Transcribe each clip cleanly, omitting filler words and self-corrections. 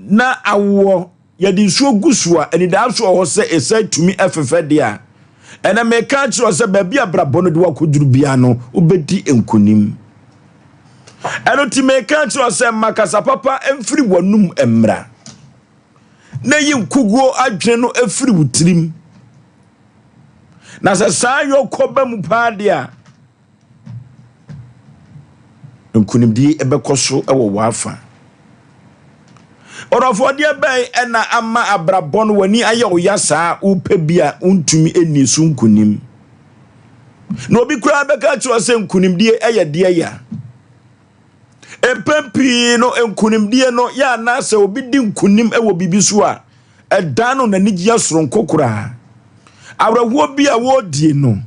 na awoɔ yɛde nsuo gu so a, anidaso wɔ hɔ sɛ ɛsan tumi fefɛ deɛ a, ɛnɛ meka akyerɛ wo sɛ baabi a abrabɔ no de wakɔduru biara no, wobɛdi nkonim. Ɛno nti meka akyerɛ wo sɛ ma kasa papa mfiri w'anum mmra, na yi nkuguo adwene no firi wo tirim. Na sɛ saa yɔkɔ ba mu paa deɛ a, Nkonimdie bɛkɔ so wɔ w'afa. Ɔdɔfoɔ, deɛ bɛn na ama abrabɔ no w'ani ayɛ wo ya saa a wopɛ bi a wontumi nni so nkonim? Na obi koraa bɛka akyerɛ sɛ nkonimdie yɛ deɛ ya. Mpɛn pii no nkonimdie no yɛ anaasɛ obi di nkonim wɔ biribi so a, Ɛdaa no n'anigyeɛ soronko koraa. Awerɛhoɔ bi a wɔredie no,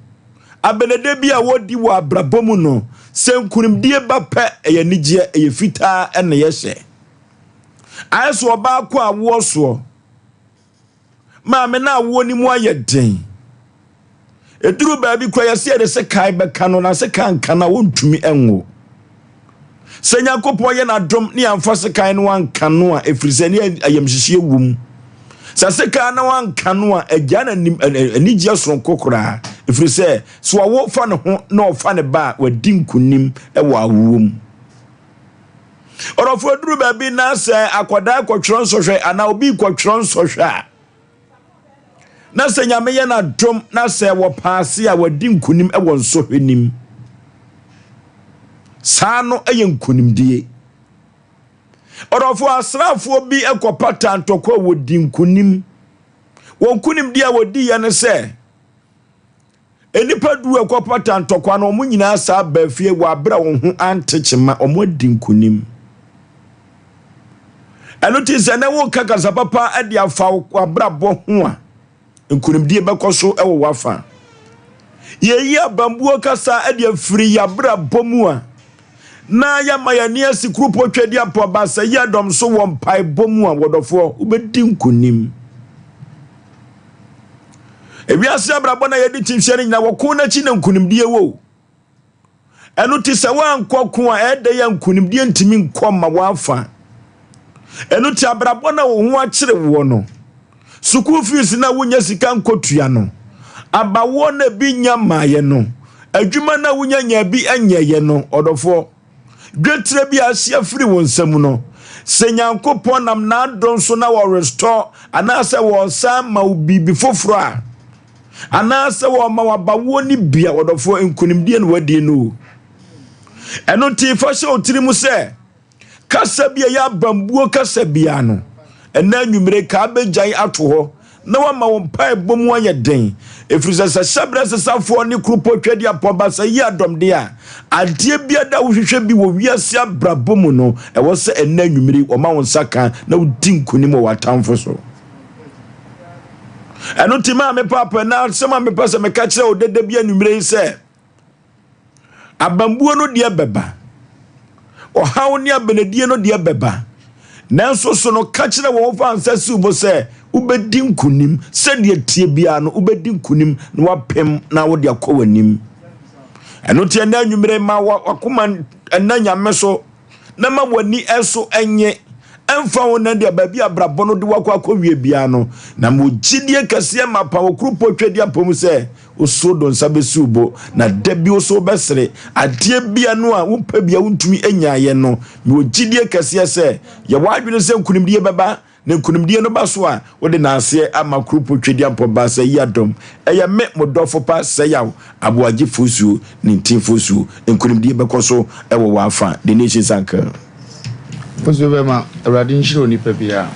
abenede bi a wɔredi wɔ abrabɔ mu no, sɛ nkunimdie ba pɛ, ɛyɛ anigyeɛ, ɛyɛ fitaa na yɛhyɛ. Ayɛ sɛ ɔbaa kɔ awoɔ soɔ. Maame no awoɔ no mu ayɛ den. Ɛduru baabi koraa yɛsɛ yɛde sekan bɛka no na sekan nka no a wɔntumi nwo. Sɛ Nyankopɔn yɛ n'adom ne yɛamfa sekan no anka no a, ɛfiri sɛ ne ayamhyehyeɛ wɔ mu. Sɛ sekan no anka no a, agya no anim anigyeɛ soronko koraa, ɛfiri sɛ sɛ ɔwo fa ne ho na ɔfa ne ba a, wadi nkonim wɔ awoɔ mu. Ɔdɔfoɔ, ɛduru baabi na sɛ akwadaa kɔtwerɛ nsɔhwɛ anaa obi kɔtwerɛ nsɔhwɛ a, Na sɛ Nyame yɛ n'adom na sɛ wɔpaase a wadi nkonim wɔ nsɔhwɛ nim. Saa no yɛ nkonimdie. Ɔdɔfoɔ, asraafoɔ bi kɔpata ntɔkwa a wɔdi nkonim. Wɔn nkonimdie a wɔdiiɛ ne sɛ, Nnipa du a ɛkɔpata ntɔkwa no, wɔn nyinaa saa baa fie wɔ abere a wɔn ho ante kyema, wɔn adi nkonim. Ɛno ti sɛ na woka kasa papa de afa w'abrabɔ ho a, nkonimdie bɛkɔ so wɔ w'afa. Yɛyi abambuo kasa de afiri yɛabrabɔ mu a, na yɛama yɛn ani asi kuropɔ twadi apɔ baasa yi adɔm so wɔ mpaebɔ mu a, wɔdɔfoɔ, wobɛdi nkonim. Ewiase abrabɔ na yɛde kyinhyia no nyinaa wɔko n'akyi na nkonimdie wɔ. Ɛno te sɛ woankɔ ko a ɛda yɛ nkonimdie ntumi nkɔ ma woafa. Ɛno te abrabɔ na wo ho akyere woɔ no. Sukuu fees na wonya sika nkɔtua no. Abawoɔ na ebi nya mmaeɛ no. Adwuma na wonya nya bi nyɛeɛ no, ɔdɔfoɔ. Dwetire bi a ahye afiri wo nsa mu no, sɛ Nyankopɔn nam n'adom so na wɔrestɔ anaasɛ wɔresan ma wo biribi foforɔ a, anaasɛ wɔma wo abawoɔ no bi a, ɔdɔfoɔ, nkonimdie na wadie no o. Ɛno nti fa hyɛ wo tiri mu sɛ, Kasa bi a ɛyɛ abambuo kasa biara no, ɛnnɛ anwummere ka bɛgyae ato hɔ na wama wo mpaebɔ mu ayɛ den. Ɛfiri sɛ sɛ hyɛberɛ sesafoɔ ne kuropɔ twadiapɔ basa yi adɔmdeɛ a, adeɛ biara a wohwehwɛ bi wɔ wiase abrabɔ mu no, ɛwɔ sɛ ɛnnɛ anwummere wɔma wo nsa ka na wodi nkonim wɔ w'atamfo so. Ɛno nti maame paapa na asɛm a mepɛ sɛ meka kyerɛ wo dada bi anwummere yi sɛ, Abambuo no deɛ bɛba. Ɔhaw ne abenedie no deɛ bɛba. Nanso so no ka kyerɛ wɔn fa nsa siw bo sɛ wobɛdi nkonim. Sɛdeɛ tie biara no wobɛdi nkonim na wapem na wode akɔ w'anim. Ɛno nti ɛnɛ anwummere ma wakoma ɛnɛ Nyame so na ma w'ani nso nye. Ɛmfa ho na deɛ baabi a abrabɔ no de wakɔ akɔwie biara no, na ma gyidie kɛseɛ mapa wɔ kuropɔ twadi apɔ mu sɛ osoro do nsa bɛsi wo bo, na da bi wo so wobɛsere. Adeɛ bia no a wopɛ bia wontumi nyaeɛ no, mewɔ gyidie kɛseɛ sɛ yɛ w'adwene sɛ nkunimdie bɛba, Na nkonimdie no ba so a, wode naaseɛ ama kuropo Twedeampɔ Baasa yi adɔm. Ɛyɛ me, mo dɔfo pa Sɛyaw Aboagye Fosuo ne Ntin Fosuo. Nkonimdie bɛkɔ so wɔ w'afa. The Nation's Uncle. Fosuo bɛma Awurade nhyira onipa biara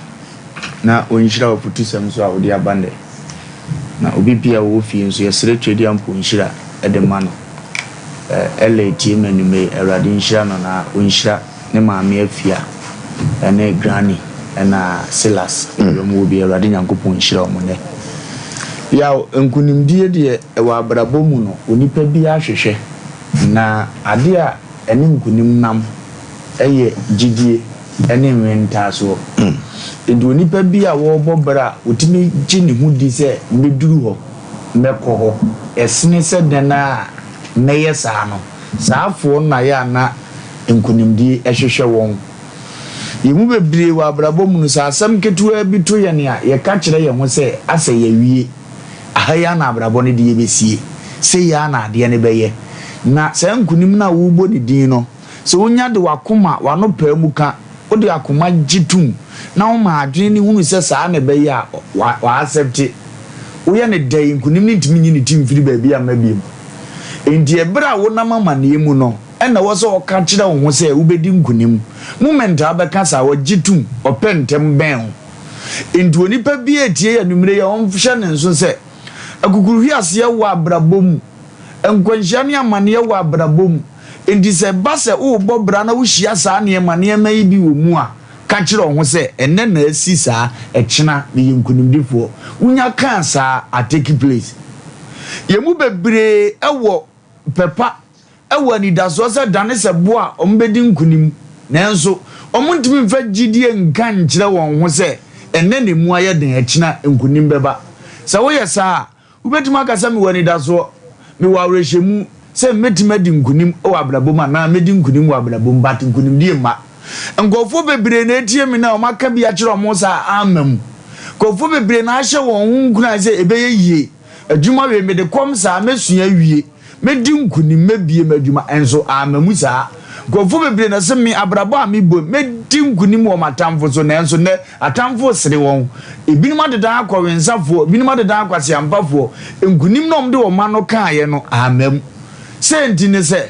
na ɔnhyira w'afutusɛm nso a wode aba nnɛ. Na obi biara a ɔwɔ fie nso yɛsrɛ Twedeampɔ nhyira de ma no. Ella tie me anwummerɛ yi, Awurade nhyira no na ɔnhyira ne maame Afia ne Granny ɛna Silas baabi ɔmo wɔ biara Awurade Nyankopɔn nhyira ɔmo nɛ. Yaw, nkunimdie deɛ ɛwɔ abrabɔ mu no onipa biara hwehwɛ na adeɛ a ɛne nkunim nam ɛyɛ gyidie ɛne nwentaasoɔ. Nti onipa bi a wɔrebɔ bra a ɔtumi gye ne ho di sɛ mɛduru hɔ, mɛkɔ hɔ, ɛsene sɛ dɛn ara a mɛyɛ saa no, saa afoɔ no na yɛ a na nkonimdie hwehwɛ wɔn. Yɛn mu bebree wɔ abrabɔ mu no, sɛ asɛm ketewaa bi to yɛn a, yɛka kyerɛ yɛn ho sɛ, 'Asɛ yɛawie. Aha yi ara na abrabɔ no de yɛn bɛsie. Sei ara na adeɛ no bɛyɛ. Na saa nkonim no a worebɔ ne din no, sɛ wonya de w'akoma, w'ano paa mu ka, wode akoma gye tom, na woma adwene no hunu sɛ saa na ɛbɛyɛ a, wa, w'asɛpte. Woyɛ no dɛn, nkonim no ntumi nyi ne ti mfiri baabi a mma bio. Enti ɛberɛ a wonam amaneɛ mu no, ɛna ɛwɔ sɛ ɔka kyerɛ wo ho sɛ wobɛdi nkonim. Moment a wobɛka saa, ɔgye tom, ɔpɛ ntɛm bɛn wo. Enti onipa biara retie yɛn anwummere yi a, ɔnhyɛ ne nso sɛ, akukuruhweaseɛ wɔ abrabɔ mu, nkwanhyia ne amaneɛ wɔ abrabɔ mu. Enti sɛ ɛba sɛ worebɔ bra na wohyia saa nneɛma nneɛma yi bi wɔ mu a, ka kyerɛ wo ho sɛ, ɛnnɛ na asi saa, ɛkyena meyɛ nkonimdifoɔ. Wonya kaa saa a, take place. Yɛn mu bebree wɔ pɛ pa wɔ anidasoɔ sɛ dane sɛ boɔ a wɔbɛdi nkonim, nanso wɔntumi mfa gyidie nka nkyerɛ wɔn ho sɛ ɛnnɛ na ɛmu ayɛ den, ɛkyena nkonim bɛba. Sɛ woyɛ saa a, wobɛtumi aka sɛ mewɔ anidasoɔ, mewɔ awerɛhyɛmu sɛ mɛtumi adi nkonim wɔ abrabɔ mu anaa mɛdi nkonim wɔ abrabɔ mu, but nkonimdie mma. Nkurɔfoɔ bebree na ɛtie me na wɔaka bi akyerɛ wɔn saa a amma mu. Nkurɔfoɔ bebree na ahyɛ wɔn ho nkuran sɛ ɛbɛyɛ yie, adwuma wei mede kɔm saa mɛsua awie. Mɛdi nkunim, mɛbue m'adwuma, nso amma mu saa. Nkurɔfoɔ bebree na ɛse me, abrabɔ a mebɔ yi, mɛdi nkunim wɔ m'atamfo so, nanso nnɛ, atamfo resere wɔn. Ebinom adedan akɔwensafoɔ, ebinom adedan akwaseampafoɔ. Nkunim no a wɔde wɔn ano kaeɛ no, amma mu. Sei nti ne sɛ,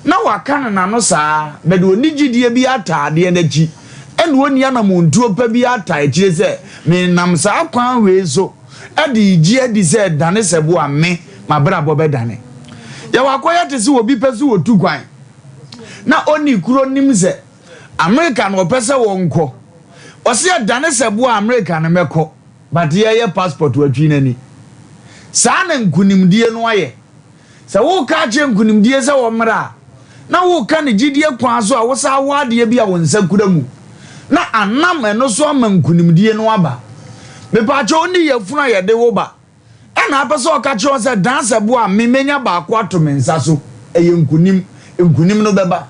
na waka no n'ano saa, but ɔnni gyidie biara taa adeɛ no akyi, ɛna ɔnni anammɔntuo pa biara taa akyire sɛ, menam saa kwan wei so, de regye adi sɛ ɛdane sɛ bo a me, m'abrabɔ bɛdane. Yɛwɔ akɔyɛ te sɛ obi pɛ sɛ otu kwan na onni kuro nim sɛ Amerika na ɔpɛ sɛ wɔnkɔ. Ɔse ɛdane sɛ bo a Amerika no mɛkɔ but yɛyɛ passport watwi n'ani. Saa na nkunimdie no ayɛ. Sɛ woreka akyerɛ nkunimdie sɛ wɔmmra a, na woreka no gyidie kwan so a wosan wɔ adeɛ bi a wo nsa kura mu, na anam ɛno so ama nkunimdie no aba. Mepaakyɛw wonni yafunu a yɛde wo ba, ɛna apɛ sɛ ɔka kyerɛ wo sɛ dan sɛ bo a me menya baako ato me nsa so, ɛyɛ nkunim, nkunim no bɛba.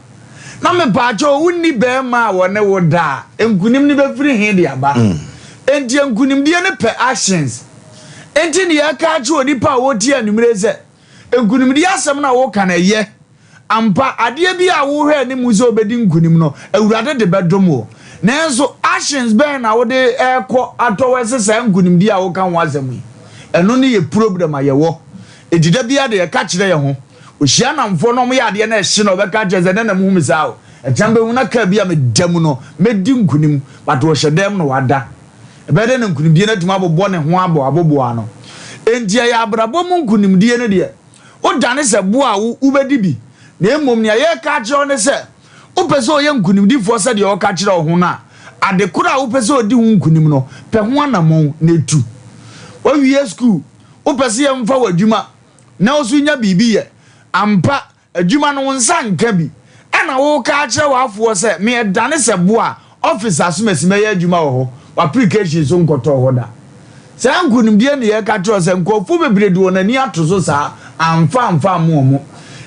Na mepaakyɛw wonni barima a wɔne wo da a, nkunim no bɛfiri he de aba? Enti nkunimdie no pɛ actions. Enti nea ɛka akyerɛ onipa a ɔretie anwummere yi sɛ, Nkonimdi asɛm no a woka no, ɛyɛ. Ampa, adeɛ bi a worehwɛ anim sɛ wobɛdi nkonim no, Awurade de bɛdom wo. Nanso, actions bɛn na wode rekɔ atɔwɛse saa nkonimdi a woka ho asɛm yi? Ɛno ne yɛ problem a yɛwɔ. Enti da biara de yɛka kyerɛ yɛn ho. Ɔhyia nnamfoɔ na wɔyɛ adeɛ na ɛhye no a, ɔbɛka akyerɛ sɛ, Ɛnnɛ na mohu me saa o. Ɛkyena mobɛhu na kaa bi a meda mu no, mɛdi nkonim. But ɔhyɛ dan mu na wada. Ɛbɛyɛ dɛn na nkonimdie no atumi abobɔ ne ho abɔ aboboa ano? Enti ɛyɛ abrabɔ mu nkonimdie no deɛ, wodane sɛ boɔ a wo wobɛdi bi, na mmom nea yɛreka akyerɛ wo ne sɛ, wopɛ sɛ ɔyɛ nkonimdifoɔ sɛdeɛ ɔka kyerɛ wo ho no a, ade korɔ a wopɛ sɛ ɔdi ho nkonim no, pɛ ho anammɔn na tu. Woawie sukuu, wopɛ sɛ yɛmfa wo adwuma na wo nso nya biribi yɛ. Ampa, Adwuma no wo nsa nka bi. Ɛna woka akyerɛ w'afoɔ sɛ me ɛdane sɛ bo a office asomasi mɛyɛ adwuma wɔ hɔ, w'application so nkɔtɔɔ hɔ da. Saa nkunimdie ne yɛka kyerɛ wo sɛ nkurɔfoɔ bebree de wɔn ani ato so saa amfa amfa ammo wɔn.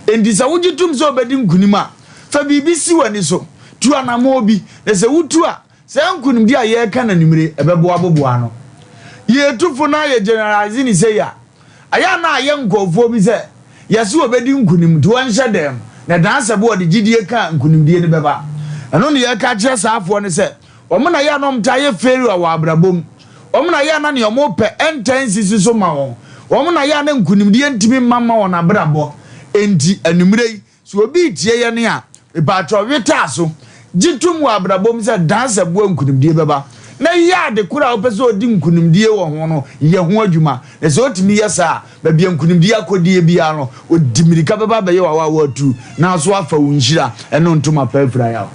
Enti sɛ wogye tom sɛ wobɛdi nkunim a, fa biribi si w'ani so, tu anammɔn bi, na sɛ wotu a, saa nkunimdie a yɛreka no anwummere yi, ɛbɛboa boboa ano. Yɛtu fo na yɛ generalise no sei a, Ɛyɛ a na ayɛ nkurɔfoɔ bi sɛ yɛse wɔbɛdi nkonim nti wɔnhyɛ dɛm, na ɛdan sɛ bo wɔde gyidie ka a nkonimdie no bɛba. Ɛno na yɛreka akyerɛ saa afoɔ no sɛ wɔn na ɛyɛ a na wɔtaa yɛ failure wɔ abrabɔ mu. Wɔn na ɛyɛ a na nea wɔpɛ ntaa nsisi so ma wɔn. Wɔn na ɛyɛ a na nkonimdie ntumi mma mma wɔn abrabɔ. Enti anwummerɛ yi, Sɛ obi retie yɛn a, mepakyɛw wetaa so. Gye tom wɔ abrabɔ mu sɛ dan sɛ boa nkunimdie bɛba, na yɛ ade koro a wopɛ sɛ odi nkunimdie wɔ ho no, yɛ ho adwuma. Na sɛ otumi yɛ saa a, baabi a nkunimdie akɔdie biara no, ɔdi mmirika bɛba abɛyɛ w'awaawa atuu, na nso afa wo nhyira ne wo ntoma pa afira yaw.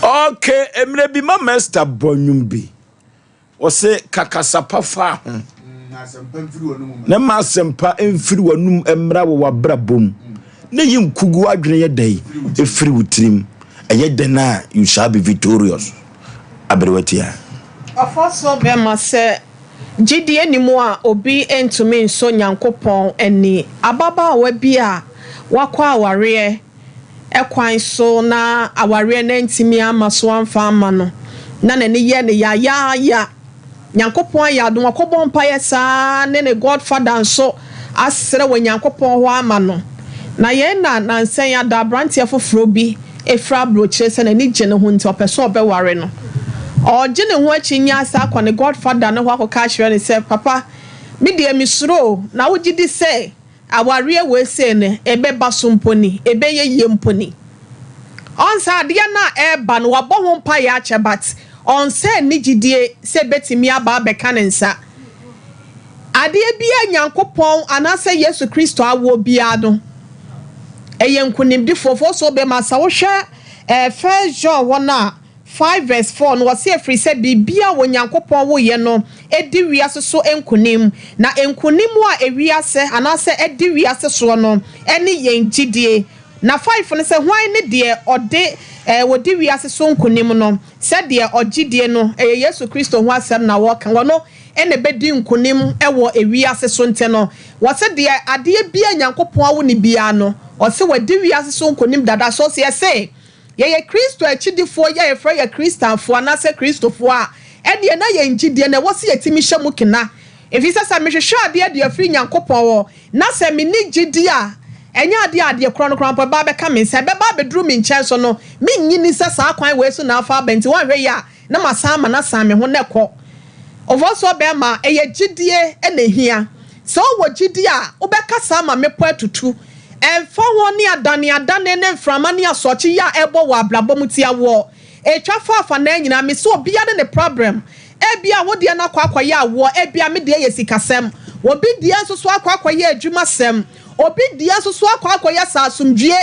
Okay, mmerɛ bi Mama Esther bɔ nnwom bi. Ɔse ka kasa pa fa ho. Na ma asɛmpa mfiri w'anum mmra wɔ w'abrabɔ mu. Na yi nkugu adwene yɛ dɛn ɛfiri wo tirim. Ɛyɛ dɛn a you shall be victorious. Aberewa tia. Ɔfɔsoɔ bɛma sɛ gyidie nni mu a obi ntumi nsɔ Nyankopɔn ani. Ababaawa bi a wakɔ awareɛ kwan so na awareɛ no antumi amma so amfa amma no. Na n'ani yɛ no yayaaya. Nyankopɔn ayɛ adom wakɔbɔ mpaeɛ saa ne ne godfather nso asrɛ wɔ Nyankopɔn hɔ ama no. Na yɛn na nansa yi ada abranteɛ foforɔ bi ɛfiri abrokyire sɛ n'ani gye ne ho nti ɔpɛ sɛ ɔbɛware no. Ɔregye ne ho akyinnye asa akɔ ne godfather no hɔ akɔka akyerɛ no sɛ papa me deɛ mesuro o na wogye di sɛ Awareɛ wei sei no ɛbɛba so mpo ni, ɛbɛyɛ yie mpo ni. Ɔn sɛ adeɛ no a ɛreba no wabɔ ho mpaeɛ akyɛ but ɔnsɛ nni gyidie sɛ ɛbɛtumi aba abɛka ne nsa. Adeɛ biara a Nyankopɔn anaasɛ Yesu Kristo awoɔ biara no ɛyɛ nkonimdifoɔ. Fo so bɛma sɛ wohwɛ eh, First John hɔ no a, 5 vs 4 no, ɔse, Ɛfiri sɛ biribiara a Onyankopɔn woeɛ no di wiase so nkonim, na nkonim a ewiase anaasɛ adi wiase soɔ no ne yɛn gyidie. Na 5 no sɛ, Hwan ne deɛ ɔde ɛɛ ɔdi wiase so nkonim no, sɛ deɛ ɔgye die no? Ɛyɛ Yesu Kristo ho asɛm na wɔreka, ɔno na ɛbɛdi nkonim wɔ ewiase so nti no, wɔse deɛ adeɛ biara a Nyankopɔn awo no biara no, ɔse wadi wiase so nkonim dada. So yɛse Yɛyɛ Kristo akyidifoɔ yi a yɛfrɛ yɛ Kristanfoɔ anaasɛ Kristofoɔ a, ɛnneɛ na yɛn gyidie no ɛwɔ sɛ yɛtumi hyɛ mu kena. Ɛfiri sɛ sɛ mehwehwɛ adeɛ de afiri Nyankopɔn hɔ, na sɛ menni gyidie a, ɛnyɛ adeɛ a adeɛ korɔ no koraa mpo ɛbɛba abɛka me nsa. Ɛbɛba abɛduru me nkyɛn nso no, mennye nni sɛ saa kwan wei so na afa aba nti woanhwɛ yie a, na masan ama no asan me ho na ɛkɔ. Ɔfɔnsoɔ bɛɛma, ɛyɛ gyidie na ɛhia. Sɛ wowɔ gyidie a, wobɛkasa ama mmepɔ atutu. Ɛmfa ho ne adaneadane ne mframa ne asorɔkye yi a ɛrebɔ wɔ abrabɔ mu tia woɔ, ɛtwa fa afanaa nyinaa, mese obiara ne ne prabrɛm. Ebia wo deɛ no akɔ akɔyɛ awoɔ, ebia me deɛ yɛ sikasɛm, obi deɛ nso so akɔ akɔyɛ adwumasɛm, obi deɛ nso so akɔ akɔyɛ sɛ asomdwie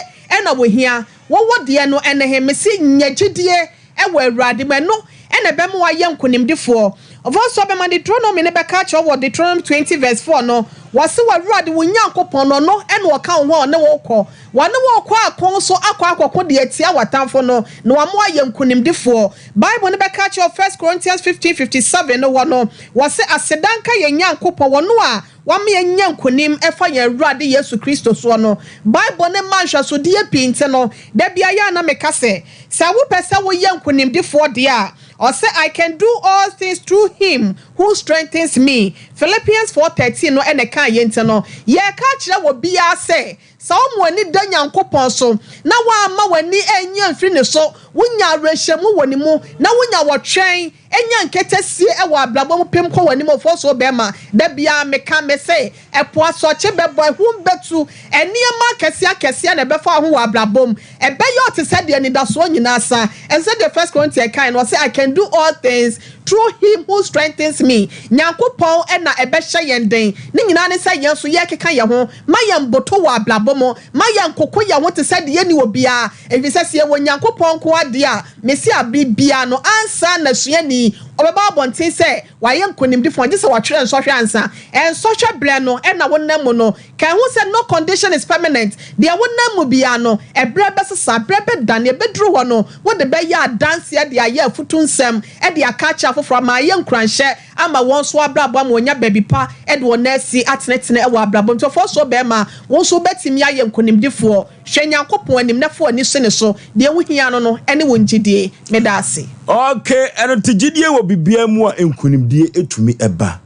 na wɔhia. Wowo deɛ no ɛne he? Mese nya gyidie wɔ Awurade mu, ɛno na ɛbɛma woayɛ nkonimdifoɔ. Ɔfɔnsoɔ bɛma Deuteronomy no bɛka akyerɛ wo wɔ Deuteronomy 20 verse 4 no, wɔse w'Awurade wo Nyankopɔn no, ɔno na ɔka wo ho a ɔne wo rekɔ. Wɔne wo rekɔ ako so akɔ akɔko de atia w'atamfo no, na wama woayɛ nkonimdifoɔ. Bible no bɛka akyerɛ wo First Corinthians 15 57 no hɔ no, wɔse aseda nka yɛn Nyankopɔn, ɔno a Wama yɛanya nkonim ɛfa yɛn Awurade Yesu Kristo soɔ no. Bible no ma nhwɛsodeɛ pii nti no, da biara yɛ a na meka sɛ, sɛ wopɛ sɛ woyɛ nkonimdifoɔ deɛ a, ɔse I can do all things through him who strengthens me, Philippians 4:13 no na ɛkaa yei nti no, yɛreka akyerɛ obiara sɛ, sɛ woma w'ani da Nyankopɔn so na woamma w'ani anyi amfiri ne so, wonya awerɛhyɛmu wɔ ne mu, na wonya ɔtwɛn Nya nketesie wɔ abrabɔ mu pem kɔ w'anim Ofosuo bɛɛma da biara meka mese ɛpo asorɔkye bɛbɔ ahum bɛtu nneɛma akɛseɛ akɛseɛ na ɛbɛfa wo ho wɔ abrabɔ mu ɛbɛyɛ wo te sɛ deɛ anidasoɔ nyinaa sa ɛsɛ sɛ deɛ First Corinthians kae no ɔse I can do all things through him who strengthens me Nyankopɔn na ɛbɛhyɛ yɛn den ne nyinaa ne sɛ yɛn nso yɛkeka yɛn ho ma yɛn boto wɔ abrabɔ mu ma yɛn koko yɛn ho te sɛ deɛ yɛnni obiara Efisɛ sɛ yɛwɔ Nyankopɔn nko ara deɛ a, Mesia bere biara no, ansa na suani ɔbɛba abɔnten sɛ wayɛ nkonimdifo no, gye sɛ watwerɛ nsɔhwɛ ansa. Nsɔhwɛ berɛ no na wonam mu no. Kae ho sɛ no condition is permanent. Deɛ wonam mu biara no, ɛberɛ bɛsesa, berɛ bɛdane, ɛbɛduru hɔ no, wode bɛyɛ adanseɛ de ayɛ afutu nsɛm de aka akyerɛ afoforɔ ama ayɛ nkuranhyɛ ama wɔn nso abrabɔ ama wɔanya baabi pa de wɔn nan asi atenetene wɔ abrabɔ mu. Nti ɔfɔɔsoɔ barima, wo nso wobɛtumi ayɛ nkonimdifoɔ. Hwɛ Nyankopɔn anim na fa w'ani si ne so, deɛ wohia no no ne wo ngyidie. Meda ase. Ok, ɛno nti gyidie wɔ biribiara mu a nkunimdie tumi ba.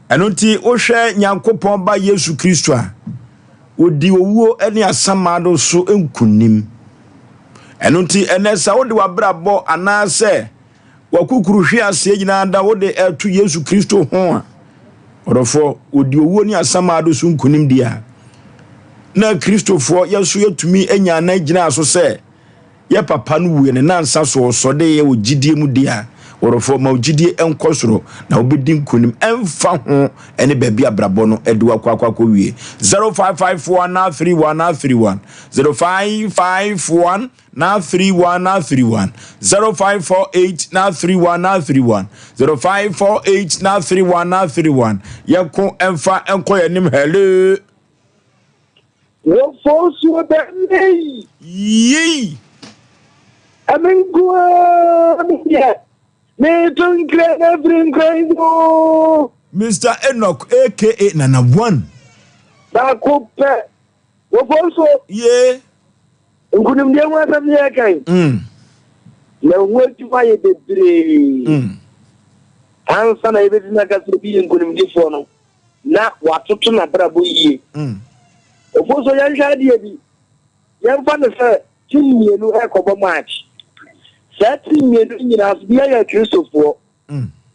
Ɛno nti wohwɛ Nyankopɔn Ba Yesu Kristo a, ɔdi owuo ne asamando so nkunim. Ɛno nti ɛnɛ sɛ wode w'abrabɔ anaasɛ W'akukuru hwe aseɛ nyinaa da wode ɛto Yesu Kristo ho a, ɔdɔfoɔ, ɔdi owuo ne asamado so nkonim deɛ a, na Kristofoɔ yɛn nso yɛtumi anya anan gyinaa so sɛ yɛ papa no wuiɛ ne nansa so ɔsɔdeeɛ wɔ gyidie mu deɛ a, ɔdɔfoɔ, ma wo gyidie nkɔ soro na wobɛdi nkonim ɛmfa ho ɛne baabi abrabɔ no ɛde wakɔ akɔ akɔ wie. 0551 931 931 0551 931 931 0548 931 931 0548 931 931 yɛnko ɛmfa nkɔ yɛn anim hello. Wɔfɔ nsuo bɛ mei. Yei. Ɛme nko ara me deɛ meto nkra na afiri nkran so. Mr Enoch aka Nana One. Baako pɛ. Wɔfɔ nsuo. Yee. Nkunimdie ho asɛm ne yɛka yi. Na ho adwuma yɛ bebree. Ansa na yɛbɛtumi aka sɛ obi yɛ nkonimdifoɔ no, na watoto n'abrabɔ yie. Ofosuo, yɛnhwɛ adeɛ bi. Yɛmfa no sɛ team mmienu rekɔbɔ match. Saa team mmienu nyinaa so, biara yɛ Kristofoɔ.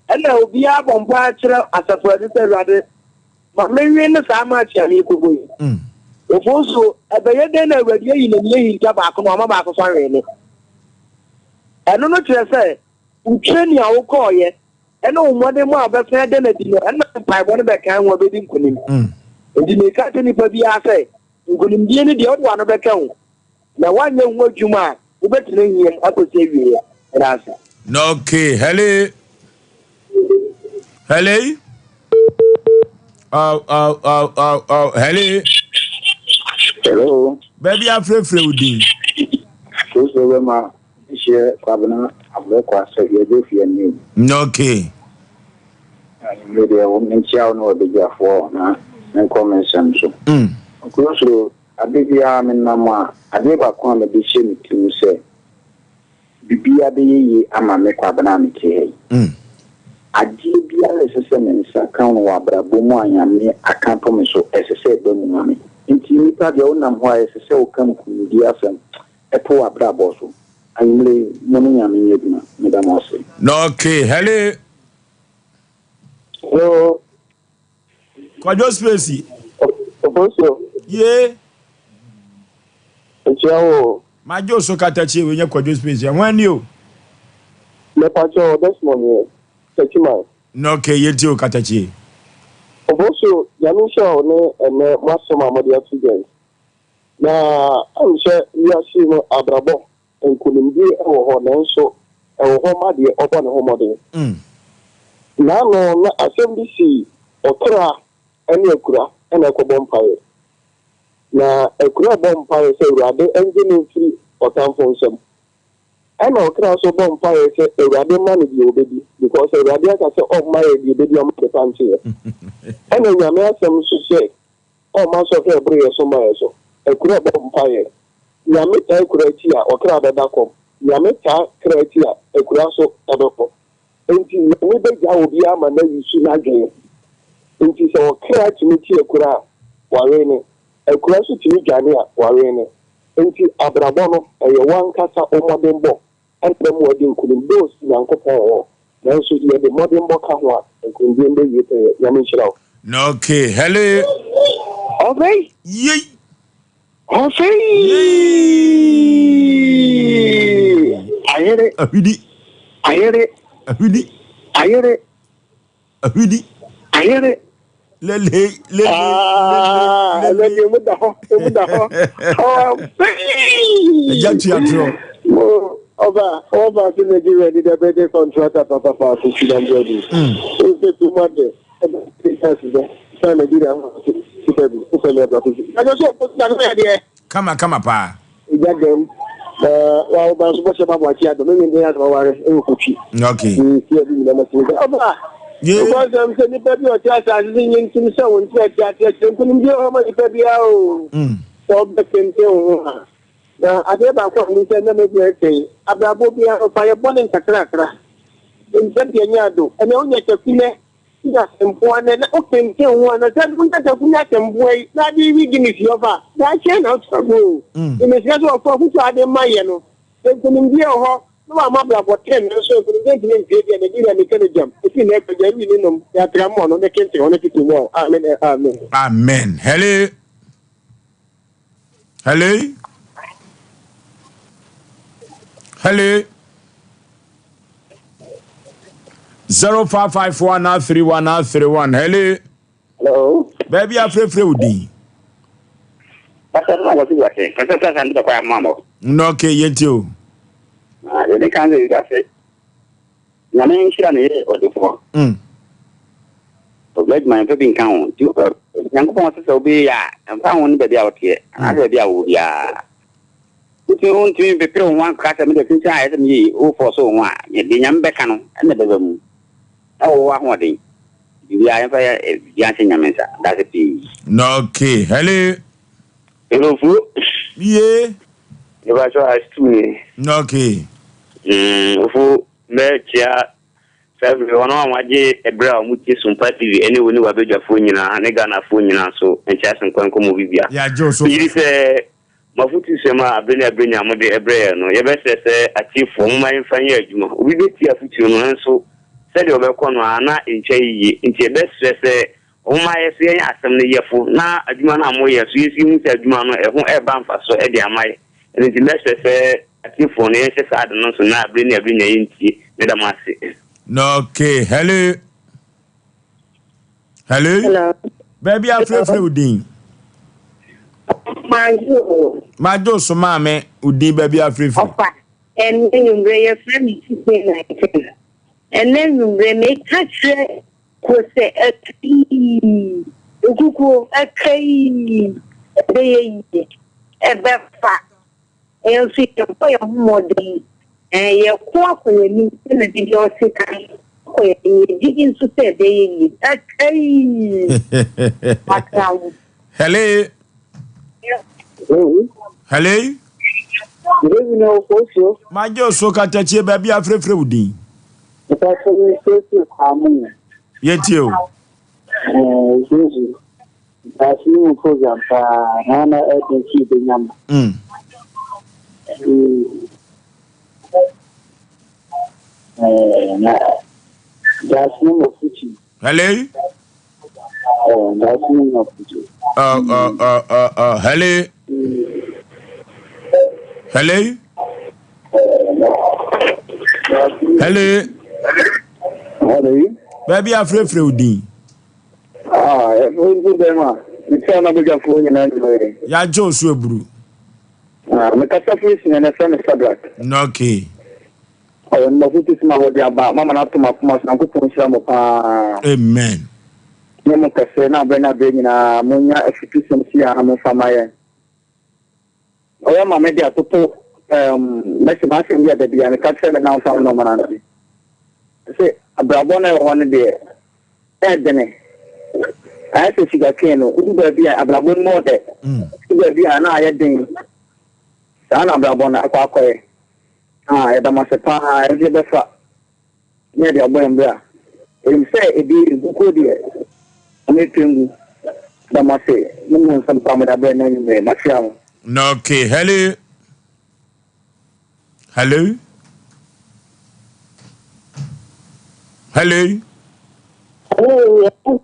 Ɛna obiara bɔ mpaeɛ kyerɛ Asafo Awurade sɛ, Awurade, ma menwene saa match a merekɔbɔ yi. Ofosuo, ɛbɛyɛ dɛn na Awurade ayi n'ani ahinta baako na wama baako so awene? Ɛno no kyerɛ sɛ, wo training a wokɔɔyɛ ɛne wo mmɔdenmɔ a wobɛsan ada no adi no, ɛno na mpaebɔ no bɛkan ho a wobɛdi nkonim. Enti meka kyerɛ nipa biara sɛ, nkonimdie no deɛ wode w'ano bɛka o, na woanyɛ ho adwuma a, wobɛtena hia mu akɔsi awieɛ. Meda ase. Okay, hello. Hello. Oh, oh, oh, oh, oh. Hello. Hello. Baabi afrɛfrɛ wo din. Kristo bɛma hyɛ Kwabena Abrɛkwa sɛ yɛbɛ fie anim. Okay. Anwummere deɛ wo menkyia wo ne w'abadwafoɔ na menkɔ me nsɛm so. Kristo, aberɛ biara menam a, adeɛ baako a mede hyɛ me tirim sɛ Biribiara bɛyɛ yie ama me Kwabena a mete ha yi. Adeɛ biara a ɛsɛ sɛ me nsa ka no wɔ abrabɔ mu a Nyame aka ato me so, ɛsɛ sɛ ɛba mu ma me. Nti nnipa deɛ wonam hɔ a ɛsɛ sɛ woka nkunimdie asɛm to w'abrabɔ so. Anwummerɛ yi, mo ne Nyame nyɛ adwuma. Meda mo ase. Okay, hello. Hello. Kwadwo Space. Ofosuo. Yee. Nkyia wo. Magye wo so katakyie wei nyɛ Kwadwo Space ɛ hwan ni o. Mepakyɛw Desmond yɛ Techiman. Na okay yɛntie wo katakyie. Ofosuo Nyame nhyira wo ne ɛnɛ mo asɛm a mode ato dwa yi. Na ɛnhyɛ wiase yi mu abrabɔ Nkonimdie wɔ hɔ, nanso ɛwɔ hɔ ma deɛ ɔbɔ ne ho mmɔden. Nnaano na asɛm bi sii, ɔkra ne akura na ɛrekɔbɔ mpaeɛ. Na akura rebɔ mpaeɛ sɛ Awurade ngye no mfiri ɔtamfo nsam. Ɛna ɔkra nso bɔ mpaeɛ sɛ Awurade mma no deɛ ɔbɛdi, because Awurade aka sɛ ɔmma yɛ deɛ ɛbɛdi ama adepa nkyeɛ. Ɛna Nyame asɛm nso sɛ Ɔmma sɔhwɛ ɛboro yɛ so mma yɛ so. Akura bɔ mpaeɛ. Nyame taa akura akyi a, ɔkra bɛda kɔm. Nyame taa kra akyi a, akura nso bɛkɔ. Enti Nyame bɛgyaa obiara ama no ayusu n'adwene. Enti sɛ ɔkra tumi te akura a, wawene. Akura nso tumi dwane a, wawene. Enti abrabɔ no, ɛyɛ w'ankasa wo mmɔdenbɔ Ɛna ɛbɛma wadi nkunim. Those Nyankopɔn wɔ hɔ, nanso yɛde mmɔdenbɔ ka ho a, nkunimdie no bɛwie pɛyɛ. Nyame nhyira wo. Okay, hello. Ɔfei. Yei. Ɔfei. Yei. Ayere. Ahwidi. Ayere. Ahwidi. Ayere. Ahwidi. Ayere. Lele lele ah, lele. Lele emu da hɔ emu da hɔ. Ɛgya tua torɔ. Mo ọba ọba sí Nigeria ní dẹ́bẹ́dẹ́ kọ́ńtrátà pápápá kò fi náà bẹ́ẹ̀ ni. Ó ṣe tó má dẹ̀ ẹ̀bẹ̀ ṣe ṣe ṣe ṣe Nigeria ṣe bẹ́ẹ̀ bí ó fẹ́ lọ́ọ́ bá tó ṣe. Ẹjọ́ sọ fún ṣe àgbẹ̀ yẹn. Kama kama paa. Egya dɛm na wa wo ba nso bɔhyɛ ba boakye adɔ me mende asɛm aware ɛwɔ kotwi. Okay. Nti ɛbi nyina ma tumi sɛ ɔba. Wobɔ nsɛm sɛ nipa bi ɔte asase so nye ntim sɛ wo nti ɔte ase akyerɛ nkonimdie wɔ hɔ ma nipa biara o. Sɛ ɔbɛ kente wo ho a. Na adeɛ baako a menim sɛ na mɛgyina ɛsɛ abrabɔ biara ɔfa yɛ bɔne nkakrakra. Nsɛm deɛ nyɛ ado. Ɛnɛ wonya kyaku nɛ Nya asɛmfua nnɛ na wokenten ho a, na sɛ wonya sɛ wonya asɛmfua yi na ade wi Guinness yɛ ɔfa a, daakye na wotra mu o. Mesrɛ sɛ ɔfo afotu a ade ma yɛ no, sɛ nkonimdie wɔ hɔ na wamma abrabɔ ten nanso nkonimdie ntumi mpue deɛ, Nigeria meka no gyam. Ɛfiri nnɛ rekɔ, gya wi ne nom, yɛatra mmɔ no ne kenten hɔ ne tete mu ɔ. Amen ɛ amen. Amen. Hello. Hello. Hello. 0554 31931. Hello. Hello. Baabi afrɛfrɛ wo din. Pastor na wɔsi wɔ Pastor sasa ndi bakɔ ama mo. Nnɔke yɛntie o. Ah, yɛde kan sɛ wiase. Nyame nhyira no yɛ ɔdefoɔ. Ɔbɛ adwuma yɛmfa bi nka ho. Nti Nyankopɔn sɛ sɛ wobɛyɛ a, ɛmfa ho ne baabi a woteɛ anaasɛ baabi a wowɔ biara. Wotumi wontumi mpepere wo ho anka sɛ mede kyenkyen a ɛsɛ meyɛ yi, wofɔɔso wo ho a, deɛ Nyame bɛka no ɛna ɛbɛba mu. Na wɔwɔ ahoɔden. Biribiara yɛmfa yɛ biribiara nhyɛ Nyame nsa. Dase pii. Okay, hello. Hello, Flo. Ye. Mepakyɛw, Astu nie. Okay. Mm, ofo mɛkyia saa bere wɔn a wɔagye ɛberɛ a wɔtie Sumpa TV ɛne wo ne w'abadwafoɔ nyinaa ne Ghanafoɔ nyinaa nso nkyɛ ase nkwa nkɔmmɔ bibia. Yɛagye wo so Megyedi fɛfɛ. sɛ mo afotusɛm a abere ne abere nyinaa mode ɛbrɛ yɛn no, yɛbɛsrɛ sɛ atiefoɔ momma yɛmfa nyɛ adwuma. Obi bɛtie afotuo no nanso sɛdeɛ ɔbɛkɔ no ara na ɛntwa yiye. Nti yɛbɛsrɛ sɛ momma yɛn nso yɛnyɛ asɛm no yɛfo na adwuma no a moyɛ nso yɛn nso yɛhu sɛ adwuma no ɛho ɛreba mfasoɔ de ama yɛn. Ɛno nti mɛsrɛ sɛ atiefoɔ no yɛnhyɛ saa ade no nso na abere ne abere nyinaa yɛntie. Meda mo ase. Okay, hello. Hello. Hello. Baabi afrɛfrɛ wo din. Majo. Majo so maame wo din baabi afrɛfrɛ. Ɔfa. Ɛnɛ nwummerɛ yɛfrɛ me 1619. Ɛnɛ nwummerɛ meka kyerɛ ko sɛ ɛkai okukuo ɛkai ɛbɛyɛ yie ɛbɛfa. Yɛn nso yɛbɔ yɛn ho mmɔden, ɛɛ, yɛko akɔ yɛn anim sɛnea biribi a ɔse kan akɔ yɛn anim. Yɛgye di nso sɛ ɛbɛyɛ yie. Ɛkai! Akra wo. Hello. Hello. Good evening, Ofosuo. Magye osuo katakyie baabi afrɛfrɛ wo din. Mpatsɔ mi siesie kwame. Yɛtie o. Ɛɛ siesie. Ntaase yi mu program paa na na ɛden sɛ yɛbɛnya no. Mm. Eh, na ntaase no mu futu. Hello? Eh, ntaase no mu futu. Oh, oh, oh, oh, oh. Hello? Hello? Hello? Hello? Baabi afrɛfrɛ wo din. Ah, ɛfo dɛm a, mekyia na badwafoɔ nyinaa nwummerɛ. Yɛagye wo so aburu. Ah, mekasa firi Sunyani, yɛfrɛ me Shadrack. Okay. Ɔyɛ mmɔfo ti soma wɔde aba, mama no ato m'akoma so, Nyankopɔn nhyira mo paa. Amen. Nyɛ mo kɛse na aberɛ ne aberɛ nyinaa monya afutusɛm si a na momfa ma yɛn. Ɔyɛ ma mede atoto um, mɛhyɛ m'asɛm bi a da biara meka kyerɛ me nnamfo a me ne wɔn nante. Sɛ abrabɔ no a ɛwɔ hɔ no deɛ, ɛyɛ dene. Ayɛ sɛ sugar cane no, wodu baabi a abrabɔ no mu ɔdɛ. Wodu baabi a na ayɛ den. Saa na abrabɔ no akɔ akɔyɛ. Ah, yɛda mo ase paa, ɛnso yɛbɛfa na yɛde abɔ yɛn bra. Yɛnim sɛ ebi nkukuo deɛ, wɔn atwa ngu. Yɛda mo ase ne mo nsɛm pa a mode abrɛ nnɛ anwummerɛ. Makyia mo. Okay, hello. Hello. Hello. Hello.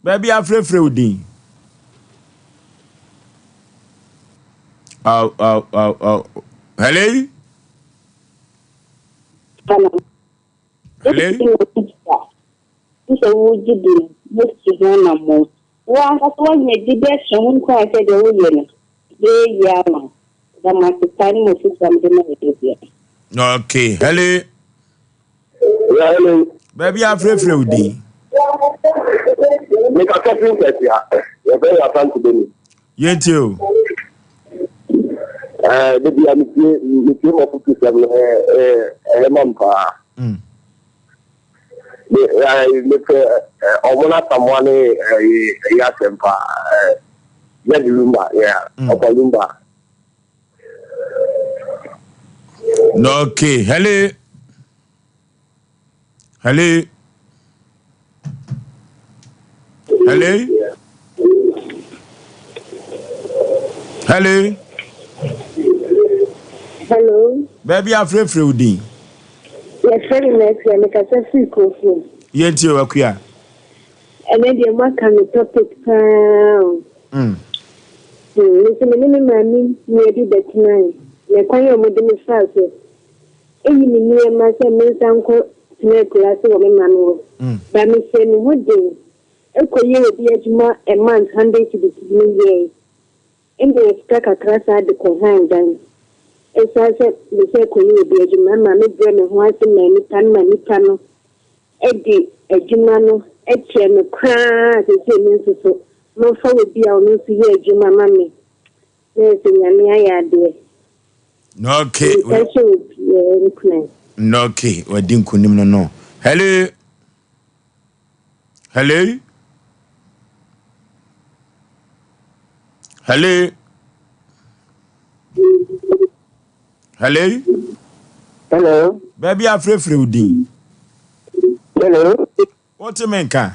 Baabi afrɛfrɛ wo din. Oh, oh, oh, oh. Hello. Hello. Sɛ wogye di no, wosi ho anammɔn. Wo ankasa woanya gyidi ahyɛ ho nkuran sɛ deɛ woyɛ no, ɛbɛyɛ yie ama wo. Meda mo ase paa ne mo afotu a mode ma me da biara. Okay, hello. Yeah, hello. Baabi afrɛfrɛ wo din. Mekasa firi Nkwatia. Yɛfrɛ yɛ Asante Beni. Yɛntie o. Ɛɛ, da bia metie metie mo afotusɛm no ɛɛ ɛyɛ ma m paa. Mm. Me ɛɛ mepɛ ɔmo n'asamoa ne ɛɛ ɛyɛ asɛm paa ɛɛ Judge Lumba yeah Mm. Ɔfa Lumba. Okay, hello. Hello. Hello. Hello. Hello. Baabi afrɛfrɛ wo din. Yɛfrɛ me Mɛsia, mekasa firi Kofoɔ. Yɛntie o Akua. Ɛnɛ deɛ moaka me topic paa o. Mm. Me nso me ne me maame nua bi bɛtenae, na kwan a wɔde me faa so eyi me nneɛma sɛ mensan nkɔ tena akuraase wɔ me maame hɔ. Ba mehyɛɛ me ho den kɔyɛɛ obi adwuma a month 100 cedis bi meyɛe. Nyaa sika kakra saa de kɔhan dan. Esiane sɛ mesɛ kɔyɛ obi adwuma ma mebrɛ me ho ase maa nnipa no ma nnipa no de adwuma no kyɛɛ me koraa a seesei me nso so mafa obi a ɔno nso yɛ adwuma ma me na ɛsɛ Nyame ayɛ adeɛ. Okay. Meka hyɛ obiara nkuran. Okay, wadi nkunim no no. Hello. Hello. Hello. Hello. Hello. Baabi a frɛfrɛ wo din. Hello. Wote me nka?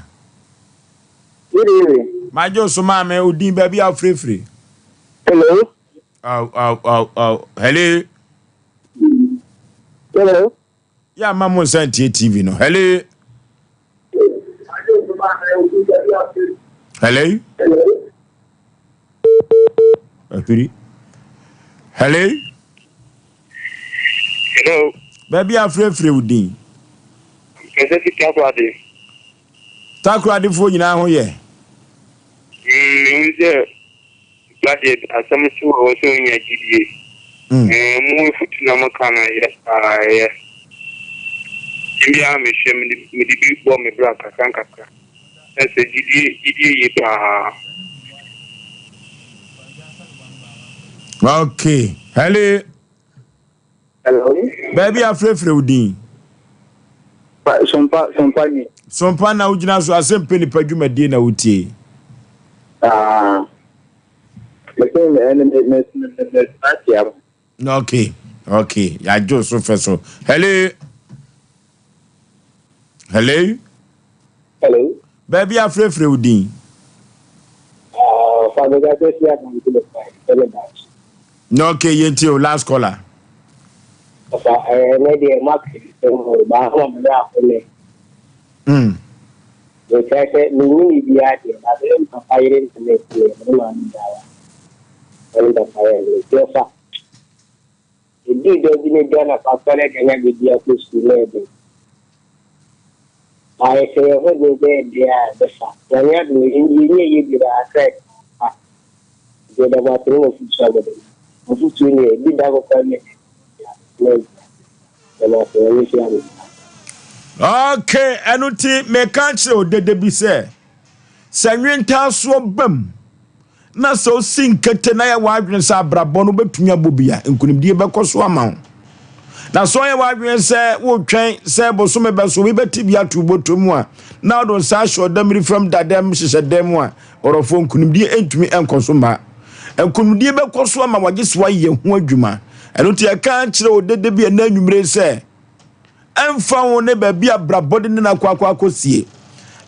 Good evening. Magye wo so maame, wo din baabi a wofrɛfrɛ. Hello. Aw, aw, aw, aw. Hello. Hello. Yɛ ama mo nsa ntie TV no. Hello. Hello. Ahwiri. Hello. Hello. Baabi a frɛfrɛ wo din. Kɛsɛ fi Takoradi. Takoradefoɔ nyinaa ho yɛ. Mehu sɛ ba deɛ asɛm so wɔ hɔ sɛ onya gyidie. Mo afutu na moka no ɛyɛ paa ɛyɛ. Kyɛn biara mehwɛ mede bi bɔ me bra kakra nkakra. Na sɛ gyidie gyidie ye paa. Okay. Hello. Hello. Baabi a frɛfrɛ wo din. Sompa sompa ni. Sompa na wogyina so asɛm pɛ nipa dwumadie na wotie. Ah. Mese me me me me me me Okay. Okay. Yɛagye wo so fɛ so. Hello. Hello. Hello. Baabi a frɛfrɛ wo din. Okay, yɛntie o last caller. Papa, ɛnɛ deɛ maka sɛm o, baako a mmerɛ akɔnɛ. Mekyerɛ sɛ menni ne biara deɛ, na mene me papa yere na na ɛteɛ, mene maame gyae a, mene papa yere na ɛteɛ fa. Ɛdii da bi ne da na papa no de na bɛdi akɔ sukuu na ɛde. Ayɛ sɛ yɛn ho den bɛyɛ deɛ a ɛbɛfa. Nyame adom yɛnyɛ yɛ bi na akra pa. Nti yɛda mo ase ne mo afotuo a mode ma. Mo afotuo nie, ɛdi da kɔkɔ ne na agya. Yɛda mo ase, Nyame nhyira mo. Okay, ɛno nti meka kyerɛ wo dede bi sɛ, sɛ nwentaasoɔ ba mu na sɛ wosi nkete na yɛ w'adwene sɛ abrabɔ no wobɛtumi abɔ bi a, nkonimdie bɛkɔ so ama wo. Na sɛ ɔyɛ w'adwene sɛ wotwɛn sɛ bosome bɛso obi bɛte bi ato bɔtɔ mu a, na wode nsa ahyɛ ɔdamiri fam dadam hyehyɛ dan mu a, ɔrɔfoɔ nkonimdie ntumi nkɔ so mma. Nkonimdie bɛkɔ so ama wagye so ayɛ ho adwuma. Ɛno nti yɛka kyerɛ wo dede bi ɛnɛ anwummere sɛ, ɛmfa ho ne baabi a abrabɔ de ne no akɔ akɔ akɔsie,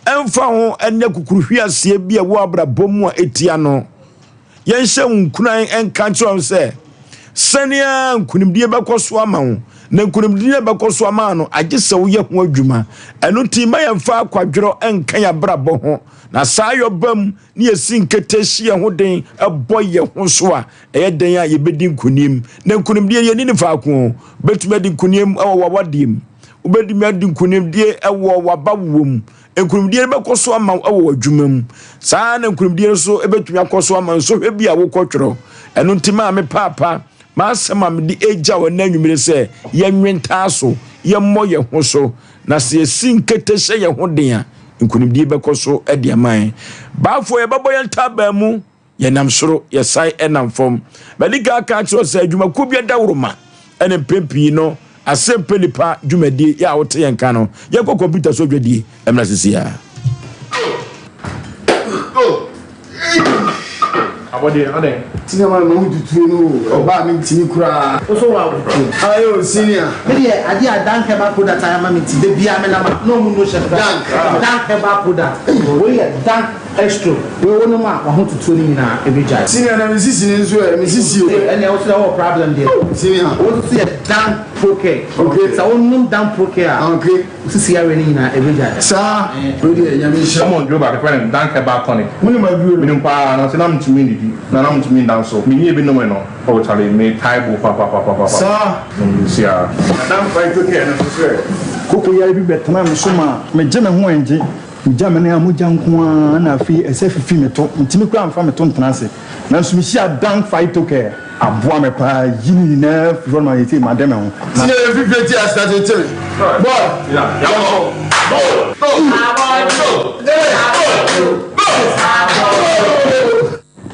ɛmfa ho ne akukuruhweaseɛ bi a ɛwɔ abrabɔ mu a ɛtia no, yɛnhyɛ wo nkuran nka nkyerɛ wo sɛ, sɛnea nkonimdie bɛkɔ so ama wo, na nkonimdie no bɛkɔ so ama no, agye sɛ woyɛ ho adwuma. Ɛno nti, ma yɛmfa akwadworɔ nka yɛn abrabɔ ho, na saa yɔba mu ne yɛsi nkete hye yɛn ho den bɔ yɛn ho so a, ɛyɛ dɛn a yɛbɛdi nkonim. Na nkonimdie yɛnni no faako o. Wobɛtumi adi nkonim wɔ w'awadeɛ mu. Wobɛtumi adi nkonimdie wɔ w'abawoɔ mu. Nkonimdie no bɛkɔ so ama wo wɔ w'adwuma mu. Saa na nkonimdie no nso bɛtumi akɔ so ama nsɔhwɛ bi a wokɔtwerɛ. Ɛno nti maame paapa, m'asɛm a mede regya wo ɛnnɛ anwummere sɛ yɛnwe ntaa so, yɛmmɔ yɛn ho so, Na sɛ yɛsi nkete hyɛ yɛn ho den a, nkonimdie bɛkɔ so de ama yɛn. Baafoɔ, yɛbɛbɔ yɛn ntaabaa mu, yɛnam soro, yɛsan nam fam. Madi kan aka akyerɛ wo sɛ adwumakuo bi adaworoma ne mpɛn pii no asɛmpɛ nipa dwumadie yɛ a wote yɛn ka no. Yɛnkɔ kɔmputa so adwadie mmra sisi ara. Abɔdeɛ adɛn? Senior man ma wo tutuo no o, ɔbaa me ntimi koraa. Wo so wa wo tuo. Aye o senior. Me deɛ adeɛ a Dank herbal product ayɛ ama me nti da biara me nam a na ɔmo no hyɛ me Dank. Dank herbal product wei yɛ Dank Extro wei wo nom a wahotutuo no nyinaa ɛbɛgyae. Senior na me sisi no nso ɛ, me sisi o. Ɛnneɛ wo so deɛ wowɔ problem deɛ. Senior. Wo nso so yɛ Dank Procare. Okay. Sɛ wo nom Dank Procare a. Okay. Wo sisi yareɛ no nyinaa ɛbɛgyae da. Saa, wei deɛ Nyame nhyira. Wɔn aduro baako yɛfrɛ no Dank Herbal Tonic. Wonim aduro no? Menim paa, nanso na mentumi nnidi, na na mentumi nda nso. Menyɛɛ bi nomee no, oh charlie, metae bo papapapapa. Saa. Menim ara. Na Dank Phyto Care no nso sɛ. Koko yare bi bɛtenaa me so maa megye me ho ɛngye. Megya me nan a mogya nko ara na afei ɛsɛ fifi me to. Mentumi koraa mfa me to ntena ase. Nanso mehyiaa Dank Phyto Care. Aboa me paa yi ne nyinaa firi hɔ no ma seesei made me ho. Na. Senior yɛ fifire ti ase tete me boy yɛnkɔ go go go go go.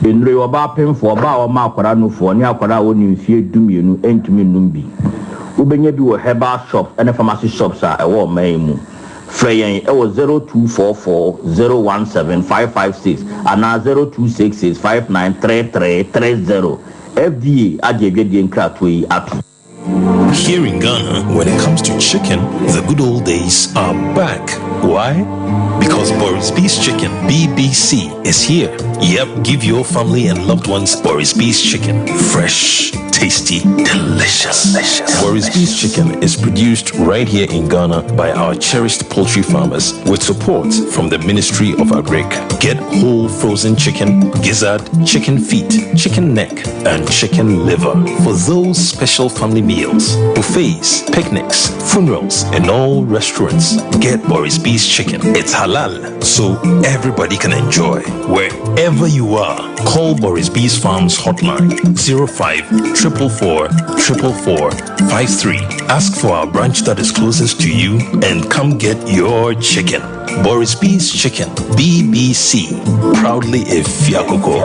Nnuro yi, ɔbaa pemfoɔ, ɔbaa a ɔma akwadaa nufoɔ, ne akwadaa a ɔnni mfeɛ dumienu ntumi nnom bi. Wobɛnya bi wɔ herbal shops ne pharmacy shops a ɛwɔ ɔman yi mu. Frɛ yɛn wɔ 0244 017 556 anaa 0266 593330. FDA agye adwadie nkratoɔ yi atom. Here in Ghana, when it comes to chicken, the good old days are back. Why? Because Boris B's Chicken, BBC, is here. Yep, give your family and loved ones Boris B's Chicken. Fresh, tasty, delicious. delicious. Boris B's Chicken is produced right here in Ghana by our cherished poultry farmers with support from the Ministry of Agric. Get whole frozen chicken, gizzard, chicken feet, chicken neck, and chicken liver for those special family meals, buffets, picnics, funerals, and all restaurants. Get Boris B's Chicken. It's halal, so everybody can enjoy. Wherever you are, call Boris B's Farms hotline 05 444 444 53. Ask for our branch that is closest to you and come get your chicken. Boris B's Chicken, BBC. Proudly a Fiakoko.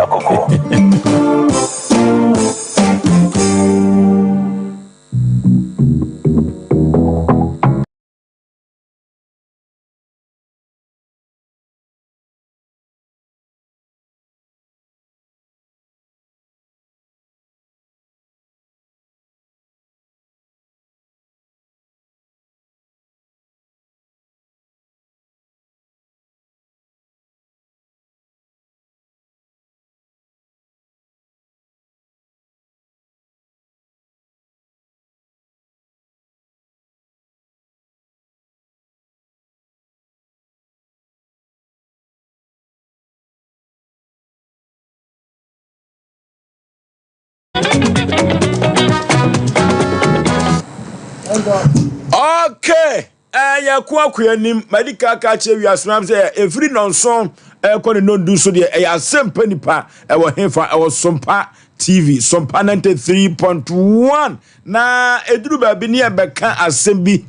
Okay, ɛyɛ ko akoa anim madi ka ka kyerɛ wiase nam sɛ ɛfiri nɔnson ɛkɔ ne nɔndu so deɛ ɛyɛ asɛmpa nipa ɛwɔ hefa ɛwɔ sompa tv sompa 93.1 na ɛduru baabi ne yɛbɛka asɛm bi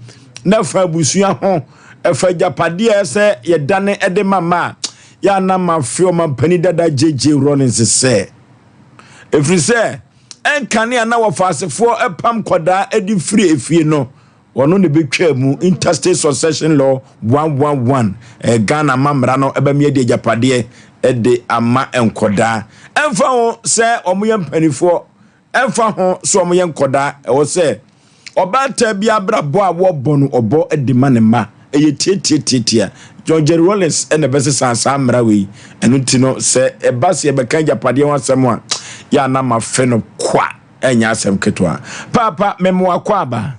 na fa abusua ho ɛfa agyapadeɛ sɛ yɛdane ɛde ma ma a yɛana mafe ɔmampani dada gyegye Rawlings sɛ ɛfiri sɛ ɛnkane a na wɔfaasefoɔ pam kɔdaa de firi efie no ɔno na ɛbɛtwaa mu interstate succession law 111 eh, Ghana ma mmara no ɛbɛmeɛ de agyapadeɛ de ama nkɔdaa ɛmfa ho sɛ wɔyɛ mpanimfoɔ Ɛmfa ho sɛ wɔyɛ nkwadaa, ɛwɔ sɛ ɔbaatan bi abrabɔ a wɔbɔ no ɔbɔ de ma ne mma. Ɛyɛ tiatiatiatia. John Jerry Rawlings na ɛbɛsesaa saa mmara wei. Ɛno nti no, sɛ ɛba sɛ yɛbɛka agyapadeɛ ho asɛm a, yɛ a na mafe no kwa. Ɛnyɛ asɛm ketewa. Paapa, mema wakɔ aba.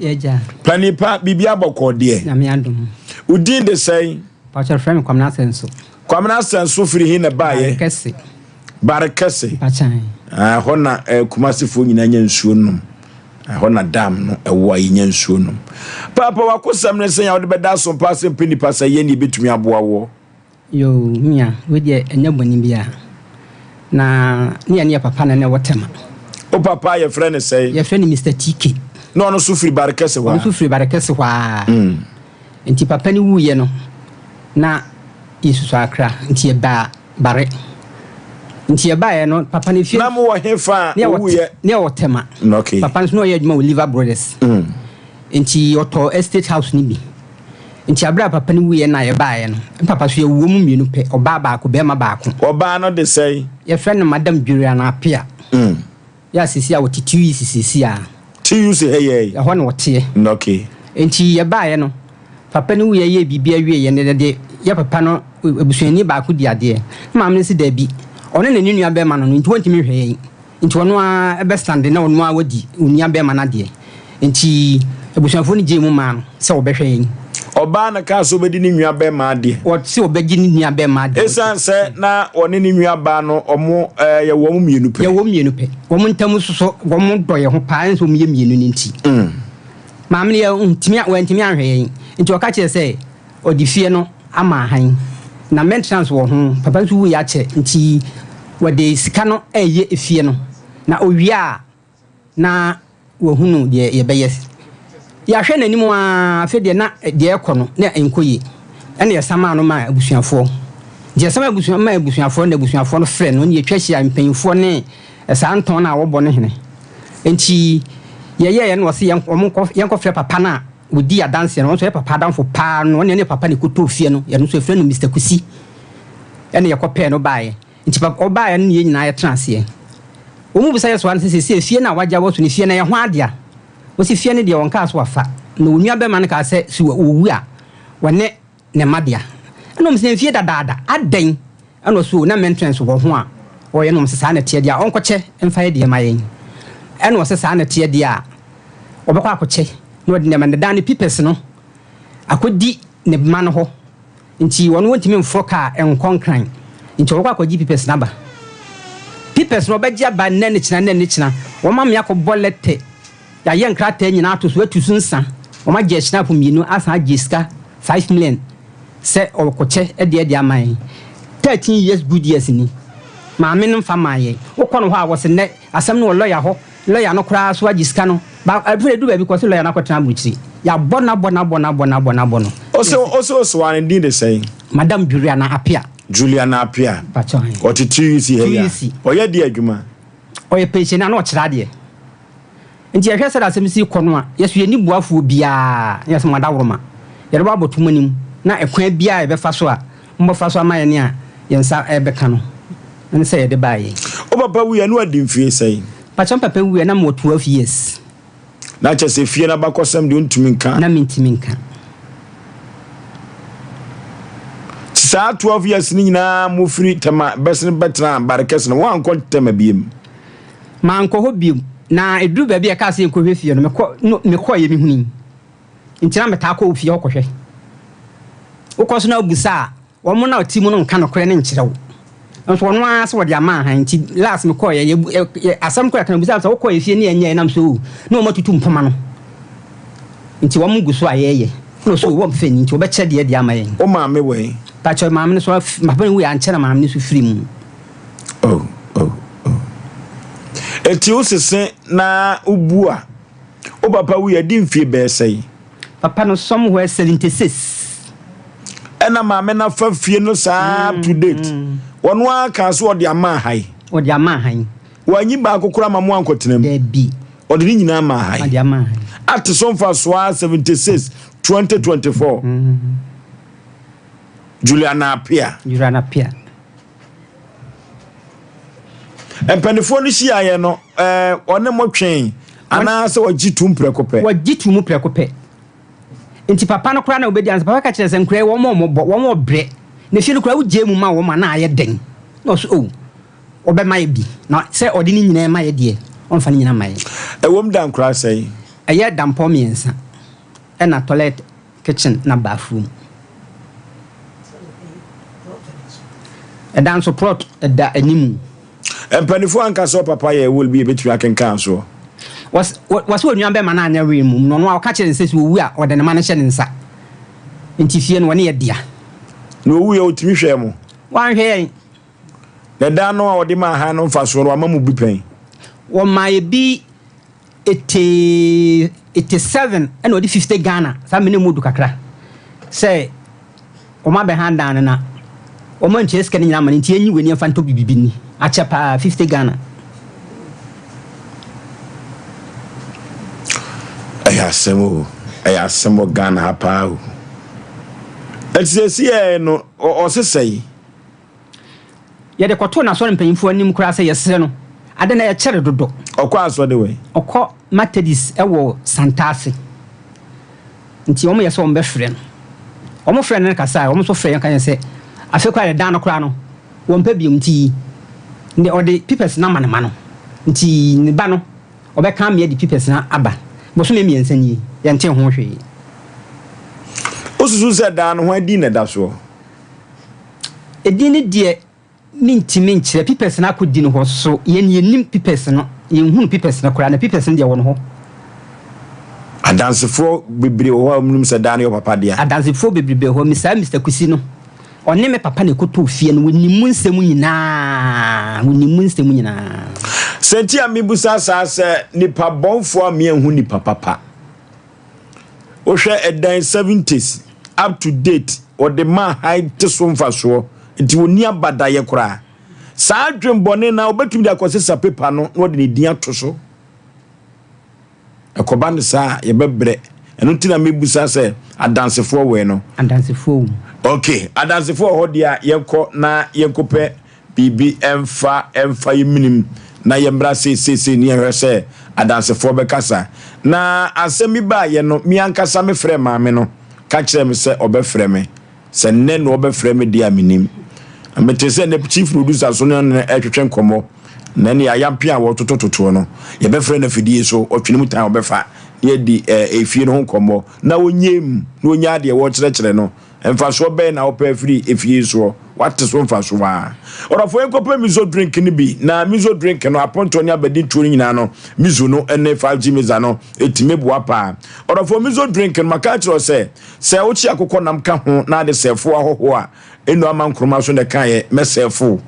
Yɛgya. Panin pa, biribi abɔkɔɔ deɛ. Nyame adom. Wo din de sɛn? Pakyɛ frɛ me Kwamina Asɛnso. Kwamina Asɛnso firi he na ɛbaeɛ? Barekɛse. Barekɛse. Mpakyɛn. Ah, ɛhɔ na eh, Kumasefoɔ nyinaa nya nsuo nom. Ɛhɔ na dam no ɛwɔ a yɛnya nsuo nom. Paapa wakosɛm ne sɛn a wode bɛda asompa ase mpɛ nipa sɛ yɛn ne yɛbɛtumi aboa woɔ? Yoo, nua, wei deɛ ɛnyɛ bɔne biara. Na ne yɛne yɛ papa na na ɛwɔ Tema. Wo papa a yɛfrɛ no sɛn? Yɛfrɛ no Mister TK. Na ɔno nso firi Barekɛse hɔ a? Ɔno nso firi Barekɛse hɔ ara. Mm. Nti papa no wuiɛ no, na yɛsusu akra, nti yɛbaa Bare. Nti yɛbaeɛ no, papa no fie. Na mowɔ hefa a ɔwuiɛ? Ne yɛwɔ Tema. Okay. Papa no nso na ɔyɛ adwuma wɔ Lever Brothers. Mm. Nti ɔtɔɔ estate house no bi. Nti aberɛ a papa no wuiɛ na yɛbaeɛ no, me papa so yɛwoo mu mmienu pɛ, ɔbaa baako, barima baako. Ɔbaa no de sɛn? Yɛfrɛ no Madam Juliana Appiah. Mm. Yɛ a seesei a ɔte TUC seesei a. TUC ha yɛ yi? Ɛhɔ na ɔteɛ. Okay. Nti yɛbaeɛ no, papa no wuiɛ yɛɛ biribi awieɛ no, yɛde yɛ papa no abusuani baako di adeɛ. Na maame no se daabi, ɔno na ne nua bɛrima no no, nti wɔntumi nhwɛ yɛn. Nti ɔno ara bɛstande na ɔno ara wadi onua bɛrima no adeɛ. Nti abusuafoɔ no gyee mu maa no sɛ ɔbɛhwɛ yɛn. Ɔbaa no kaa sɛ ɔbɛdi ne nua bɛrima adeɛ. Ɔse ɔbɛgye ne nua bɛrima adeɛ. Esiane sɛ na ɔne ne nua baa no wɔn yɛ wɔn mmienu pɛ. Yɛ wɔn mmienu pɛ. Wɔn ntam nso so wɔn dɔ yɛn ho paa ɛne sɛ wɔn yɛ mmienu no nti. Maame no yɛ ntumi wantumi anhwɛ yɛn nti ɔka kyerɛ sɛ ɔde fie no ama ahan na maintenance wɔ ho. Papa nso wuiɛ akyɛ nti wɔde sika no reyɛ efie no na owie a na wahunu deɛ yɛbɛyɛ. Yɛahwɛ n'anim ara, afei deɛ na deɛ ɛrekɔ no na ɛnkɔ yie. Ɛna yɛsamaa no maa abusuafoɔ. Nti yɛsamaa abusua maa abusuafoɔ na abusuafoɔ no frɛ no, ɛna yɛtwa hyia mpanyinfoɔ ne saa ntɔn no a wɔbɔ no hene. Nti yɛyɛeɛ no wɔse yɛn wɔn nkɔ yɛnkɔfrɛ papa no a wɔdii adanseɛ no, ɔno nso ɔyɛ papa adamfo paa no, ɔne ne papa na ɛkɔtɔɔ fie no, yɛno nso yɛfrɛ no Mister Kusi. Ɛna yɛkɔpɛɛ no baeɛ. Nti papa ɔbaeɛ no ne yɛn nyinaa yɛtena aseɛ. Wɔn mu bisa yɛ soa no sɛ seesei efie no a wagya wɔ so no efie no ɛyɛ hwan dea? Ɔse fie no deɛ ɔnkaa so wafa, na onua bɛma no kaa sɛ sɛ ɔwu a ɔne ne mma dea. Ɛna ɔmo se mfie dadaada, adɛn? Ɛna ɔse o na mentrɛns wɔ ho a ɔyɛ na ɔmo se saa na ɛteɛ deɛ a ɔnkɔkyɛ mfa yɛ deɛ ma yɛn. Ɛna ɔse saa na ɛteɛ deɛ a ɔbɛkɔ akɔkyɛ na ɔde nneɛma no dan ne pipɛs no akɔdi ne mma no hɔ. Nti ɔno ɔntumi mforo kaa nkɔ Nkran. Nti ɔbɛkɔ akɔgye pipɛs no aba. Pipɛs no ɔbɛgye aba nnɛ ne kyena, nnɛ ne kyena. Wɔma me akɔbɔ lɛtɛ. Yɛayɛ nkrataa nyinaa ato so, atu so nsa. Wɔagye ahyinapo mmienu asan agye sika 5 million sɛ ɔrekɔkyɛ de de ama yɛn. 13 years good years ni. Maame no mfa mmaa yɛn. Wokɔ no hɔ a, wɔse nnɛ asɛm no wɔ lɔya hɔ. Lɔya no koraa so agye sika no. Ba afei edu baabi kɔ sɛ lɔya no akɔtena aburukyiri. Yɛabɔ no abɔ no abɔ no abɔ no abɔ no abɔ no. Ose ose ose wa ne din de sɛn? Madam Juliana Appiah. Juliana Appiah. Pakyɛ ɔhe. Ɔte TUC ha yi a. TUC. Ɔyɛ deɛ adwuma? Ɔyɛ pensioni na ɔkyerɛ adeɛ. Nti yɛhwɛ sɛdeɛ asɛm si kɔ no a, yɛso yɛnni boafoɔ biara na yɛsɛ mo adaworoma. Yɛde bɔ abɔto mo anim na ɛkwan biara a yɛbɛfa so a mobɛfa so ama yɛn a yɛn nsa bɛka no ne sɛ yɛde baeɛ yi. Wo papa wuiɛ no wadi mfie sɛn? Pakyɛ me papa wuiɛ na mewɔ 12 years. Na kyerɛ sɛ fie no abakɔsɛm deɛ wontumi nka? Na mentumi nka. Nti saa 12 years no nyinaa mofiri Tema bɛsene bɛtenaa Barekɛse no woankɔ Tema biom? Mankɔ hɔ bio. Na ɛduru baabi a ɛkaa sɛ yɛnkɔhwɛ fie no, mekɔ, no, mekɔeɛ mehunui. Nti na metaa kɔ fie hɔ kɔhwɛ. Wokɔ so na wobisa a, wɔn na wɔte mu no nka nokorɛ no nkyerɛ wo. Nso ɔno ara sɛ wɔde ama ahan nti last mekɔeɛ, yɛ, yɛ, yɛ, asɛm koraa ɛka no, obisa me sɛ wokɔeɛ fie ne yɛnyɛɛ nam sɛ oo, na wɔn atutu mpoma no. Nti wɔn gu so a yɛyɛ. Na ɔsɛ oo, wɔn fɛ ni nti wɔbɛkyɛ deɛ de ama yɛn. Wo maame wɔ he? Pakyɛ maame no so, papa no wuiɛ ankyɛ na maame no nso firi mu. Oh, oh, oh. Eti wo sese na wobu a, wo papa wui adi mfie bɛyɛ sɛn? Papa no somewhere 76. Ɛna maame no afa fie no saa up to date. Ɔno ara kaa sɛ ɔde ama ahae. Ɔde ama ahae. Wanyi baako koraa ma mo ankɔtena mu. Dabi. Ɔde ne nyinaa ma ahae. Ɔde ama ahae. Ate so mfasoɔ ara 76, 2024. Juliana Appiah. Juliana Appiah. Mpanimfoɔ no hyiaeɛ no, ɛɛ ɔne mo twee anaasɛ ɔgye tum prɛko pɛ? Wɔgye tum prɛko pɛ. Nti papa no koraa na obedi ansa. Papa ka kyerɛ sɛ nkura yi wɔn a wɔbɔ, wɔn ɔbrɛ. Na efie no koraa wogyae mu ma wɔn a na ayɛ den. Na ɔso oh, ɔbɛma yɛ bi. Na sɛ ɔde ne nyinaa ma yɛ deɛ, ɔmfa ne nyinaa mma yɛ. Ɛwom da nkura sɛn? Ɛyɛ dampɔ mmiɛnsa ɛna tɔlɛt Kitchen na bathroom. Ɛda nso plot da anim. Mpaninfoɔ anka sɛ ɔpapa yɛ will bi yɛbɛtumi akenkan soɔ. Wɔse onua bɛma no anyɛ wee mmom no ɔno a ɔka kyerɛ no sɛ sɛ owu a ɔde ne ma no hyɛ ne nsa nti fie no ɔne yɛ dea. Na owuiɛ ɔtumi hwɛɛ mo? Wanhwɛ yɛn. Na dan no a ɔde maa han no mfasoɔ no wama mo bi pɛn? Wɔmaa yɛ bi Ete 87 ɛna ɔde 50 Ghana saa mene mu du kakra sɛ wɔn abɛha dan no na wɔn antua sika no nyinaa ma no nti enyi w'ani mfa ntɔ bibibi ni akyɛ paa 50 Ghana. Ɛyɛ asɛm o, ɛyɛ asɛm wɔ Ghana ha paa o. Ɛti sɛ si yɛ no ɔsesɛ yi. Yɛde kɔtoo n'asɔre mpanyimfo anim koraa sɛ yɛsrɛ no, ade na yɛkyɛre dodo. Ɔkɔ asɔre wɛn? Ɔkɔ Methodist wɔ Santase. Nti wɔyɛ sɛ wɔbɛfrɛ no. Wɔfrɛɛ no no kasae, wɔn nso frɛɛ yɛn ka kyerɛɛ yɛn sɛ afei koraa deɛ dan no koraa no wɔmpɛ bio nti ne ɔde papers no ama ne mma no. Nti ne ba no ɔbɛka amea de papers no aba. Bosome mmiɛnsa nie, yɛntee ho hwee. Wosusu sɛ dan no hwan din na ɛda soɔ? Edin no deɛ mentumi nkyerɛ, pipɛs no akɔdi no hɔ so yɛn yɛnnim pipɛs no, yɛnhunu pipɛs no koraa na pipɛs no deɛ wɔ no hɔ. Adansefoɔ bebree wɔ hɔ a wɔnim sɛ dan no yɛ wo papa dea. Adansefoɔ bebrebe wɔ hɔ, me saa Mister Kusi no, ɔne me papa na ɛkɔtɔɔ fie no, wɔnim mu nsɛm nyinaa, wɔnim mu nsɛm nyinaa. Sɛ nti a mebusa saa sɛ nipa bɔnfoɔ a meanhu nipa papa. Wohwɛ ɛdan seventies up to date wɔde ma high te so mfasoɔ nti wɔnni abadayɛ koraa. Saa adwenbɔne na wɔbɛtumi de akɔsesa paper no na wɔde ne din ato so. Ɛkɔba no saa a yɛbɛbrɛ. Ɛno nti na mebusa sɛ adansefoɔ wɔ no. Adansefoɔ wɔ mu. Okay, adansefoɔ wɔ hɔ deɛ a yɛnkɔ na yɛnkɔpɛ biribi mfa mfa yɛn menim na yɛmmra seeseesei ne yɛhwɛ sɛ. Adansefoɔ bɛkasa. Na asɛm bi baeɛ no, me ankasa mefrɛɛ maame no ka kyerɛɛ me sɛ ɔbɛfrɛ me. Sɛ nnɛ na ɔbɛfrɛ me deɛ a mennim. Na metee sɛ nnɛ chief producer so ne no retwetwe nkɔmmɔ. Na ɛnneɛ ayampe a wɔtotototoɔ no, yɛbɛfrɛ no afidie so, ɔtwene mu tan ɔbɛfa na yɛadi efie no ho nkɔmmɔ. Na ɔnyɛ mu, na ɔnyaa deɛ wɔrekyerɛkyerɛ no. Mfasoɔ bɛn na wopɛ afiri efie yi soɔ? Woate so mfasoɔ aa? Ɔdɔfoɔ yɛnkɔpɛ miso drink no bi na miso drink no apontoɔ ne abadintoɔ no nyinaa no miso no ne 5G mixer no ɛtumi boa paa. Ɔdɔfoɔ miso drink no maka akyerɛ wo sɛ sɛ wokye akokɔ nam ka ho na ade sɛɛfo ahɔhoɔ a Eno ama Nkrumah so na ɛkaeɛ, mɛsɛɛfo wo.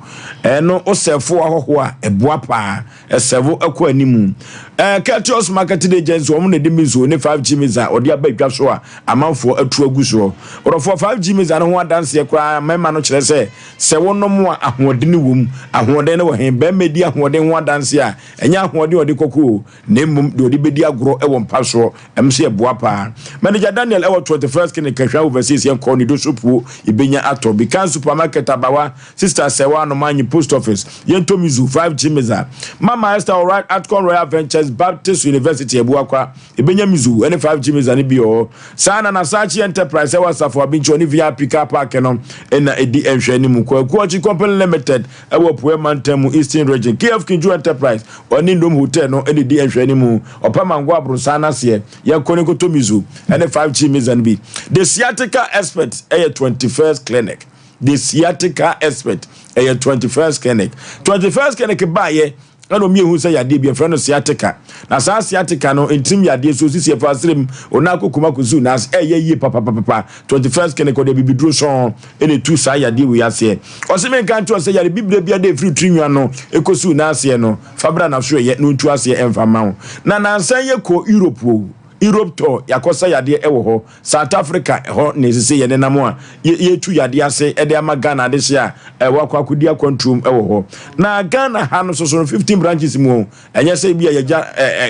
Ɛno, wo sɛɛfo ahɔhoɔ a, ɛboa paa. Ɛsɛɛvo kɔ animu. Ɛɛ, Keltios Marketing Agency, wɔn na ɛde Mizo ne 5G Miza wɔde aba dwa so a amanfoɔ atu agu soɔ. Ɔdɔfoɔ, 5G Miza no ho adanseɛ koraa mmarima no kyerɛ sɛ, sɛ wonom a, ahoɔdene wɔ mu. Ahoɔden no wɔ he? Barima di ahoɔden ho adanseɛ a, ɛnyɛ ahoɔden a ɔde kɔko o, na mmom deɛ ɔde bɛdi agorɔ wɔ mpa soɔ. Ɛno nso yɛ boa paa. Manager Daniel ɛwɔ 21st Clinic Kahwa Overseas yɛn kɔ Nido Sopuo yɛbɛnya atɔ. Bikan Supermarket Abawa Sister Sɛwa Anomanyi Post Office yɛn tɔ Mizu 5G Miza. Mama Esther wɔ Right Atcon Royal Ventures Baptist University Abuakwa yɛbɛnya Mizu ɛne 5G Miza no bi wɔ hɔ. Saa na Nasachi Enterprise ɛwɔ Asafo Abinkyi ɔne VIP Car Park no ɛna ɛdi nhwɛ anim. Kwaku Ɔkye Company Limited ɛwɔ Apueɛ Mantam mu Eastern Region. KF Kinju Enterprise ɔne Ndom Hotel no ɛna ɛdi nhwɛ anim. Ɔpɛ mango aborosan no aseɛ. Yɛnkɔ ne nkɔtɔ miso ɛne 5G misa no bi. The sciatica expert ɛyɛ 21st clinic. The sciatica expert ɛyɛ 21st clinic. 21st clinic baayɛ ɛna ɔmo ehu sɛ yadeɛ bi ɛfrɛ no sciatica. Na saa sciatica no ntirim yadeɛ so osisi ɛfa asrem ona akokuma kosi n'ase ɛyɛ yie papapapa. 21st clinic ɔde abibiduro sɔn ɛna etu saa yadeɛ wei aseɛ. Ɔse menka nkyerɛ sɛ yare bibire bi ade efiri tiri nwa no ekosi n'aseɛ no. Fa bra na so ɛyɛ na ɔntu aseɛ ɛmfa mma wo. Na nansa yi yɛkɔ Europe o, Europe tour, yɛakɔsa yadeɛ ɛwɔ hɔ. South Africa ɛhɔ na ɛsese yɛnenam a yɛtu yadeɛ ase ɛde ama Ghana adehye a ɛwɔ akɔ akɔdi akwantuom ɛwɔ hɔ. Na Ghana ha no soso no 15 branches mu o, ɛnyɛ sɛ ebi a yɛgya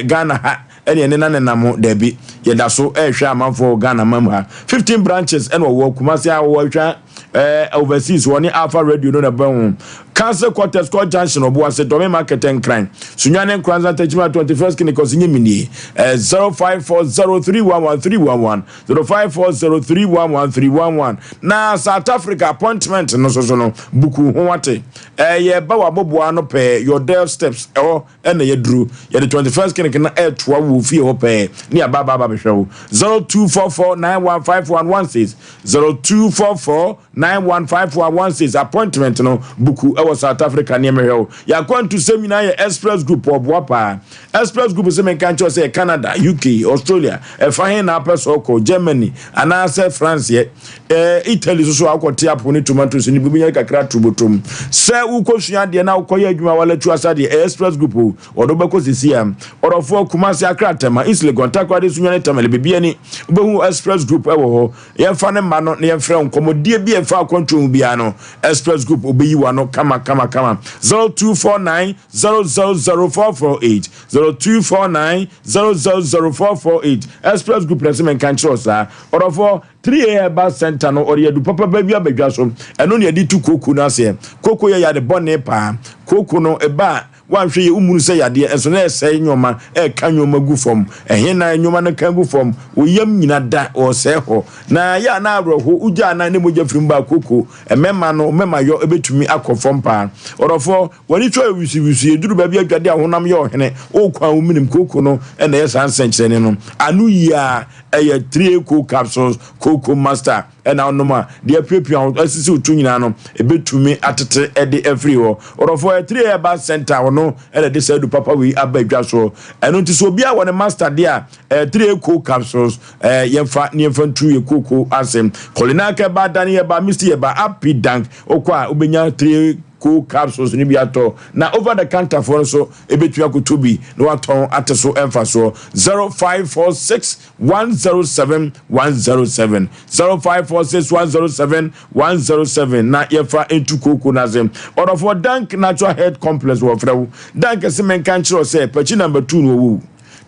Ghana ha ɛne ɛne na nenam ho, daabi. Yɛda so ɛrehwɛ amanfoɔ wɔ Ghana man mu ha. 15 branches ɛna ɔwɔ Kumasi a ɔwɔ atwa eh, overseas wɔ ne Alpha Radio no na ɛbɛn ho. Council Quarters, Court Junction, Obuasi, Dome Market, Nkran, Sunyani, Nkoranza, Techiman, 21st Clinic, Ɔsinye Minie, eh, 0540311311, 0540311311. Na South Africa appointment no so so no, buku ho wate. Eh, yɛba wɔ aboboa no pɛɛ, your door steps, ɛhɔ ɛna yɛduru. Yɛde 21st Clinic no ɛtoa wo fie hɔ pɛɛ, ne yɛaba aba aba bɛhwɛ wo. 0244915116, 0244915116 appointment no buku ɛwɔ South Africa nneɛma hwɛ wo. Yɛakwantusɛm nyinaa yɛ Express Group ɔboa paa. Express Group sɛ menka nkyerɛ sɛ Canada, UK, Australia, ɛfa he na apɛ sɛ ɔkɔ, Germany anaasɛ France yɛ. Eh, Italy so so a wokɔte apo ne tomatoes ne bi wobɛnya kakra ato botom. Sɛ wokɔsua adeɛ na wokɔyɛ adwuma walatu asa deɛ, ɛyɛ Express Group o, wɔde wobɛkɔ sisi a. Ɔdɔfoɔ, Kumasi, Accra, Tema, East Legon, Takoradi, Sunyani, Tamale, baabi ani wobɛhu Express Group ɛwɔ hɔ. Yɛmfa ne mma no na yɛmfrɛ wo nkɔmmɔdie bi a ɛfa akwantuo ho biara no, Express Group ɔbɛyi w'ano kama kama kama. 0249 000448 0249 000448 Express Group na ɛsɛ menka nkyerɛ wo saa. Ɔdɔfoɔ, 3A Herbal Center no ɔde adu papapa bi aba dwa so. Ɛno na yɛde tu kooko no aseɛ. Kooko yɛ yade bɔne paa. Kooko no ɛba a, woanhwɛ yie wommunu sɛ yadeɛ nso na ɛresɛe nnoɔma, ɛreka nnoɔma gu fam. Ɛhe na nnoɔma no ka gu fam? Wo yam nyina da, ɔresɛe hɔ. Na ɛyɛ a na awerɛho, wogya a na ne mogya firi mu ba a kooko, mmarima no mmarima yɔ bɛtumi akɔ fam paa. Ɔdɔfoɔ, w'ani tɔ yɛ wisiwisi, ɛduru baabi a adwadeɛ a honam yɛ ɔhene, wokɔ a womenem kooko no na ɛyɛ saa nsɛnkyerɛnne no. Ano yie ara ɛyɛ 3A Cold Capsules, Cocoa Master ɛna wonom a, deɛ apiapia wo asisi wo to nyinaa no, ɛbɛtumi atete ɛde afiri hɔ. Ɔdɔfoɔ, ɛyɛ 3A Herbal Center, ɔno ɛna ɛde saa adu papa wei aba adwa soɔ. Ɛno nti sɛ obiara wɔ ne master deɛ a, ɛyɛ 3A Cold Capsules, ɛɛ yɛmfa ne yɛmfa ntu yɛ kooko ase. Kolinak Herbal, Dani Herbal, Misty Herbal, Api Dank, wokɔ a wobɛnya 3A Cold Capsules no bi atɔ. Na over the counter foɔ no nso, Ebetumi akoto bi na watɔn ate so mfasoɔ. 0546 107 107 0546 107 107 na yɛfa ntu kooko no ase. Ɔdɔfoɔ Dank Natural Health Complex wɔfrɛ wo. Dank se menka nkyerɛ wo sɛ pakyi number 2 no ɔwɔ wu.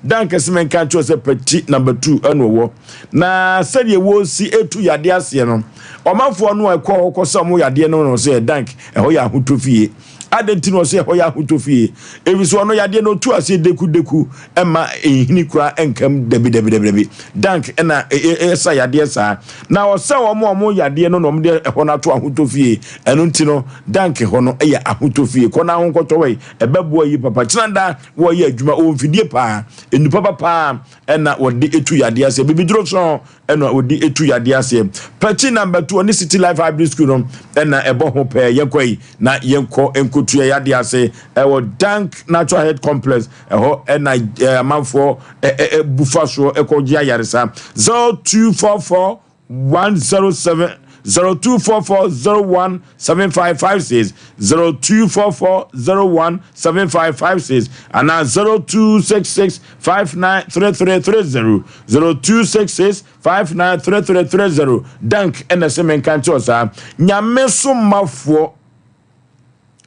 Dan kɛse menka nkyerɛ sɛ pɛkyi number 2 ɛna ɔwɔ. Na sɛdeɛ wɔsi etu yadeɛ aseɛ no, ɔmanfoɔ no a ɛkɔ hɔ kɔ sɛ ɔmo yadeɛ no no sɛ dank ɛhɔ yɛ ahotɔ fie. Adɛn nti na ɔsɛ ɛhɔ yɛ ahotɔ fie? Ɛfiri sɛ ɔno yadeɛ no ɔtu aseɛ dekudeku ɛma nhini koraa ɛnkam dabidabidabi. Dank ɛna ɛsa yadeɛ saa. Na ɔsɛ wɔn a wɔn yadeɛ no na wɔn de ɛhɔ no ato ahotɔ fie. Ɛno nti no dank hɔ no ɛyɛ ahotɔ fie. Kɔ na ahonkɔtɔ wɔ yi ɛbɛboa yi papa. Kyena da wɔyɛ adwuma ɔwɔ mfidie paa. Nnipa papa ɛna wɔde etu yadeɛ aseɛ. Bibiduro sɔn ɛna ɔdi etu yadeɛ aseɛ. Pɛkyi number 2 ɔne City Life Hybrid School no ɛna ɛbɔ ho pɛɛ. Yɛnkɔ yi na yɛnkɔ nkotua yadeɛ ase ɛwɔ Dank Natural Health Complex ɛhɔ ɛna amanfoɔ ɛbu fa soɔ ɛkɔ gye ayaresa. 0244 107 0244 01 7556 0244 01 7556 anaa 0266 593330 0266 593330. Dank ɛna sɛ menka nkyerɛ saa nyame somafoɔ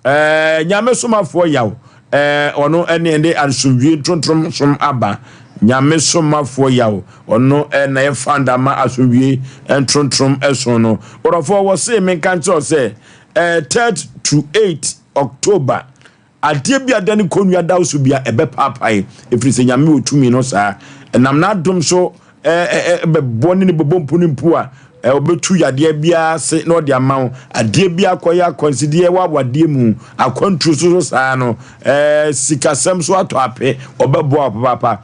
nyame somafoɔ yaw ɔno ɛne ɛde asomdwie ntontrom som aba. Nyame somafoɔ yaw ɔno ɛna yɛ founder ma asomdwie ntontrom ɛso no. Wɔrɔfoɔ wɔ se menka nkyerɛ sɛ 3rd to 8 October adeɛ bi ada ne kɔnnua da so bia ɛbɛpaapae ɛfiri sɛ nyame wɔ tumi no saa ɛnam n'adom so bɛbɔ ne ne bɔbɔ mpo ne mpo a ɔbɛtu yadeɛ biara ase na ɔde ama wo. Adeɛ bi akɔyɛ akwansideɛ wɔ awadeɛ mu akwantuo so so saa no sikasɛm so atɔ apɛ ɔbɛboa wo papaapa.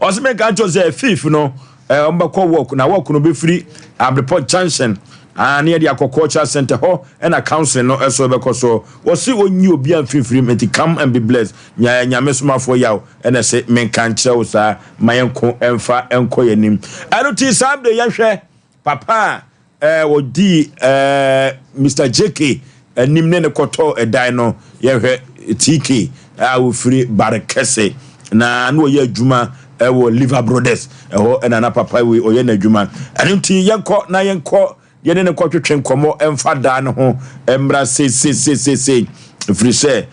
Ɔsɛ mɛka nkyerɛ sɛ fifth no ɔmbɛkɔ work na work no bɛfiri Abrepɔ Junction ne yɛde akɔ cultural center hɔ ɛna council no ɛso ɛbɛkɔ so. Wɔsi onyi obi a mfimfini nti come and be blessed. Nyame somafoɔ yaw ɛna sɛ menka nkyerɛ wo saa ma yɛnko ɛmfa ɛnkɔ yɛn anim. Ɛno ti saa bere yɛhwɛ papa a wɔdi Mr. JK anim ne ne kɔtɔ ɛdan no. Yɛhwɛ TK a wɔfiri Barekɛse na na ɔyɛ adwuma ɛwɔ Liver Brothers ɛhɔ ɛna na papa wei ɔyɛ n'adwuma. Ɛno nti yɛnkɔ na yɛnkɔ yɛne ne kɔtwetwe nkɔmmɔ ɛmfa daa ne ho mmra seeseiseesei ɛfiri sɛ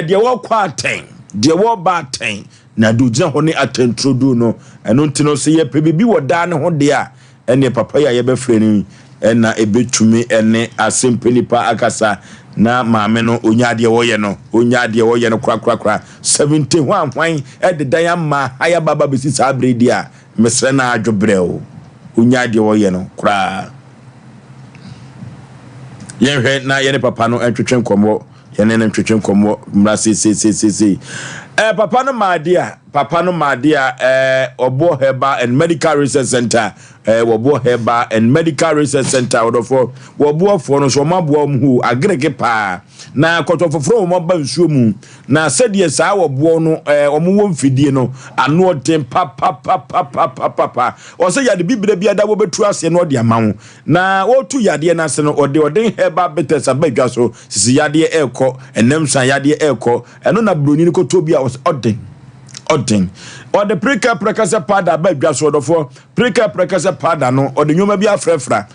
deɛ wɔkɔ atɛn deɛ wɔba atɛn na deɛ ogyina hɔ ne atɛnturodu no. Ɛno nti no sɛ yɛpɛ biribi wɔ daa ne ho deɛ a ɛneɛ papa yi a yɛbɛfrɛ no ɛna ɛbɛtumi ɛne asɛmpɛ nipa akasa na maame no onya adeɛ wɔyɛ no onya adeɛ wɔyɛ no korakorakora 70 ho ahwan ɛde dan ama ha baba bɛsi saa bere di a mesrɛ no adwo brɛ o onya adeɛ wɔyɛ no koraa. Yɛnhwɛ na yɛne papa no ntwetwe nkɔmmɔ yɛne no ntwetwe nkɔmmɔ mmra seeseiseesei. Papa no maade a papa no maade a ɔboɔ Herbal and Medical Research Center wɔboɔ Herbal and Medical Research Center wɔdɔfoɔ wɔboɔfoɔ no so wɔn aboa wɔn ho agerege paa na kɔtɔ foforɔ wɔn aba nsuo mu na sɛdeɛ saa wɔboɔ no wɔn wɔ mfidie no ano ɔden papapapapapapa. Ɔsɛ yade bibire bi ada wɔbɛtu aseɛ na ɔde ama wo na wɔtu yadeɛ no ase no ɔde ɔden herbal bitters aba dwa so sisi yadeɛ ɛrekɔ ɛnam san yadeɛ ɛrekɔ ɛno na buroni no kɔtɔ bi a ɔden ɔden ɔde preka prekasɛ powder aba dwa so ɔdɔfoɔ preka prekasɛ powder no ɔde nneɛma bi afrɛfra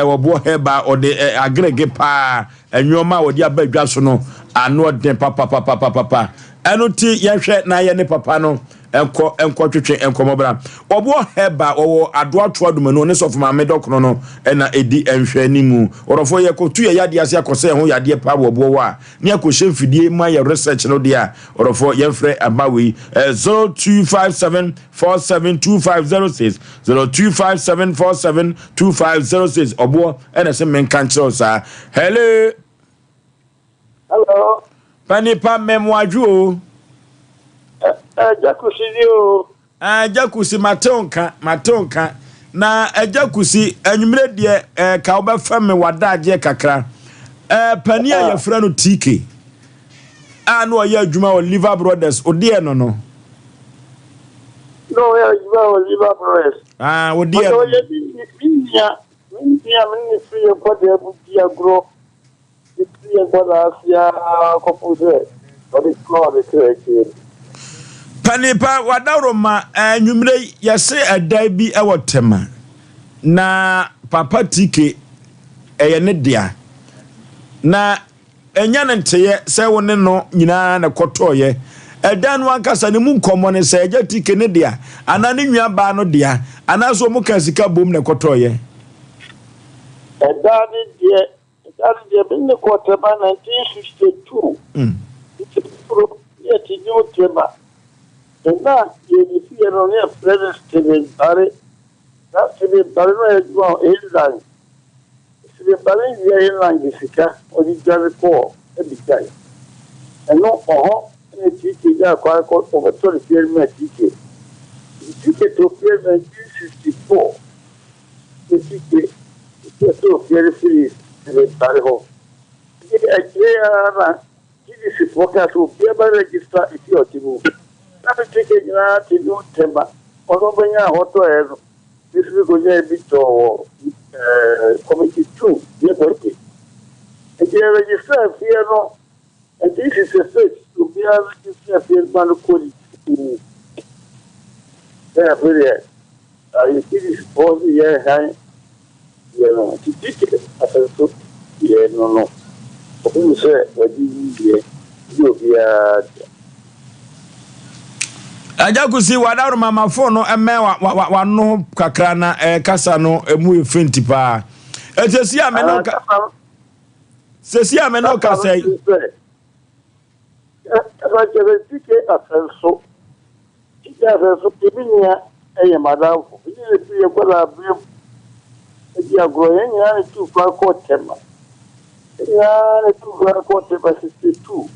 wɔboɔ herbal ɔde agerege paa nneɛma a wɔde aba dwa so no ano ɔden papapapapapa. Ɛno ti yɛhwɛ na yɛ ne papa no nkɔ nkɔ twetwe nkɔmɔ bra. Wɔboɔ herbal wɔwɔ adoatoa domanu ne sɔfo maame dɔkono no ɛna ɛdi nhwɛ anim. Wɔdɔfoɔ yɛkɔtu yɛ yadeɛ ase akɔsɛ ɛho yadeɛ paa wɔboɔ wɔ a ne akɔhyɛ mfidie mu ayɛ research no deɛ a wɔdɔfoɔ yɛmfrɛ aba wei 0257 472506 0257 472506 ɔboɔ ɛna sɛ menka nkyerɛ wo saa. Hello. Hello. Panipa mmɛmoadwo o. Jakusi ni o. Jakusi mateo nka mateo nka na Jakusi anwummerɛ deɛ ka wobɛfa me wadagyeɛ kakra. Pani a yɛfrɛ no TK a na ɔyɛ adwuma wɔ Liver Brothers odeɛ no no. Na ɔyɛ adwuma wɔ Liver Brothers. Odeɛ no. Ɔyɛ me nua me nua me ne firi yɛn nkɔdaa mu di agorɔ. Firi yɛn nkɔdaa ase ara kɔpo sɛ ɔde kɔ ɔde kyerɛ akyire. Panipa wadaroma anwummerɛ yɛse ɛdan bi ɛwɔ Tema na papa TK ɛyɛ ne dea na ɛnya ne nteyɛ sɛ wo ne no nyinaa na kɔtɔɔyɛ. Ɛdan no ankasa ne mu nkɔmmɔ ne sɛ Agya TK ne dea anaa ne nua baa no dea anaasɛ wɔn kaa sika bom na ɛkɔtɔeɛ. Ɛdan no deɛ, ɛdan no deɛ me ne kɔɔ Tema 1962. Nti kuro ne yɛte New Tema. Na yɛn fie no ne yɛfrɛ no Stephen Barre. Na Stephen Barre no yɛ adwuma wɔ England. Stephen Barre wia England de sika ɔde dwane kɔɔ Abidjan. Ɛno ɔhɔ na TK gyaa kwan kɔ ɔbɛtɔ ne fie no maa TK. Nti TK tɔɔ fie no 1964 na TK tɔɔ fie no firii Stephen Barre hɔ. Nti akyire yi ara na GDC foɔ kaa sɛ obiara bɛ register efie a ɔte mu. Na me TK nyinaa te New Tema. Ɔno ɔbɛnyaa hɔ tɔeɛ no, me nso mekɔnyaa bi tɔɔ wɔ eh, Committee 2 Yɛkɔte. Nti yɛ register fie no, 1966 obiara register fie no ma no kɔ ne mu. Sɛ afei deɛ, ayɛ GDC foɔ sɛ yɛ han Yɛ no tititi asɛnso yɛ no no ɔhunu sɛ wadi wuiɛ yɛ obiara dea. Agya Kusi, w'adaworoma ma phone no mmɛn w'ano ho kakra na eh, kasa no emu yɛ faint paa. Sɛsi a me ne wo ka sɛsi a me ne wo kasa yi. Ɛfa kyerɛ TK Asɛnso. TK Asɛnso deɛ me nua yɛ m'adamfo. Me ne no firi yɛn nkwadaa berɛ mu di agorɔ. Yɛn nyinaa na tuu kwan kɔɔ Tema. Yɛn nyinaa na tuu kwan kɔɔ Tema 62.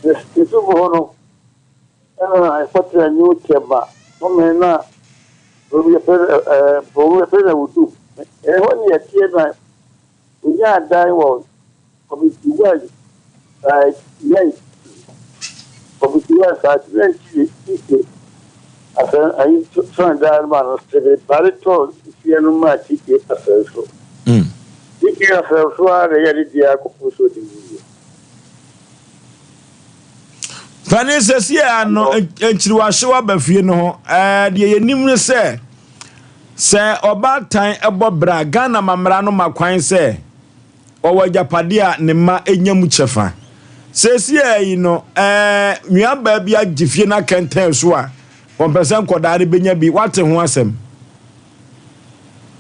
Na 62 mu hɔ no, ɛna yɛkɔtena New Tema. Home na baabi yɛfrɛ no ɛɛ baabi yɛfrɛ no Awudum. Ɛhɔ ne yɛteɛ na Onyaa dan wɔ Committee One side Nent Committee One side Nent Tike asɛn ayi tɔn dan no ma no sebe bare tɔn fie no maa Tike asɛn so. Tike asɛn so ara na ɛyɛ ne deɛ akɔpem sɛ ɔde wuiɛ. Panin sɛsi a no nkyiriwahyew aba fie no ho ɛɛ deɛ yɛnim ne sɛ sɛ ɔbaatan bɔ bra Ghana ma mmara no ma kwan sɛ ɔwɔ agyapadeɛ a ne mma nya mu kyɛfa. Sɛsi a yi no ɛɛ nuabaa bi agye fie no akɛntɛn so a wɔmpɛ sɛ nkɔdaa no bɛnya bi wate ho asɛm.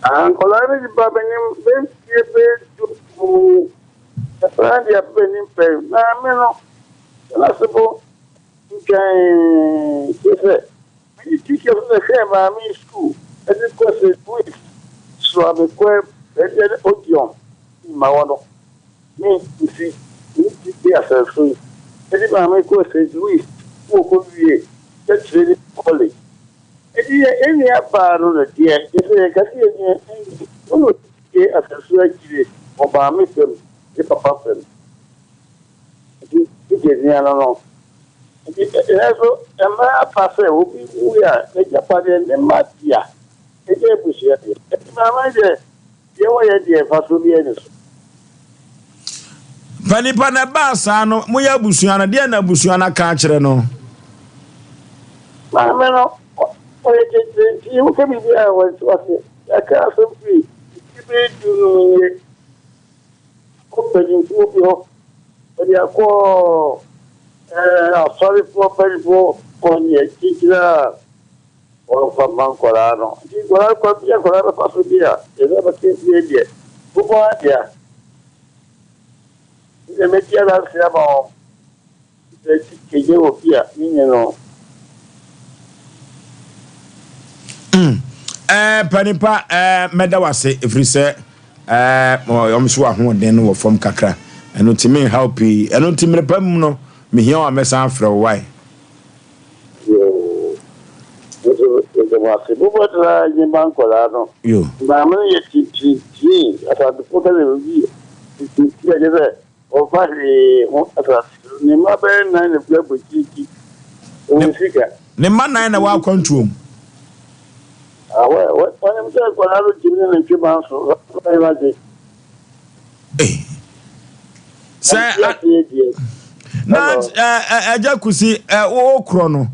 Ah, nkɔdaa no de ba bɛnim bɛmfie bɛdu mu Ɛbɛn deɛ bɛnim pɛn, na me no, n'ase bo ntwɛn kyerɛ sɛ mene teacher no na ɛhwɛɛ maame yi sukuu de kɔ St. Louis Suame-Kwe baabi a na Odeon mma wɔ no. Me nsi mene TK Asɛnso yi de maame kɔɔ St. Louis na wɔkɔ wie kyerɛkyerɛ ne college. Enti yɛn nua baa no no deɛ kyerɛ sɛ yɛnka sɛ yɛn nua ɔno Tie asɛnso akyire wɔ maame fam ne papa fam nti tete nua no no nti nanso mmara apa sɛ obi wui a n'agyapadeɛ ne mma dea ɛnyɛ abusua dea nti maame no deɛ deɛ wɔyɛ deɛ mfasoɔ biara nni so. Pa nipa na ɛbaa saa no moyɛ abusua no deɛ na abusua no aka akyerɛ no. Maame no ɔyɛ titire nti woka biribi a wɔnte ase. Yɛaka asɛm firi mfe bɛyɛ du no mu nie kɔ mpanyimfoɔ bi hɔ, wɔde akɔ ɛɛ asɔrefoɔ mpanyimfoɔ hɔ ne akyirikyiri a wɔmfa mma nkwadaa no. Nti nkwadaa no kwan bi a nkwadaa bɛfa so bi a yɛsɛ bɛte fie deɛ, bobɔ adea. Nti mɛdi adanseɛ ama wɔn. Sɛ ɛnyɛ obi a menye no. Mm. Eh, panipa eh, mɛda wase ɛfiri sɛ eh, ɔm so ahoɔden no wɔ fam kakra ɛno nti menhaw pii ɛno nti mmerɛ pa mu no mehia wo a mɛsan afrɛ wo wae. Yoo, nso meda mo ase. Mobɔtena nye ma nkwadaa no. Yo. Maame no yɛ tintintin, Asantefoɔ ka sɛ obi yɛ tintintin a kyerɛ sɛ Ɔmfa hwee ho asase so. Ne mma bɛyɛ nnan na efiri aburokyiri nti, wɔn sika. Ne mma nnan na ɛwɔ akwantuo mu. Ah, wɔ, wɔ, wɔnim sɛ nkwadaa no tumi ne ne ntwe manso, saa na agye. Ee. Sɛ, na agya Kusi, wo korɔ no,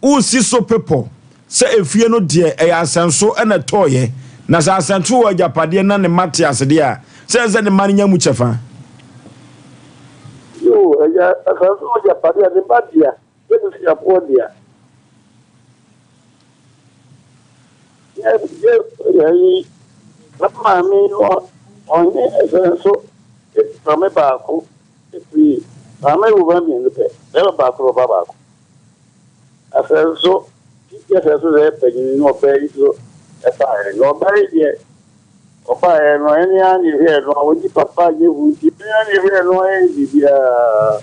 Woresi so bepɔ sɛ efie no deɛ ɛyɛ asɛnso na ɛtɔeɛ, na sɛ asɛnso wɔ agyapadeɛ na ne mma te ase deɛ a, sɛ ɛsɛ sɛ ne mma no nya mu kyɛfa. Yoo, ɛyɛ asɛnso wɔ agyapadeɛ a ne mma dea. Y'abusuafoɔ dea. Yɛ yɛ yɛyi me maame yi ɔ ɔnye ɛsɛ nso maame baako firi maame wo ba mmienu pɛ bɛrima baako na ɔba baako. Asɛ nso titi asɛ nso na ɛyɛ panyin na ɔbaa yi nso ɛbaeɛ na ɔbaa yi deɛ ɔbaeɛ no ɛne ara na ɛhwɛɛ no a ɔnyi papa nyɛ hu nti ɛne ara na ɛhwɛɛ no ayɛ biribiara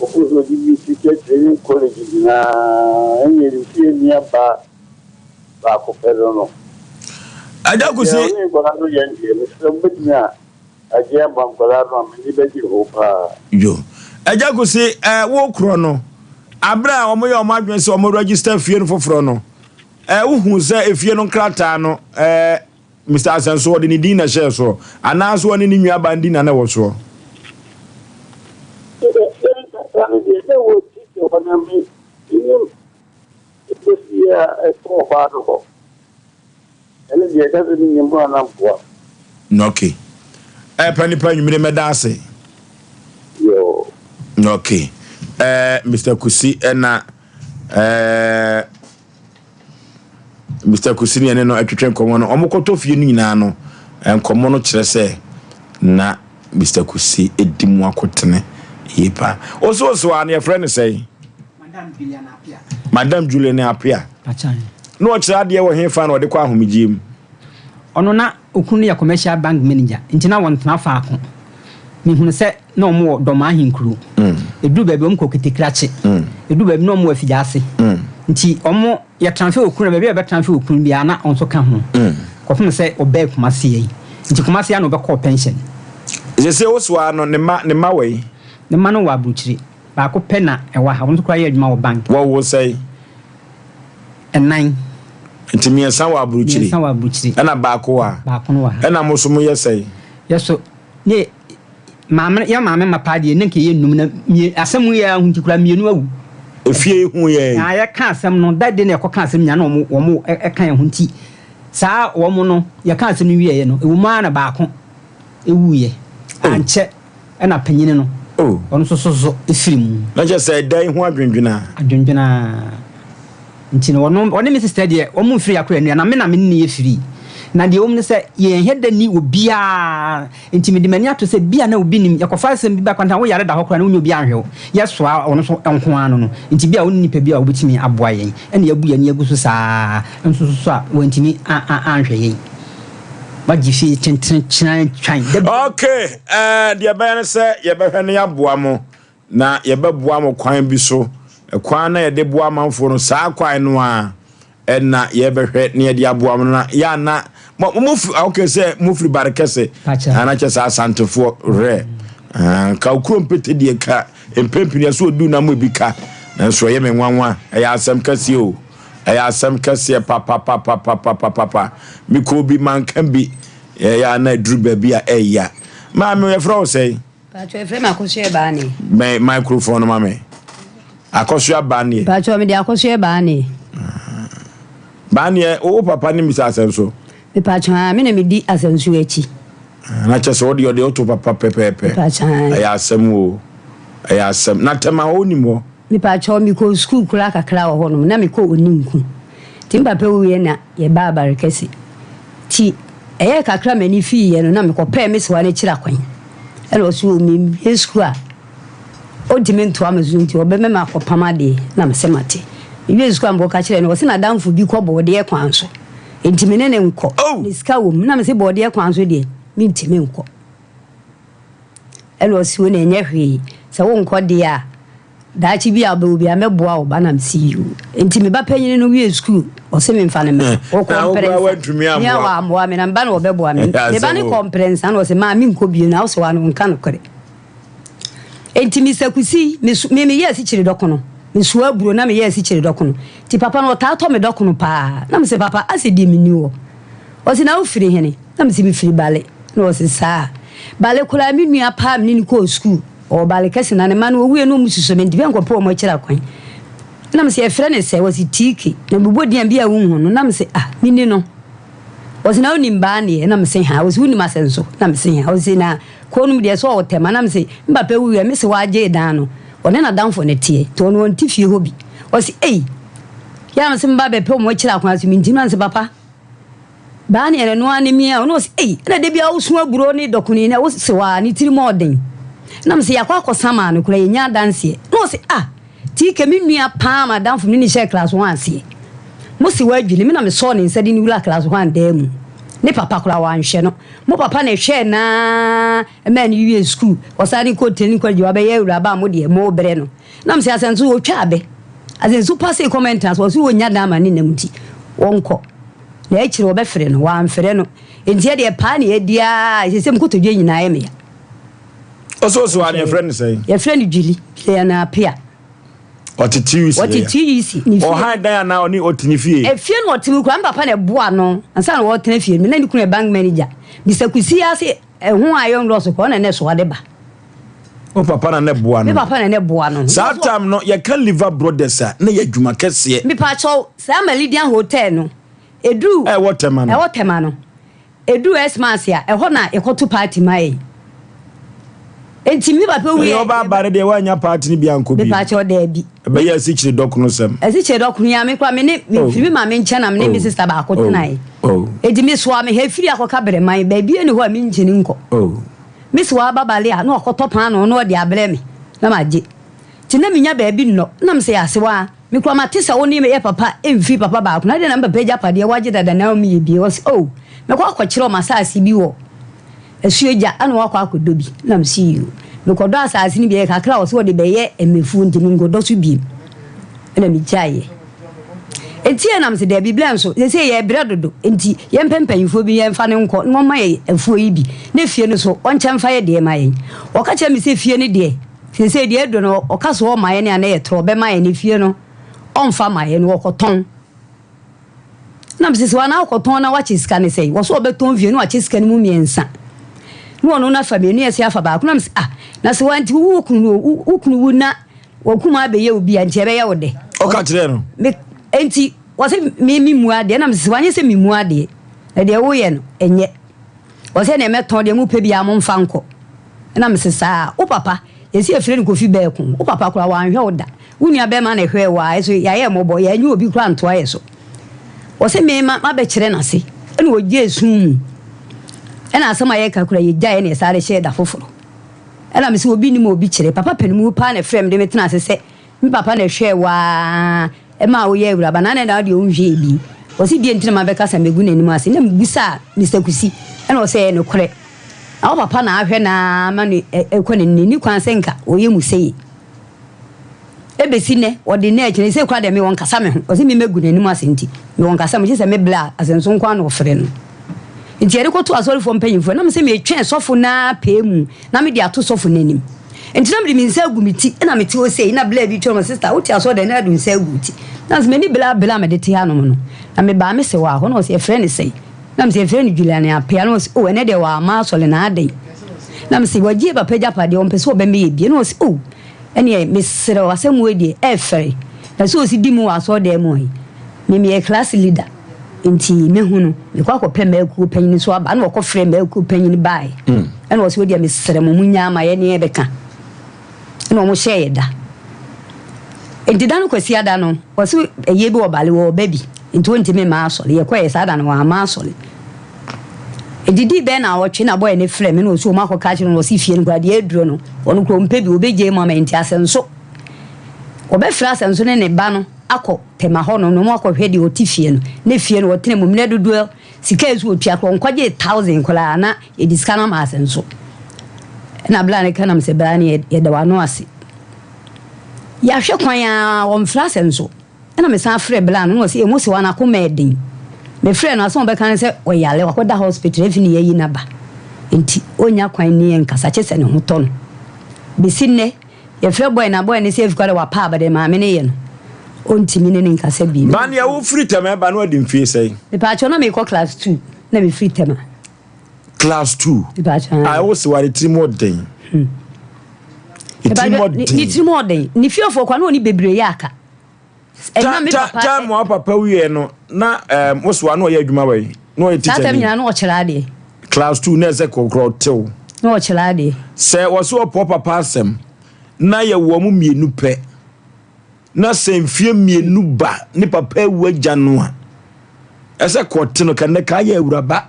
ɔkɔ so ɔde bi teacher training college nyinaa ɛne ne fie nua baa baako pɛ no no. Agya Kusi. Deɛ ɔne nkwadaa no yɛ deɛ mesrɛ mo bɛtumi a agye ama nkwadaa no a m'ani bɛgye ho paa. Yo. Agya Kusi, eh, wo korɔ no, aberɛ a wɔyɛ wɔn adwene sɛ wɔn register fie no foforɔ no, eh, wohu sɛ efie no nkrataa no, eh, Mr. Asɛnso ɔde ne din na ɛhyɛɛ soɔ, anaasɛ ɔne ne nuabaa no din na na ɛwɔ soɔ? Efie nkrataa no deɛ, na ɛwɔ titi hɔ na me menim Ɛkɔsi a ɛkɔ ɔbaa no hɔ. Ɛno deɛ ɛka sɛ menyɛ mu a na mboa. Ok. Ɛpɛ nipa nwumire mɛda ase. Yoo. Ok. Ɛɛ Mr. Kusi ɛna ɛɛ Mr. Kusi ne ɛne no ɛtwetwe nkɔmɔ no. Wɔn kɔtɔ fie no nyinaa no nkɔmɔ no kyerɛ sɛ na Mr. Kusi edi mu akotene yie paa. Ososo a no yɛfrɛ no sɛn? Madam Juliana Appiah. Na ɔkyerɛ adeɛ wɔ hefa na ɔde kɔ ahomegyeɛ mu? Ɔno na okunu no yɛ commercial bank manager nti na wɔntena faako. Mehunu sɛ na wɔn wɔ Dɔm Ahenkuro. Ɛduru baabi wɔn kɔ Ketekrakye. Ɛduru baabi na wɔn wɔ Afigyase. Nti wɔn yɛ transfer okunu na baabi a yɛbɛ transfer okunu biara na ɔno nso ka ho. Kɔpem sɛ ɔbaa Kumasi yi. Nti Kumasi ha na ɔbɛkɔɔ pension. Sese wosoa no ne mma ne mma wɔ yi? Ne mma no wɔ aburukyire. Baako pɛ na ɛwɔ ha, ɔno nso koraa yɛ adwuma wɔ bank. Wɔwoo sɛn? Nnan. Nti mmiɛnsa wɔ aburukyiri. Mmiɛnsa wɔ aburukyiri. Ɛna baako wɔ ha. Baako no wɔ ha. Ɛna mo nso mo yɛ sɛn? Yɛ so ne maame yɛ maame ma paa deɛ ne nka yɛ nnum na mie asɛm yi ara ho nti koraa mmienu awu. Efie yi ho yɛ. Na yɛka asɛm no da de na yɛkɔka asɛm nyinaa na wɔn wɔn ɛka yɛn ho nti saa wɔn no yɛka asɛm no wieɛ no ɛwɔ mu ara na baako ewuiɛ ankyɛ. Ɛna panyini no, ɔno nso so so firi mu. Na kyerɛ sɛ ɛda yi ho adwendwene a. Adwendwene a. Nti no ɔno, ɔne me sister deɛ, wɔn mfiri akora nnua, na me na me ne no yɛ firii. Na deɛ ɛwɔ mu ne sɛ, yɛn hɛ da nni obiara, nti mede m'ani ato sɛ bia na obi nim, yɛkɔfa asɛm bi ba kwan a, wo yare da hɔ koraa na wonnya obiara nhwɛ wo, yɛsoa ɔno nso nko ara no no, nti bia ɔne nipa bi a ɔbɛtumi aboa yɛn, ɛna yɛabu yɛn ani agu so saa ara nso so a, wantumi anhwɛ yɛn. Wagye fie tentene kyenan twan. Ok, eh, deɛ ɛbɛyɛ ne sɛ yɛbɛhwɛ no yɛaboa mo na yɛbɛboa mo kwan bi so. Kwan na yɛde boa amanfoɔ no saa kwan no a ɛna yɛbɛhwɛ na yɛde aboa mo na yɛana mo mo fi ok sɛ mo firi bare kɛse ana kyɛ sɛ asantefoɔ rɛ ah, nka okuro mpete deɛ ka mpempini ɛso odu na mo ebi ka nanso ɛyɛ me nwanwa ɛyɛ asɛm kɛseɛ o. Ɛyɛ asɛm kɛseɛ papapapapapapa. Mekɔɔ bi manka bi. Ɛyɛ a na aduru baabi a ɛya. Maame yɛfrɛ wo sɛn? Pacho yɛfrɛ me Akosua Baane. Bɛn microphone no ma me. Akosua Baane. Pacho mede Akosua Baane. Baane wo papa ne Mr. Asɛnso? Me pacho a me na medi Asɛnso akyi. Na kyɛ sɛ wode ɔde woto papa pɛpɛɛpɛ. Pacho ɛyɛ asɛm o. Ɛyɛ asɛm. Na tɛma hɔ wonim hɔ? Mepakyɛw, mekɔɔ sukuu koraa kakra wɔ hɔnom, na mekɔ Oninku. Ntsi me papa wuiɛ na yɛbaa Barekɛse. Ntsi ɛyɛɛ kakra m'ani fiiɛ no na mekɔpɛɛ me sewa no akyiri akwan. Ɛna ɔse o mewie sukuu a ɔntumi ntoa me so nti ɔbɛma makɔpam adeɛ na mese mate. Mewie sukuu a mekɔka kyerɛɛ no ɔse n'adamfo bi kɔ bɔɔdeɛ kwan so nti me ne no nkɔ ne sika wɔ mu na mese bɔɔdeɛ kwan so deɛ mentumi nkɔ. Ɛna ɔse wo na ɛnyɛ hwee sɛ wonkɔ deɛ a daakye bi a wobɛwɔ biara mɛboa wo ba na mese yoo. Nti me ba panyini no wie sukuu ɔse memfa no mmra. Ɔkɔɔ mprɛnsa mea wammoa me na me ba na ɔbɛboa me. Me ba no kɔɔ mprɛnsa na ɔse maa menkɔ bio na wose wano nka nokorɛ. Nti Mister Kusi me meyɛ asikyire dɔkono mesoa aburo na meyɛ asikyire dɔkono nti papa no ɔtaa tɔ me dɔkono paa na mese papa asɛ deɛ menni hɔ ɔse na wofiri hene Na mese mefiri Bale. Na ɔse saa. Bale koraa me nua paa a mene no kɔɔ sukuu, ɔwɔ Bale kɛse na ne mma no wɔwuiɛ na wɔn susu me nti menkɔpɛ wɔn akyiri akwan. Na mese yɛfrɛ no sɛ? Ɔse Tiike. Na mebɔ din a bi a wonhu no. Na mese ah menni no. Ɔse na wonim Baaneɛ? Na mese haa. Ɔse wonim Asɛnso? Na mese haa. Ɔse na kɔɔ no mu deɛ sɛ ɔwɔ Tɛma? Na mese me papa wuiɛ mese wɔagyee dan no. Ɔne n'adamfo na ɛteɛ, nti ɔno ɔnte fie hɔ bi. Ɔse ei, yɛ a mese meba bɛpɛ wɔn akyiri akwan so, mentimi. Na mese papa, baa neɛ ɛno ara ne me a. Ɔno ɔse ei, ɛna da biara woso aburo ne dɔkono yi na wose waa ne tirim ɔɔden. Na mese yɛakɔ akɔsa maa no koraa yɛnya adanseɛ. Na ɔse ah, TK me nua paa m'adamfo me ne no hyɛɛ class one aseɛ. Mose wadwini, me na mesɔɔ ne nsa de no wuraa class one dan mu. Ne papa koraa wanhwɛ no. Mo papa na ɛhwɛɛ no ara maa no wiee sukuu. Ɔsan de kɔɔ training college wabɛyɛ awuraba a mo deɛ mobrɛ no. Na mese asɛnso wɔtwa abɛ. Asɛnso pa sei kɔma entrance wɔse wɔnnya dan ma ne nam nti wɔnkɔ. Na akyire wɔbɛfrɛ no, wɔamfrɛ no. Nti ɛdeɛ paa na yɛadi ara seesei me kotodwe nyinaa yɛ me ya. Ɔsoosoa no yɛfrɛ no sɛn? Yɛfrɛ no Dwili, Leana Appiah. Ɔte TUC. Ɔte TUC. Ne fie. Ɔhan dan anaa ɔne ɔte ne fie? Efie na ɔte mu koraa. Me papa na ɛboa no ansa na ɔretena fie no. Na ne kunu yɛ bank manager. Mr. Kusi ase ɛho iron rods kɔ ɔna na ɛsoa de ba. Wo papa na na ɛboa no? Me papa na na ɛboa no. Saa time no yɛka Liver Brothers a na yɛ adwuma kɛseɛ. Mepakyɛw saa Meridian Hotel no eduru. Ɛwɔ Tema no. Ɛwɔ Tema no. Ɛduru Xmas a, ɛhɔ na yɛkɔto party ma yɛn. Enti me papa wuiɛ. Ɛyɛ ɔbaa ba no deɛ woannya party no bi ankɔ bi. Mepaakyɛw daabi. Ɛbɛyɛ asikyire dɔkono sɛm. Asikyire dɔkono yi a me koraa me ne me firi me maame nkyɛn na me ne me sister baako tenae. Enti me soa me ha firi akɔka Breman baabi ɛni hɔ a me nkyini nkɔ. Me soa aba Bale a na wakɔtɔ paanoo na ɔde abrɛ me na magye. Nti na menya baabi nnɔ na me sɛ asewa. Me koraa mate sɛ wo ne yɛ papa mfiri papa baako na adɛn na me papa agyapadeɛ woagye dada na womeyɛ bie? Ɔse oh mɛkɔ akɔkyerɛ wɔn asase bi wɔ Asuogya ɛna wakɔ akɔdɔ bi na mese yoo mekɔdɔ asase no bi ɛyɛ kakra a ɔse wɔde bɛyɛ mmafuo nti menkɔdɔ so biem ɛna megyaeɛ. Enti ɛna mese daabi blɛ nso sɛsɛ yɛbrɛ dodo nti yɛmpɛ mpanyinfoɔ bi yɛmfa no nkɔ na wɔmma yɛ afuo yi bi na fie no so ɔnkyɛ mfa yɛ deɛ ma yɛn. Ɔka kyerɛ me sɛ fie no deɛ Seesei deɛ aduro no ɔka sɛ ɔma yɛn a na yɛ torɔ ɔbɛma yɛn efie no ɔnfa ma yɛn ɔkɔtɔn na mesɛ sɛ wana ɔkɔtɔn na wakyɛ sika ne sɛn wɔsɛ ɔbɛtɔn fie no wakyɛ sika no mu mmiɛnsa na ɔno no afa mmienu yɛsɛ afa baako na mesɛ ah na sɛ wanti wo kunu no wo kunu wu na wakuma abɛyɛ obi a nti ɛbɛyɛ wo dɛ ɔka kyerɛ no me nti wɔsɛ me me mu adeɛ na mesɛ sɛ wanyɛ sɛ me mu adeɛ na deɛ woyɛ no ɛnyɛ Ɔsɛ neɛ mɛtɔn deɛ mopɛ biaa momfa nkɔ. Ɛna mese saa? Wo papa, yɛse yɛfrɛ no Kofi Bɛɛko, wo papa koraa wanhwɛ wo da. Wo nua bɛɛma na ɛhwɛɛ wo a, ɛso yɛayɛ mmɔbɔ, yɛanye obi koraa antoa yɛ so. Ɔse me ma mabɛkyerɛ n'ase. Ɛna ɔgyee sum mu. Ɛna asɛm a yɛka koraa yɛgyaeɛ na yɛsan de hyɛɛ da foforɔ. Ɛna mese obi nim obi kyerɛ. Papa panimu paa na ɛfrɛɛ me de me tena ase sɛ Me papa na ɛhwɛɛ wo ara maa woyɛɛ awuraba na adɛn na wo deɛ wonhwɛɛ bi? Ɔse deɛ nti na mabɛka sɛ mɛgu n'anim ase na mebisaa Mister Kusi ɛna ɔse ɛyɛ nokorɛ na wo papa na ahwɛ no ara ma no ɛkɔ n'anim ɛnni kwan sɛ nka ɔyɛ mu sei ɛbɛsi nnɛ ɔde nnɛ akyina sei koraa deɛ me ɔnkasa me ho ɔse me mɛgu n'anim ase nti me ɔnkasa me gye sɛ me blɛ a asɛnso nko ara na ɔfrɛ no nti yɛde kɔto asɔrefoɔ mpanyinfoɔ na mesɛ metwɛn sɔfo no ara pɛɛ mu na mede ato sɔfo no anim Nti na mede me nsa agu me ti na mete hɔ sei na bla bi twam sister wote asɔre dɛn na ade nsa agu wo ti na sɛ m'ani bla bla mede te hanom no na mebaa me se wɔ hɔ na ɔsɛ yɛfrɛ ne sɛn na mesɛ yɛfrɛ no Juliane Apea na ɔsɛ oh ɛnɛ deɛ wama asɔre na adɛn na mesɛ wagye papa agyapadeɛ ɔmpɛ sɛ ɔbɛmɛyɛ bie na ɔsɛ oh ɛneɛ mesrɛ wo asɛm wei deɛ ɛfɛre na sɛ ɔsi di mu wɔ asɔre dɛn mu yi me meyɛ class leader Nti mehu no, mekɔ akɔpɛ mmakuo panyin nso aba. Ɛna ɔkɔfrɛ mmakuo panyin baeɛ. Ɛna ɔsɛ wodeɛ mesrɛ mo, monyaa ma yɛne yɛbɛka. Ɛna wɔn hyɛɛ yɛ da. Nti da no Kwasiada no, ɔsɛ ɛyɛ bi wɔ Bale, wɔ ɔba bi. Nti ɔntumi mma asɔre. Yɛkɔɛ saa da no, wamma asɔre. Nti dii bɛyɛ naawɔtwe na bɔyɛ no frɛ me na ɔsɛ wɔn akɔka akyerɛ no, ɔsɛ fie no koraa deɛ aduro no, ɔno koraa ɔmpɛ bi, ɔbɛgyae mu ama yɛn. Nti asɛnso, ɔbɛfrɛ asɛnso ne ne ba no akɔ Tema hɔ no na ɔmo akɔhwɛ deɛ ɔte fie no ne fie no ɔtena mu mmerɛ dodoɔ sika nso ɔtua koraa ɔnkɔgyee thousand koraa na yɛde sika no ama ase nso ɛna bla no ka nam sɛ bra no yɛda wano ase yɛahwɛ kwan a ɔmfrɛ ase nso ɛna mesan frɛ bla no na ɔsɛ ɛmu sɛ wɔn akoma ɛden mefrɛ no asɛm ɔbɛka no sɛ ɔyale wakɔda hospital afi ne yɛyi naba nti ɔnya kwan ne yɛn nkasa kyɛ sɛ ne ho tɔ no bɛsi nnɛ Yɛfrɛ boy na boy no sɛ efi kɔ dɛ wapa aba dɛ maame no yɛ no ontumi ne no nkasa bio. Ba nea wo firi Tema ɛba no adi mfie sɛn? Mepaakyɛw na mekɔ class two na me firi Tema. Class two? Mepaakyɛw. Ah wo se ware tirim ɔden. Hmm. Tirim ɔden. Ne tirim ɔden. Ne fiefoɔ kwa na ɔne bebree yɛ aka. Ɛna me papa. Time wa papa wiɛ no na um, wo soa na ɔyɛ adwuma wɔ yi na ɔyɛ teacher ni. Saa nyinaa na ɔkyerɛ adeɛ. Class two na ɛsɛ kɔkorɔ tew. Na ɔkyerɛ adeɛ. Sɛ wɔso ɔpɔ papa asɛm. Na yɛwɔ wɔn mmienu pɛ. Na sɛ mfeɛ mmienu ba ne papa awu agya no a, ɛsɛ kɔte no ka nnɛ ka ayɛ awuraba.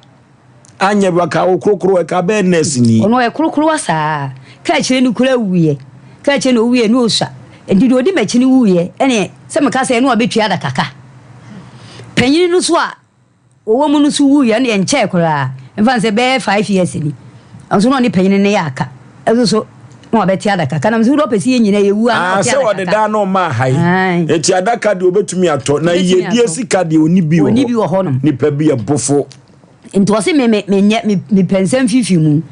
Anyɛ ba ka wo korokoro ɛka bɛyɛ nurse ni. Ɔno ɔyɛ korokorowa saa. Ka akyire no koraa wuiɛ. Ka akyire no ɔwuiɛ na ɔsua. Nti deɛ ɔdi m'akyi no wuiɛ ɛneɛ sɛ meka sɛ ɛne ɔbɛtua adaka ka. Panyini no nso a ɔwɔ mu no nso wuiɛ ɛneɛ nkyɛɛ koraa. Mfa no sɛ bɛyɛ 5 years ni. Nso na ɔne panyini no yɛ aka. Ɛso so na wabɛte adaka ka. Na mesɛ wode ɔpɛ sɛ yɛn nyinaa yɛwu a na Ah, ɔte sɛ adaka ɔde ka. daa na ɔma aha yi. Ae. Eti adaka deɛ ɔbɛtumi atɔ. Na Ɔbɛtumi yiedie atɔ. sika deɛ ɔnni bi wɔ Ɔnni bi hɔ. wɔ hɔnom. Nipa bi yɛ bofo. Nti ɔse me me menyɛ me mepɛ nsɛm fiifii mu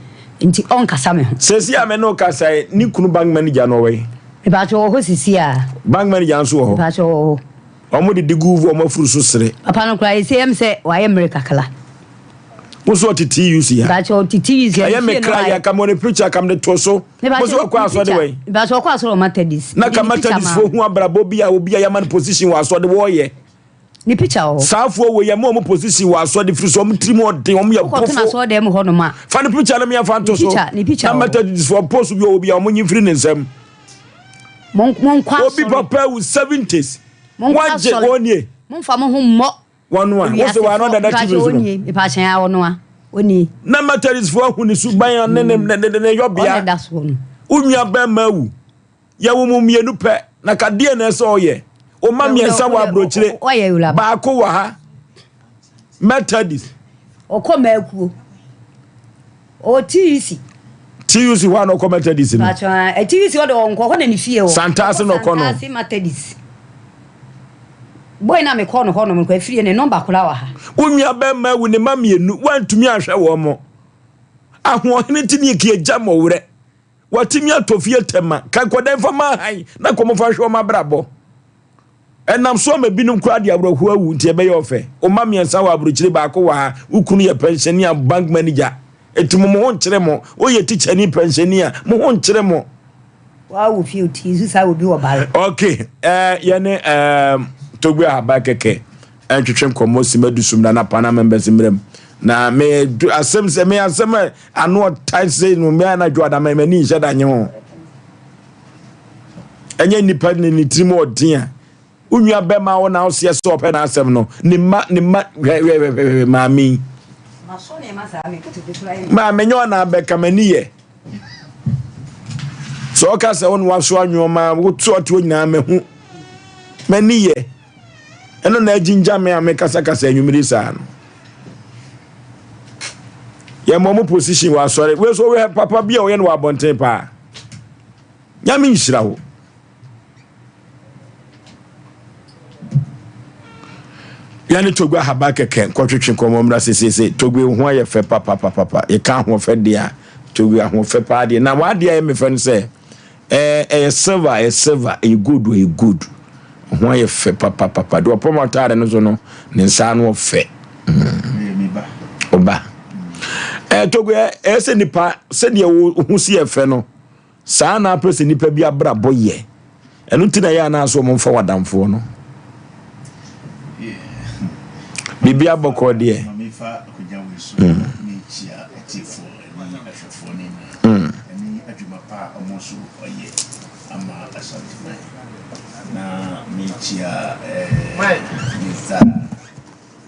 nti ɔnkasa me ho. Sɛsi a me ne wo kasa yi, ne kunu bank manager no ɔwɔ he? Mepakyɛ ɔwɔ hɔ sisi a. Bank manager nso wɔ hɔ? Mepakyɛ ɔwɔ hɔ. Wɔn didi gu wɔn afuru so sere. Papa no koraa ɛsei ɛm sɛ wayɛ mmere kakra. Wo so ɔte TUC ha? Mepakyɛ ɔte TUC ha. Ɛyɛ me kra yɛ ka mo ne picture kam de to so. Mo so ɔkɔ asɔre wɔ yi? Mepakyɛ ɔkɔ asɔre wɔ Methodist. Na ka Methodist fo hu abrabɔ bi a obi a yɛama no position wɔ asɔre wɔyɛ. Ne picture wɔ hɔ. Saa foɔ wei yɛma wɔn position wɔ asɔre firi so wɔn tirim ɔden wɔn yɛ Wokɔto bofo. n'asɔre dɛm hɔ nom a. Fa ne picture no yɛn fa nto so. Ne picture ne picture Na wɔ hɔ. Methodist foɔ post bi wɔ bi a wɔn nyi mfiri ne nsam. Mon monkɔ asɔre. Obi papa awu seventies. Monkɔ Wagye asɔre. wɔn nie. Momfa mo ho mmɔ. Wɔn a wɔsɛ wɔn ano dada TV Mepaakyɛ so no. onie mepaakyɛ ya ɔno a onie. Na Methodist foɔ ahu ne suban ne ne ne ne ne yɔbea. Ɔna ɛda soɔ no. Wo nua bɛrima awu. Yɛwo mo mmienu pɛ, na ka deɛn na ɛsɛ ɔyɛ? Wo mma mmiɛnsa wɔ aburokyire, baako wɔ ha. Methodist. Ɔkɔ mmakuo. Ɔwɔ TUC. TUC hɔ a na ɔkɔ Methodist no. TUC hɔ de ɔnkɔ hɔ na ne fie wɔ. Santase na ɔkɔ no. Santase Methodist. Boy na mekɔ no hɔ nom nkɔ afiri ne nɔmba koraa wɔ ha. Wo nua bɛrima awu ne mma mmienu, woantumi anhwɛ wɔn mo. Ahoɔhene nti ne yɛki agya mmɔwerɛ. Watumi atɔ fie tɛma ka nkɔda mfa ma ahan na kɔm fa hwɛ wɔn abrabɔ. Ɛnam so ama binom koraa de awerɛhoɔ awu nti ɛbɛyɛ ɔfɛ. Wo mma mmiɛnsa wɔ aburokyire baako wɔ ha, wo kunu yɛ pɛnhyɛni a bank manager. Enti mo mo ho nkyere mo. Woyɛ tikyani pɛnhyɛni a mo ho nkyere mo. Waa wɔ fie oti nso saa obi wɔ bare. Ok, eh, yɛne eh, Togbe Ahaban kɛkɛ ntwetwe nkɔmmɔ si madusum na napa na members mmerɛ mu. Na me asɛm sɛ me asɛm a ano ɔtan sei no me anadwo ada m'ani nhyɛ da nye ho. Ɛnyɛ nipa ne ne tirim ɔden a wo nua bɛma wo na woseɛ sɛ ɔpɛ n'asɛm no ne mma ne mma hwɛhwɛhwɛhwɛ maame yi. Maame nyɛ ɔna abɛka m'ani yɛ. Sɛ ɔka sɛ wo na wasoa nneɛma woto ɔtoɔ nyinaa mahu m'ani yɛ. Ɛno na agyingya me a mekasakasa anwummere saa no. Yɛmmɔ mo position wɔ asɔre. Wei so wohwɛ papa bi a ɔyɛ no wɔ abɔnten paa. Nyame nhyira wo. Yɛne Togbe Ahaba kɛkɛ nkɔtwetwe nkɔmmɔ mmra sesese. Togbe ho ayɛ fɛ papapapapa. Yɛka ahoɔfɛ deɛ a, Togbe ahoɔfɛ paa deɛ. Na w'adeɛ a ɛyɛ me fɛ no sɛ, Ɛɛ ɛyɛ silver ɛyɛ silver ɛyɛ gold ɛyɛ gold ho ayɛ fɛ papapapa deɛ ɔpam ataade no so no ne nsa ano ɔfɛ mm. ɔba ɛɛ togo ɛyɛ sɛ nipa sɛdeɛ wo ho si yɛ fɛ no saa na apɛ sɛ nipa bi abrabɔ yɛ ɛno ti na ɛyɛ anaasɛ wɔn mfa wadamfoɔ no biribi abɔkɔ deɛ. Mm. Mm. Ɛne adwuma pa a wɔn nso wɔyɛ ama Asanteman. Na mekyia eh, Mr.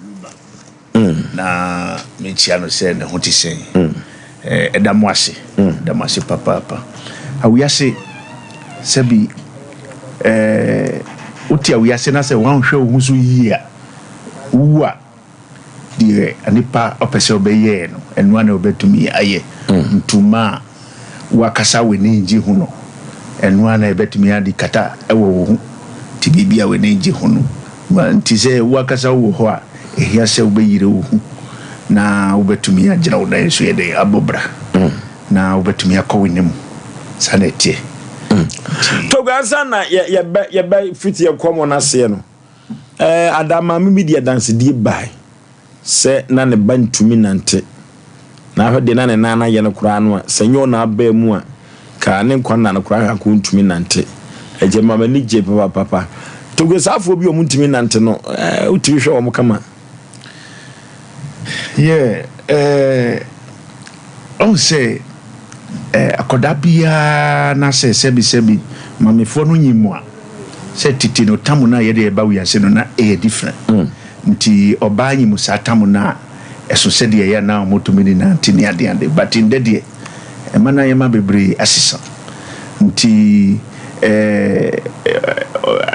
Luba. Mm. Na mekyia no sɛ ne ho te sɛn. Mm. Eh, ɛda mo ase. Mm. Ɛda mo ase papaapa. Awiase sɛbi eh, wote awiase na sɛ woanhwɛ wo ho so yie a, wowu a Deɛ nipa ɔpɛ sɛ ɔbɛyɛ no, ɛno ara na ɔbɛtumi ayɛ. Ntoma a w'akasa w'ani ngye ho no, ɛno ara na ɛbɛtumi ade kata wɔ wo ho. Nti biribi a w'ani ngye ho no, nti sɛ w'akasa wowɔ hɔ a, ɛhia sɛ wobɛyere wo ho na wobɛtumi agyina wo nan so yɛ dɛn abɔ bra na wobɛtumi akɔ w'anim. Saa na ɛteɛ. Nti. Togo ansa na yɛbɛ yɛbɛ fiti yɛn kɔmɔ no aseɛ no, Ɛɛ, ada maame bi de adansedie bae sɛ na ne ba ntumi nnante. Na ahwɛ deɛ na ne nan no ayɛ no koraa no a, sɛ ɛnyɛ ɔna abaa mu a, ka ne nkwa nna no koraa hwɛ anka ɔntumi nnante. Ɛgye ma m'ani gye papapapa. Togo saafoɔ bi a wɔntumi nnante no, ɛɛ, wotumi hwɛ wɔn kama. Yeah, ɛɛ, ɔhu sɛ. Eh, akɔdaa biara na sɛ sɛbi sɛbi mamefoɔ no nyim a, sɛ tete no tam no a yɛde ɛba wiase no na ɛyɛ different. Nti ɔbaa nyim saa tam no a, ɛso sɛdeɛ ɛyɛ a na wɔtumi de nante ne adeade. But ndɛ deɛ, ɛma no ayɛma bebree asesa. Nti eh,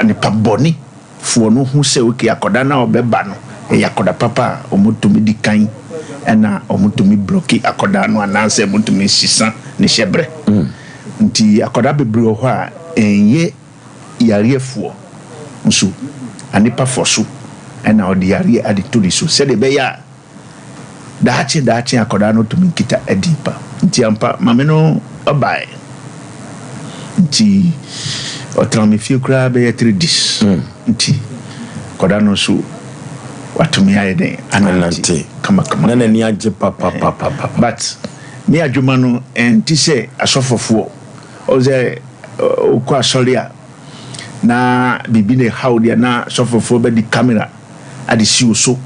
nipa bɔne. Foɔ no hu sɛ ok akɔda no a ɔbɛba no ɛyɛ akɔda papa a ɔmo tumi di kan ɛna ɔmo tumi blɔki akɔda no anaasɛ ɔmo tumi sisa ne hyɛbrɛ. Nti akɔda bebree wɔ hɔ a ɛnyɛ yareɛ foɔ nso anipa fɔ so ɛna ɔde yareɛ ade to ne so sɛdeɛ ɛbɛyɛ a Daakye daakye akwadaa no tumi kita adi pa. Nti ampa maame no baeɛ. Nti ɔtena me fie koraa bɛyɛ 3 days. Nti akwadaa no nso watumi ayɛ dɛn anante kamakama. Na n'ani agye papapapapa. But me adwuma no ɛnte sɛ asɔfofoɔ. Ɔhu sɛ wokɔ asɔre a na biribi na ɛha wo deɛ na asɔfofoɔ bɛde camera ade si wo so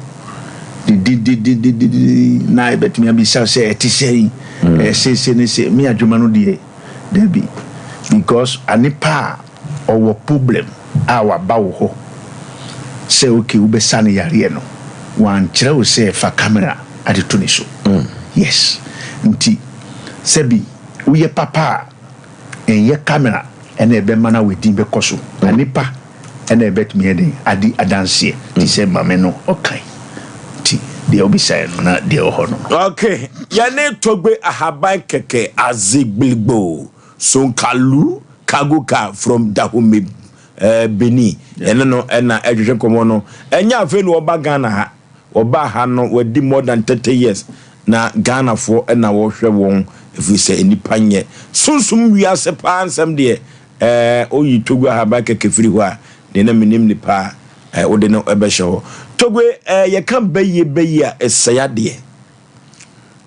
dededededede na ɛbɛtumi abisa sɛ ɛte sɛn mm. Seesei ne sɛ me adwuma no deɛ dabi because anipa a ɔwɔ problem a waba wo hɔ sɛ okay wobɛsa no yareɛ no wankyerɛ wo sɛ fa camera ade to ne so mm. Yes, nti sɛbi woyɛ papa a ɛnyɛ camera ɛna ɛbɛma no a wadin bɛkɔ so na nipa ɛna ɛbɛtumi ayɛ dɛn adi adanseɛ te sɛ mame no ɔkae nti deɛ wobisaeɛ no na deɛ ɛwɔ hɔ no. Ok, yɛne Togbe Ahaban Kɛkɛ Azigbiligbo Sonkalu Kagoka from Dahomey eh, Benin. Yɛne no ɛna ɛtwetwe nkɔmmɔ no. Ɛnyɛ afei na ɔba Ghana ha. Ɔbaa ha no wadi more than 30 years na Ghanafoɔ ɛna wɔhwɛ wɔn ɛfiri sɛ nnipa nyɛ. Sunsum wiase paa nsɛm deɛ Ɛɛ, woyi Togo ahaban kɛkɛ firi hɔ a, deɛ na menim ne paa, ɛɛ, wode no bɛhyɛ hɔ. Togo, ɛɛ, yɛka bayie bayie a, ɛsɛe adeɛ.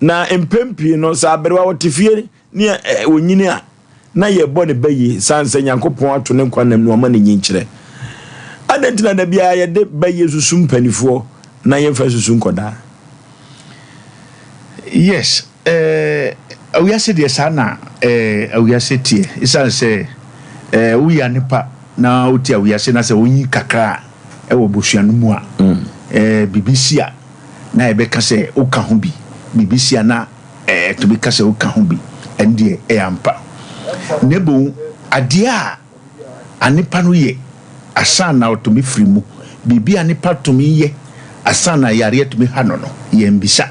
Na mpɛn pii no, sɛ aberewa ɔte fie ne ɛɛ, ɔnyini a, na yɛbɔ ne bayie, sane sɛ Nyankopɔn ato ne nkwa nam no ama ne nyinkyerɛ. Adɛn nti na da biara yɛde bayie susu mpanifoɔ na yɛmfa susu nkɔdaa? Yes, Eh, awiase deɛ saa na eh, awiase teɛ. Esiane sɛ eh, woyɛ anepa na wote awiase na sɛ wonyi kakra a ɛwɔ abusua no mu a, eh, biribi si a na yɛbɛka sɛ woka ho bi. Biribi si a na eh, ɛtumi ka sɛ woka ho bi. Ɛno deɛ ɛyɛ ampa. Na mmom adeɛ a anepa no yɛ asan na ɔtumi firi mu, biribi a anepa tumi yɛ asan na yareɛ tumi ha no no, yɛmmisa.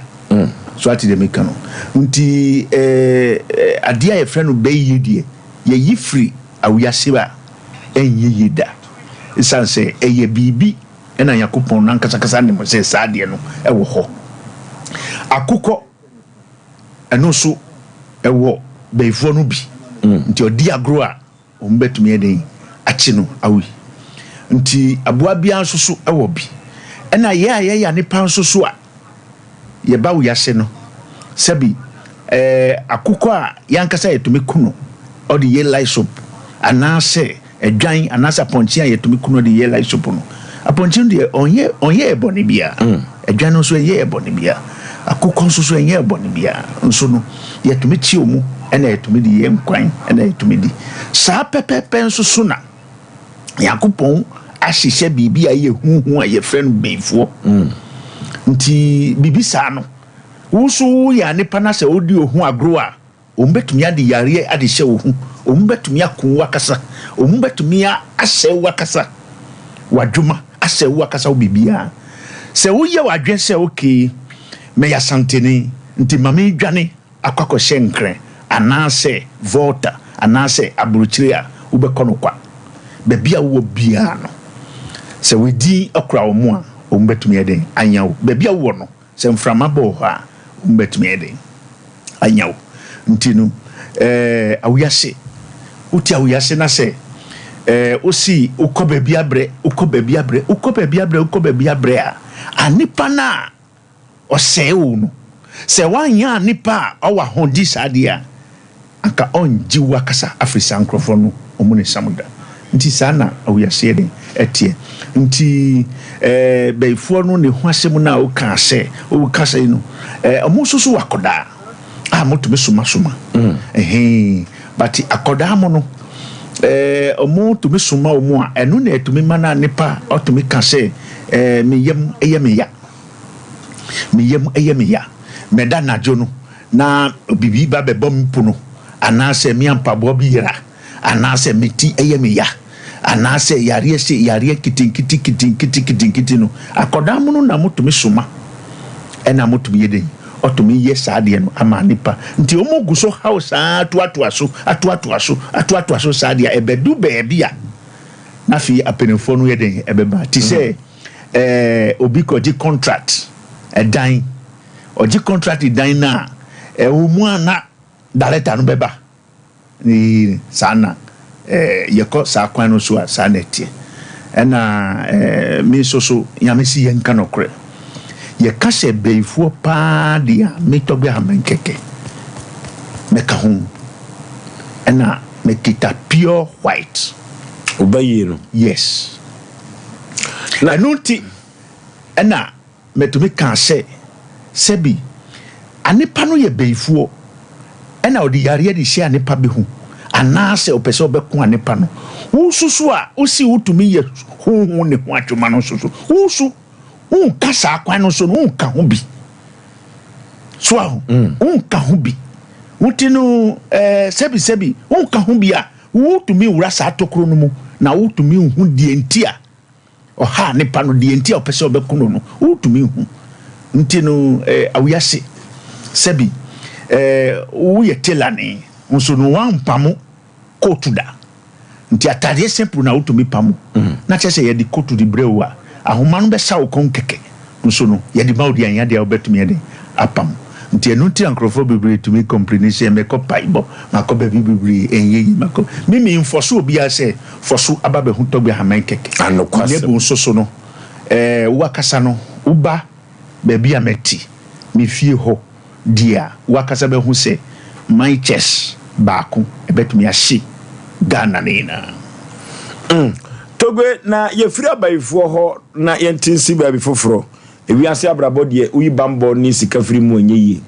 So ate deɛ meka no? Nti eh, adeɛ a yɛfrɛ no bɛyie deɛ, yɛyi firi awiase a, ɛnyɛ yie da. Ɛsiane sɛ ɛyɛ biribi ɛna Nyankopɔn no ankasakasa nim sɛ saa adeɛ no ɛwɔ hɔ. Akokɔ, ɛno nso ɛwɔ bɛyifoɔ no bi. Nti ɔdi agorɔ a, Wɔbɛtumi ayɛ dɛn akye no awe? Nti aboa biara nso so wɔ bi. Ɛna yɛ a yɛyɛ anepa nso so a yɛba wiase no, sɛbi ɛɛ akokɔ a yɛn ankasa yɛtumi ku no ɔde yɛ light soap anaasɛ ɛdwan anaasɛ apɔnkye a yɛtumi ku no ɔde yɛ light soap no, apɔnkye no deɛ ɔnyɛ ɔnyɛ yɛ bɔne biara. Ɛdwan no nso ɛnyɛ yɛ bɔne biara. Akokɔ nso so ɛnyɛ yɛ bɔne biara. Nso no yɛtumi kye wɔn ɛna yɛtumi de yɛ nkwan ɛna yɛtumi di. Saa pɛpɛɛpɛ nso so na Nyankopɔn ahyehyɛ biribi a ɛyɛ huhu a yɛfrɛ no bɛyifoɔ. Nti biribi saa no, wo nso woyɛ anepa na sɛ wodi ohu agorɔ a, Wɔbɛtumi ade yareɛ ade hyɛ wo ho, wɔbɛtumi ako wo akasa, wɔbɛtumi asɛe wo akasa, w'adwuma, asɛe wo akasa, wo biribiara. Sɛ woyɛ w'adwene sɛ okay, mɛyɛ Asanteni, nti ma medwane akɔ akɔhyɛ Nkran anaasɛ Volta anaasɛ aburokyire a, wobɛkɔ no kwa. Baabi a wowɔ biara no, sɛ wo din kura wɔn a, wɔbɛtumi ayɛ dɛn anya wo. Baabi a wowɔ no, Sɛ mframa bɔ wɔ hɔ a, wɔbɛtumi ayɛ dɛn anya wo? Nti no, ɛɛ awiase, wote awiase na sɛ ɛɛ wosi wokɔ baabi abrɛ, wokɔ baabi abrɛ, wokɔ baabi abrɛ, wokɔ baabi abrɛ a, anipa no a ɔsɛe wo no, sɛ woanyɛ anipa a ɔwɔ ahodi saa deɛ a, Anka ɔnngye wo akasa afiri saa nkorɔfoɔ no ɔmo ne nsam da. Nti saa na awiaseɛ den ɛteɛ. Nti eh bayifoɔ no ne ho asɛm no a wo kaa sɛ wo ka sɛi no eh ɔmo nso so wɔ akɔdaa. A motumi somasoma. Ɛhee, but akɔdaa mo no, ɛɛ ɔmo tumi soma ɔmo a, ɛno na ɛtumi ma na nipa ɔtumi ka sɛ, ɛɛ me yam ɛyɛ me ya. Me yam ɛyɛ me ya. Mɛda anadwo no na bibi ba bɛbɔ me pono, anaasɛ me ampaboa bi yera. Anaasɛ me ti yɛ me ya, anaasɛ yareɛ sei, yareɛ nketenkete nketenkete nketenkete no, akwadaa mono na motumi soma, ɛna motumi yɛ dɛn, ɔtumi yɛ saa adeɛ no ama nipa. Nti wɔn gu so haw saa atoatoa so, atoatoa so, atoatoa so saa deɛ, ɛbɛdu baabi a, na afei apanimfoɔ no yɛ dɛn, ɛbɛba. Te sɛ ɛɛ obi kɔgye contract ɛdan, ɔgye contract dan no a, ɛwɔ mu a na director no bɛba. Eii saa na eh yɛkɔ saa kwan no so a saa na ɛteɛ. Ɛna eh me nso so Nyame se yɛnka nɔkorɛ. Yɛka sɛ bayifoɔ paa deɛ a me Tɔgbe Amen kɛkɛ mɛka ho. Ɛna mekita pure white. Wo bayie no? Yes. Ɛno nti ɛna Metumi kaa sɛ, Sɛbi, anepa no yɛ bayifoɔ, ɛna ɔde yareɛ de hyɛ anepa bi ho, anaasɛ ɔpɛ sɛ ɔbɛko anepa no. Wo nso so a wose wotumi yɛ honhom ne ho adwuma no nso so, wo nso wonka saa kwan no so no, wonka ho bi. So aho, wonka ho bi. Wote no, eh, sɛbi sɛbi, wonka ho bi a, wotumi wura saa tokuro no mu, na wotumi hu deɛ nti a Ɔhaa nipa no, deɛ nti a ɔpɛ sɛ ɔbɛko no no, wotumi hu. Nti no, eh, awiase, sɛbi, eh, woyɛ telani, nso no woampamo kootu da. Nti ataadeɛ simple na wotumi pamo. Na kyerɛ sɛ yɛde kootu de brɛ wo a, ahoma no bɛsa wo kɔn kɛkɛ. Nso no, yɛde ma wo deɛ anyɛ adeɛ a wobɛtumi ayɛ dɛn apam. Nti ɛno nti na nkurɔfoɔ bebree tumi complaini sɛ mekɔ paebɔ, makɔ baabi bebree, ɛnyɛ yie, makɔ. Me menfɔso obiara sɛ fɔso aba bɛhu Tɔgbe Ahaman kɛkɛ. Anokwasɛm. Nebo nso so no, eh, wo akasa no, woba baabi a mɛte, me fie hɔ deɛ a, wo akasa bɛhu sɛ my chest baako ɛbɛtumi ahye Ghana no nyinaa. Mm. Togbe, na yɛfiri abayifoɔ hɔ na yɛnte nsi baabi foforɔ. Ewiase abrabɔ deɛ, woyi bammɔ ne sika firi mu a, ɛnyɛ yie.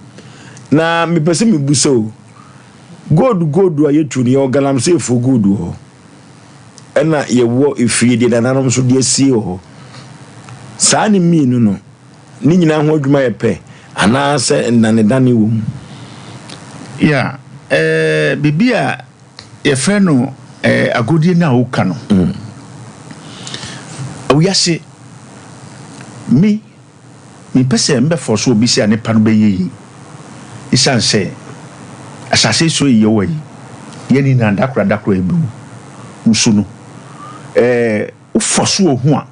Na mepɛ sɛ mebusa o, gold gold a yɛtu no, yɛwɔ galamseyfoɔ gold wɔ hɔ, ɛna yɛwɔ efie deɛ nananom nso de asie wɔ hɔ. Saa ne mmienu no, ne nyinaa ho adwuma yɛ pɛ anaasɛ nnanedane wɔ mu? Yeah, eh, biribi a yɛfrɛ no eh, agodie no a woka no. Mm. Wiase, me, mempɛ sɛ mbɛfɔ so obi sɛ nipa no bɛyɛ yie. Esiane sɛ asase so yi yɛwɔ yi, yɛn nyinaa dakoro dakoro yɛbɛwu. Nso no, eh, wofɔ so ohu a,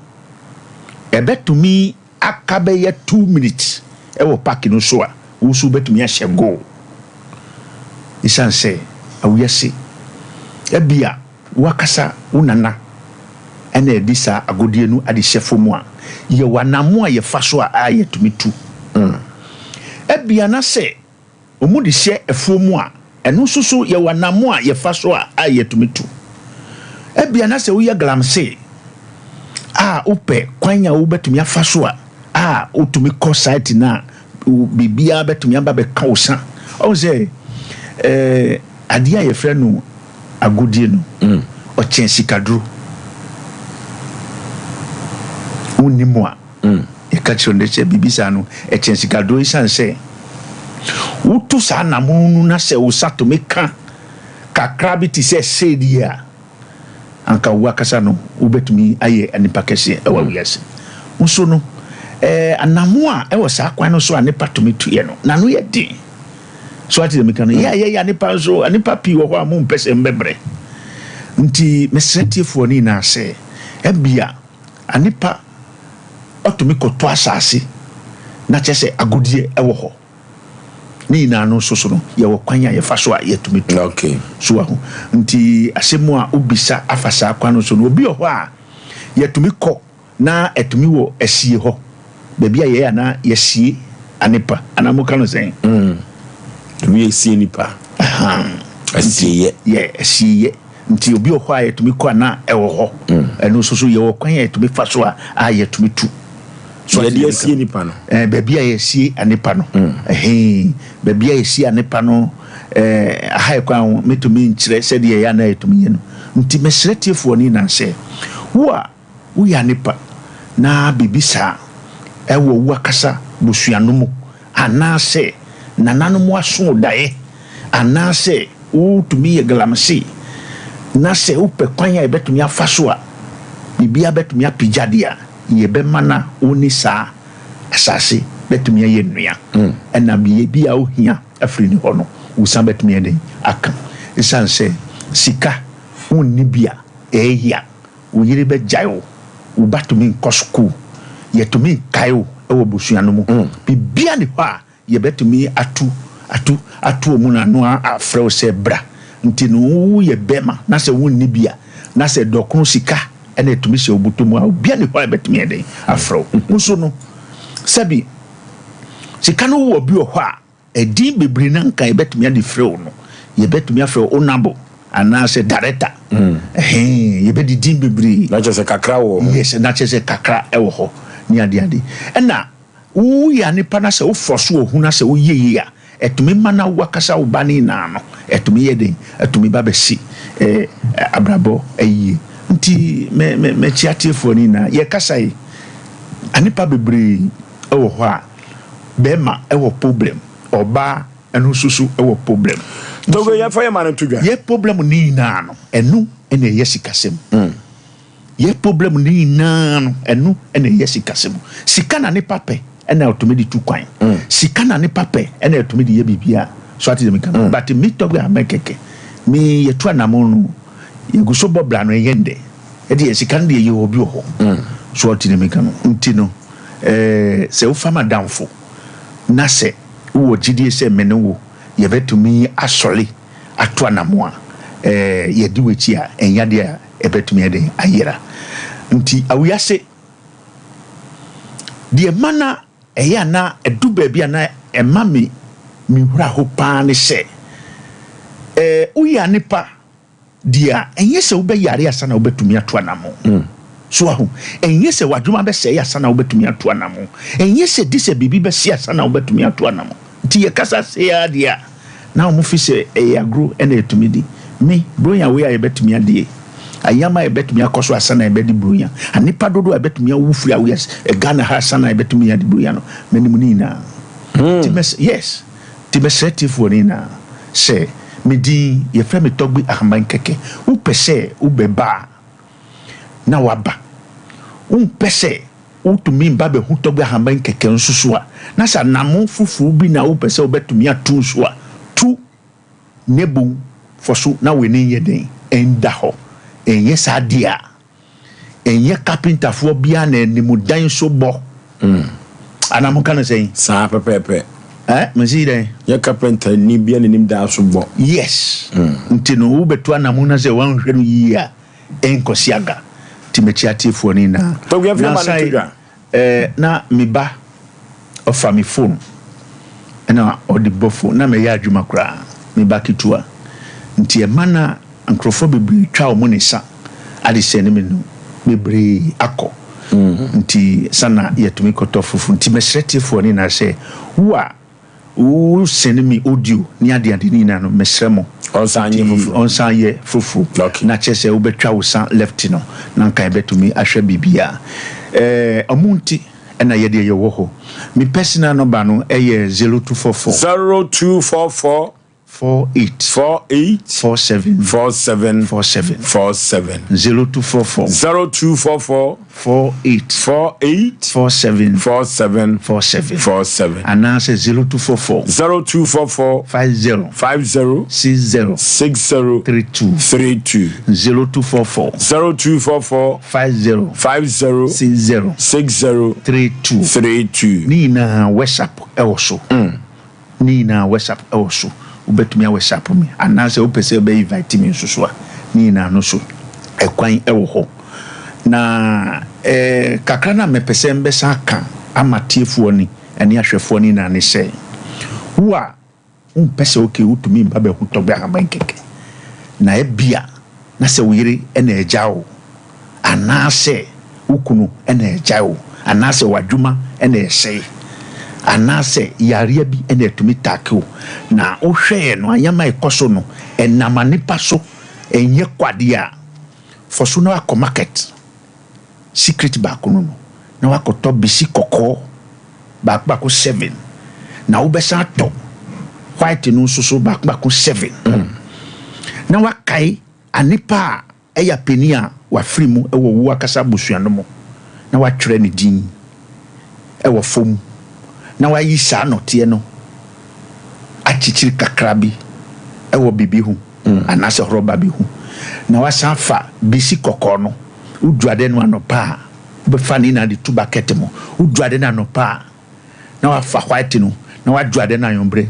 ɛbɛtumi aka bɛyɛ 2 minutes wɔ park no so a, wo nso wobɛtumi ahyɛ goal. Esiane sɛ awiase, ebia w'akasa wo nana na ɛde saa agodie no ade hyɛ fam a, yɛwɔ anammo a yɛfa so a a yɛtumi tu. Ebia na sɛ Wɔde hyɛ afuo mu a, ɛno nso so yɛwɔ anammo a yɛfa so a a yɛtumi tu. Ebia na sɛ woyɛ galamsey a wopɛ kwan a wobɛtumi afa so a a wotumi kɔ site no a biribiara bɛtumi aba bɛka wo sa. Ɔhu sɛ eh, adeɛ a yɛfrɛ no agodie no, mm. ɔkyɛn sikaduro. Wonni mu a. Yɛka kyerɛ no sɛ biribi saa no, ɛkyɛn sikaduro esiane sɛ woto saa anammɔn no na sɛ wo sa tumi ka kakra bi te sɛ seedie a, anka wo akasa no wobɛtumi ayɛ nipa kɛseɛ ɛwɔ wiase. Nso no, ɛɛ anammɔn a ɛwɔ saa kwan no so a nipa tumi tuiɛ no, n'ano yɛ den. So ate deɛ meka no? Yɛ a yɛyɛ nipa nso, nipa pii wɔ hɔ a mompɛ sɛ mbɛbrɛ. Nti mesrɛ tiefoɔ no nyinaa sɛ, ebia Onipa ɔtumi kɔtɔ asase na kyerɛ sɛ agodeɛ wɔ hɔ. Ne nyinaa no nso so no, yɛwɔ kwan a yɛfa so a yɛtumi tu. Okay. So wahu. Nti asɛm a wobisa afa saa kwan no so no, obi wɔ hɔ a yɛtumi kɔ na ɛtumi wɔ asie hɔ, baabi a yɛyɛ a na yɛsie anepa, anaa moka no sɛn? Mm. Ebi yɛ sie nipa. Asieyɛ. Yɛ asieyɛ. Nti obi wɔ hɔ a yɛtumi kɔ a na ɛwɔ hɔ. Ɛno nso so yɛwɔ kwan a yɛtumi fa so a a yɛtumi tu. So Yɛde asie nipa no. Eh, baabi a yɛsie anipa no. Ɛhee, baabi a yɛsie anipa no, eh, aha yɛ kwan ho, metumi nkyerɛ sɛdeɛ ɛyɛ anaa yɛtumi yɛ no. Nti mesrɛ tiefoɔ no nyinaa sɛ, wo a woyɛ anipa na biribi saa ɛwɔ wo akasa busua no mu, anaasɛ nananom aso wo daeɛ, anaasɛ wotumi yɛ galamsey, na sɛ wopɛ kwan a yɛbɛtumi afa so a biribiara bɛtumi apagya deɛ a, yɛbɛma na wo ne saa asase bɛtumi ayɛ nua, ɛna biribi a wohia afiri ne hɔ no, wo san bɛtumi ayɛ dɛn aka. Ɛsiane sɛ sika wonni bi a, ɛyɛ a wo yere bɛgyae wo, wo ba tumi nkɔ sukuu, yɛtumi nkae wo wɔ abusua no mu, biribiara nni hɔ a Yɛbɛtumi atu atu ato wɔn ano afrɛ wo sɛ bra. Nti no woyɛ bɛrima na sɛ wonni bi a, na sɛ dɔkono sika na ɛtumi hyɛ wo bɔtɔ mu a, obiara nni hɔ a ɛbɛtumi ayɛ dɛn afrɛ wo. Wo nso no, sɛbi sika no wowɔ bi wɔ hɔ a, ɛdin bebree no anka yɛbɛtumi ade frɛ wo no, yɛbɛtumi afrɛ wo Onabo anaasɛ Director. Ɛhɛn, yɛbɛde din bebree. Na kyerɛ sɛ kakra wɔ hɔ. Yes, na kyerɛ sɛ kakra wɔ hɔ ne adeade. Ɛna Wo yɛ nipa na sɛ wo fɔ so wɔ hu na sɛ wo yɛ yie a, ɛtumi ma na wo akasa wo ba ne nyinaa no, ɛtumi yɛ den, ɛtumi ba bɛ si eh, abrabɔ ayie. Nti me, me, me kyia atiefoɔ no nyinaa. Yɛ kasa yi, anipa bebree wɔ hɔ a, bɛɛma wɔ problem, ɔbaa ɛno nso so wɔ problem. Togo yɛ fa yɛ ma no to dwa. Yɛ problem ne nyinaa no, ɛno na ɛyɛ sikasɛm. Yɛ problem no nyinaa no ɛno na ɛyɛ sikasɛm. Sika na nipa pɛ ɛna ɔtumi de tu kwan. Sika na nipa pɛ ɛna ɛtumi de yɛ biribiara. So ate deɛ meka no? But me tɔgbe a mɛkɛkɛ me yɛtu anamon no yɛgu so bɔ bra no ɛnyɛ ndɛ. Ɛdeɛ sika no deɛ yɛwɔ bi wɔ hɔ. So ate deɛ meka no? Nti no ɛɛ sɛ wofa m'adamfo na sɛ wowɔ gyidie sɛ me ne wo yɛbɛtumi asɔre ato anamon a ɛɛ yɛdi w'akyi a ɛnyɛ adeɛ a Ɛbɛtumi ayɛ dɛn ayera? Nti awiase deɛ ɛma na ɛyɛ a na ɛdu baabi a na ɛma me me hura ho paa ne sɛ ɛɛ woyɛ nipa deɛ a ɛnyɛ sɛ wobɛyare asa na wobɛtumi ato anamo. Mm. So aho ɛnyɛ sɛ w'adwuma bɛsɛe asa na wobɛtumi ato anamo. Ɛnyɛ sɛ di sɛ biribi bɛsi asa na wobɛtumi ato anamo. Nti yɛkasa sei ara deɛ a, na wɔn fi sɛ ɛyɛ agro na yɛtumi di. Me, Buronya wei a yɛbɛtumi adie, ayam a yɛbɛtumi akɔ so ansa na yɛbɛdi Buronya, nnipa dodoɔ a yɛbɛtumi awu firi awoyɛ Ghana ha ansa na yɛbɛtumi adi Buronya no, menim ne nyinaa. Nti mɛs, yes, nti mɛsrɛ tiefoɔ no nyinaa sɛ, me din, yɛfrɛ me Tɔgbi Ahaman Kɛkɛ, wopɛ sɛ wobɛba a, na waba. Wompɛ sɛ wotumi ba bɛhu tɔgbe ahaban kɛkɛ nso so a, na sɛ anammɔn foforo bi na wopɛ sɛ wobɛtumi atu nso a, tu ne bo fɔ so na w'ani nyɛ den nda hɔ. Ɛnyɛ saa deɛ a, ɛnyɛ kapentafoɔ biara na anim dan so bɔ. Anaa moka no sɛn? Saa pɛpɛɛpɛ. Eh, mesi dɛn? Nyɛ kapentani biara na anim dan so bɔ. Yes. Nti no wobɛtu anammɔn na sɛ woanhwɛ no yie a, Ɛnkɔsi aga. Nti mɛkyia atiefoɔ no nyinaa. Tɔgbi afei ma no to dwa. Eh, na me ba ɔfa me phone ɛna ɔde bɔ phone na mɛyɛ adwuma koraa me ba ketewa nti ɛma na nkorɔfoɔ bebree twa wɔn ne sa ade sɛne me no bebree akɔ nti sa na yɛtumi kɔtɔ fufu nti mɛsrɛ tiefoɔ no nyinaa sɛ wo a Wo send me audio ne ade ade ne nyinaa no mesrɛ mo. Ɔnsan nyɛ Nti foforo. ɔnsan yɛ foforo. Okay. Na kyerɛ sɛ wobɛtwa wo sa left no na nka yɛbɛtumi ahwɛ biribiara. Ɛɛ ɔmo nti ɛna yɛdeɛ yɛwɔ hɔ. Me personal number no ɛyɛ 0244. 0244. 48. 48. 47. 47. 47. 47. 0244. 0244. 48. 48. 47. 47. 47. 47. Anaasɛ 0244. 0244. 50. 50. 60. 60. 32. 32. 0244. 0244. 50. 50. 60. 60. 32. 32. Ne nyinaa WhatsApp ɛwɔ so. Ne nyinaa WhatsApp wɔ so. Wobɛtumi a WhatsApp me anaasɛ wopɛ sɛ wobɛ invite me nso so a, ne nyinaa no so ɛkwan wɔ hɔ. Na eh, kakra no a mepɛ sɛ mbɛsan aka ama tiefoɔ ne ɛne ahwɛfoɔ no nyinaa ne sɛ, wo a wompɛ sɛ okay wotumi mba bɛho tɔgbɛ ahaban kɛkɛ, na ebia na sɛ wo yere na agya wo anaasɛ wo kunu na agyae wo. anaasɛ w'adwuma na ɛsɛe, anaasɛ yareɛ bi na ɛtumi take wo, na wohwɛɛ no anyɛma a ɛkɔ so no ɛnam anipa so, ɛnyɛ kwa deɛ a, fɔ so na wakɔ market, secret baako no no, na wakɔtɔ bisi kɔkɔɔ baako baako seven, na wobɛsan atɔ white no nso so baako baako seven, na wakae anipa a Ɛya panin a wafiri mu wɔ wo akasa abusua no mu na watwerɛ ne din wɔ fam na wayi saa nɔteɛ no akyekyere kakra bi wɔ biribi ho anaasɛ rɔba bi ho na wasan afa bisi kɔkɔɔ no, woduade no anɔpa a wobɛfa ne nyinaa de tu bucket mu, woduade no anɔpa a na wafa white no na wadwo ade no anwummere.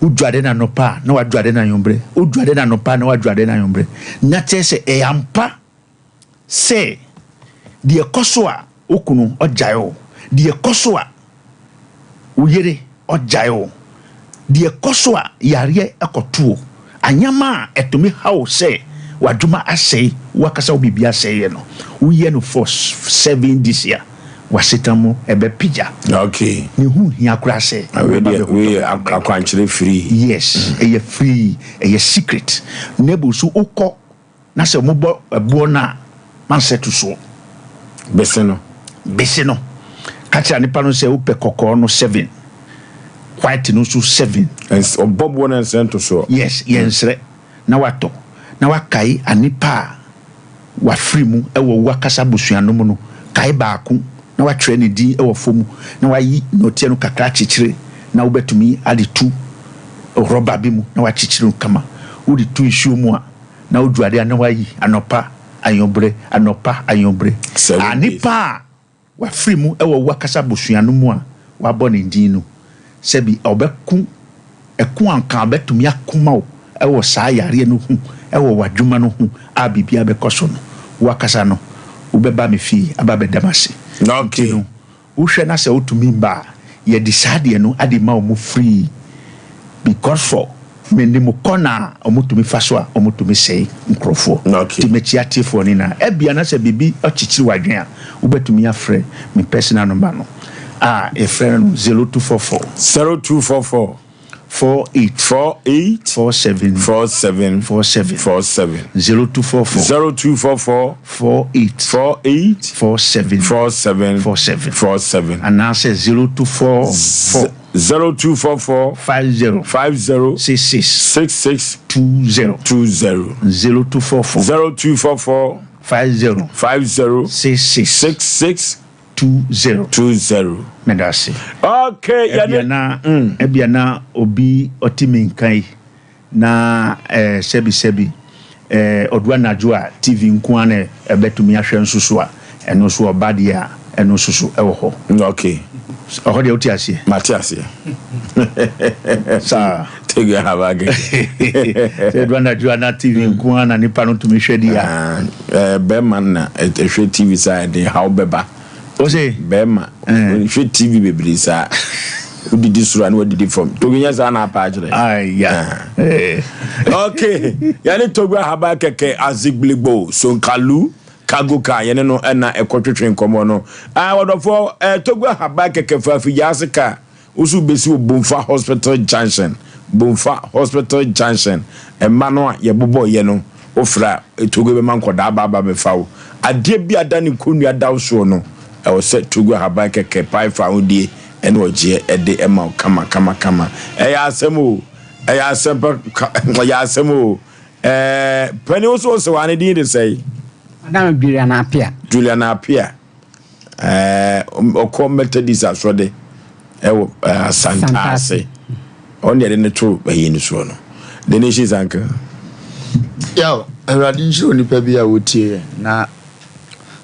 Wodwo ade no anɔpa a, na wadwo ade no anwummere. Wodwo ade no anɔpa a, na wadwo ade no anwummere. Na kyerɛ sɛ ɛyɛ ampa sɛ deɛ ɛkɔ so a wo kunu ɔgyae wo, deɛ ɛkɔ so a wo yere ɔgyae wo, deɛ ɛkɔ so a yareɛ kɔto wo, anyama a ɛtumi ha wo sɛ w'adwuma asɛe, w'akasa wo biribi asɛeɛ no, woyɛ no for 7 this year. W'asetena mu ɛbɛpagya. Okay. Ne ho nhia koraa sɛ Na wei wobɛba deɛ abɛhu wei yɛ Dɔkta Michael. akwankyerɛ free. Yes, ɛyɛ free, ɛyɛ secret. Na ebom so wokɔ na sɛ wɔbɔ ɛboɔ no a, mansɛ to soɔ. Bese no. Bese no. Ka kyerɛ nipa no sɛ wopɛ kɔkɔɔ no seven, white no nso seven. Ɛns ɔbɔ boɔ no ɛnsɛ nto soɔ. Yes, yɛnsrɛ. Na watɔ, na wakae anipa a wafiri mu wɔ wo akasa abusua no mu no, kae baako na watwerɛ ne din wɔ fam na wayi nnɔteɛ no kakra akyekyere na wobɛtumi ade tu rɔba bi mu na wakyekyere no kama. Wode tu nsuo mu a, na wodu adeɛ a na wayi anɔpa, anwummerɛ, anɔpa, anwummerɛ. 7 days. Anipa a wafiri mu wɔ wo akasa abusua no mu a wabɔ ne din no, sɛbi ɔbɛko ɛko a anka ɔbɛtumi ako ma wo wɔ saa yareɛ no ho wɔ w'adwuma no ho a biribiara bɛkɔ so no, wo akasa no wobɛba me fie aba abɛda m'ase. Nti no wohwɛ na sɛ wotumi ba a, yɛde saa adeɛ no ade ma wɔn free because for menim kɔna a wɔtumi fa so a wɔtumi sɛe nkurɔfoɔ. Nti mɛkyia atiefoɔ no nyinaa. Ebia na sɛ biribi kyekyere w'adwene a, wobɛtumi afrɛ me personal number no a yɛfrɛ no 0244. 0244. 48. 48. 47. 47. 47. 47. 0244. 0244. 48. 48. 47. 47. 47. 47. Anaasɛ 0244. 0244. 50. 50. 66. 66. 20. 20. 0244. 0244. 50. 50. 66. 66. 20. 20. Meda ase. Okay, Ebia yɛne. na ebia na obi ɔte me nka yi na eh, sɛbi sɛbi eh, ɔdu anadwo a TV nko ara na ɛbɛtumi ahwɛ nso so a, ɛno nso ɔba deɛ a, ɛno nso so ɛwɔ hɔ. Okay. Ɔhɔ deɛ wote aseɛ? Mate aseɛ. Saa. Take your have again. Sɛ ɛdu anadwo a na TV nko ara na nipa no tumi hwɛ deɛ a. Ah, eh, bɛrima na ɛhwɛ TV saa ɛde haw bɛba. O se? Bɛrima hwɛ TV bebree saa. Wodidi soro a na wadidi fam. Togi nyɛ saa na apa akyerɛ. Aya. Okay. Yɛne Togo Ahaba kɛkɛ Azigbiligbo Sonkalu Cargo car yɛne no ɛna ɛkɔtwetwe nkɔmmɔ no. Ah, wɔdɔfoɔ eh, Togo Ahaba kɛkɛ fa Afigyase car woso bɛsi wɔ Bomfa Hospital Junction. Bomfa Hospital Junction. Ɛma no a yɛbobɔ yɛ no wofrɛ a Togo bɛma nkɔdaa aba aba bɛfa wo. Adeɛ bi ada ne nkonnua da wo soɔ no ɛwɔ sɛ Togo Ahaban kɛkɛ pae fa ahodie ɛne ɔgyeɛ ɛde ɛma wo kama kama kama. Ɛyɛ asɛm o. Ɛyɛ asɛm pa ɛyɛ asɛm o. Ɛɛ panin wo so wo sɛ ne din de sɛe? Madam Juliana Apia. Juliana Apia. Ɛɛ ɔkɔ Methodist asɔde ɛwɔ Asantase. Ɔno deɛ de ne to ɛyi no soɔ no. The Nation's Uncle. Yaw, Awurade nhyira onipa bi a ɔtie yɛn. Na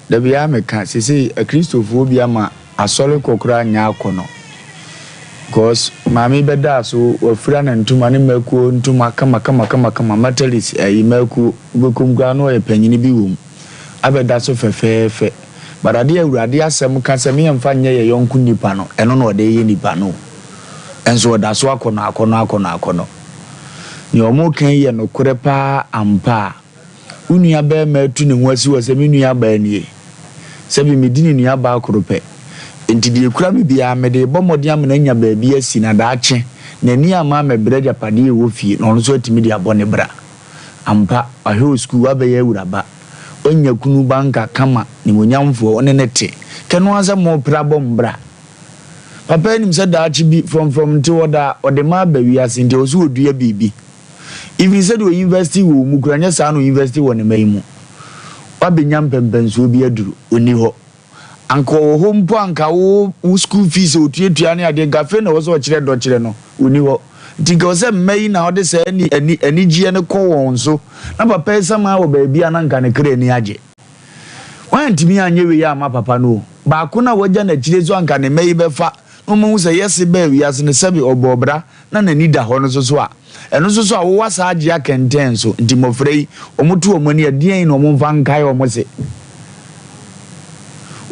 da biara meka, seesei Akristofoɔ bi ama asɔre kɔ koraa nyɛ akɔnɔ. Because maame yi bɛdaa so, wafira ne ntoma, ne mmakuo ntoma kama kama kama kama, Methodist ayi mmakuo, wobɛkɔ mu koraa na ɔyɛ panyini bi wɔ mu, abɛda so fɛfɛɛfɛ. But adeɛ a Awurade asɛm ka sɛ meɛmfa nyɛ yɛ yɔnko nipa no, ɛno na ɔde reyɛ nipa no o. Nso ɔda so akɔnɔ akɔnɔ akɔnɔ akɔnɔ. Nea wɔreka yi yɛ nokorɛ paa ampa a, wo nua barima atu ne ho asi hɔ sɛ me nua baa nie. Sɛbi medi ne nua baa koro pɛ. Enti deɛ ɛkura me biara, mede rebɔ mmɔden ama no anya baabi asi na daakye n'ani amma ammɛbrɛ agyapadeɛ a ɛwɔ fie na ɔno nso atumi de abɔ ne bra. Ampa, wahwɛ wo sukuu, woabɛyɛ awuraba, woanya kunu banka kama, nimonyamfoɔ, wo ne no te. Kɛ no ara sɛ morepere abɔ mo bra. Papa yi nim sɛ daakye bi, frɔmfrɔm nte hɔ daa, ɔde mma aba wiase nti ɛwɔ sɛ ɔdua biribi. Even sɛdeɛ ɔinvɛsti wɔ wo mu koraa, nyɛ saa na ɔinvɛsti wɔ ne mma yi mu. Woabɛnya mpɛnpɛnsoɔ bi aduru, ɔnni hɔ. Anka ɔwɔ hɔ mpo a anka wo wo school fees a ɔtuatua ne adeɛ nka afei na ɛwɔ sɛ ɔkyerɛ dɔ kyerɛ no, ɔnni hɔ. Nti nka ɛwɔ sɛ mma yi na ɔde saa ani ani anigyeɛ no kɔ wɔn so na papa yi saman wɔ baabi a na anka ne kra ani agye. Woantumi anyɛ wei amma papa no o. Baako no a wagya no akyire nso anka ne mma yi bɛfa na wɔahu sɛ yɛse baa wiase no sɛbe ɔbɔɔ bra na n'ani da hɔ no nso so a, ɛno nso so a wowɔ saa agye akɛntɛn so. Nti mmɔfra yi, wɔto wɔn ani a, deɛn na wɔmfa nkae wɔn se?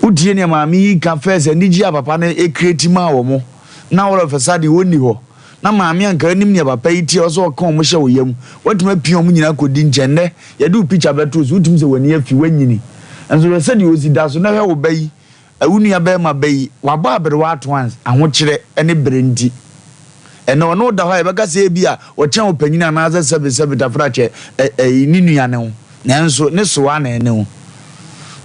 Wotie nea maame yi ka first, anigye a papa no create maa wɔn, na all of a sudden ɔnni hɔ. Na maame anka anim nea papa yi te a ɔsɛ ɔka wɔn hyɛ wo yam. Woatumi apia wɔn nyinaa akɔdi nkyɛn. Nnɛ, yɛde wo picture bɛto so, wotumi sɛ w'ani afi, woanyini. Nso hwɛ sɛdeɛ ɔsi da so, na hwɛ wo ba yi, Wo nua barima ba yi, wabɔ aberewa ato ans, ahokyerɛ ne brɛ nti. Ɛnnɛ ɔne wo da hɔ a, yɛbɛka sɛ ebia ɔkyɛn wo panyin anaasɛ sɛbesɛbe tafrakyɛ ɛ, ɛ, ne nua ne wo. Nanso ne soa na ɛne wo.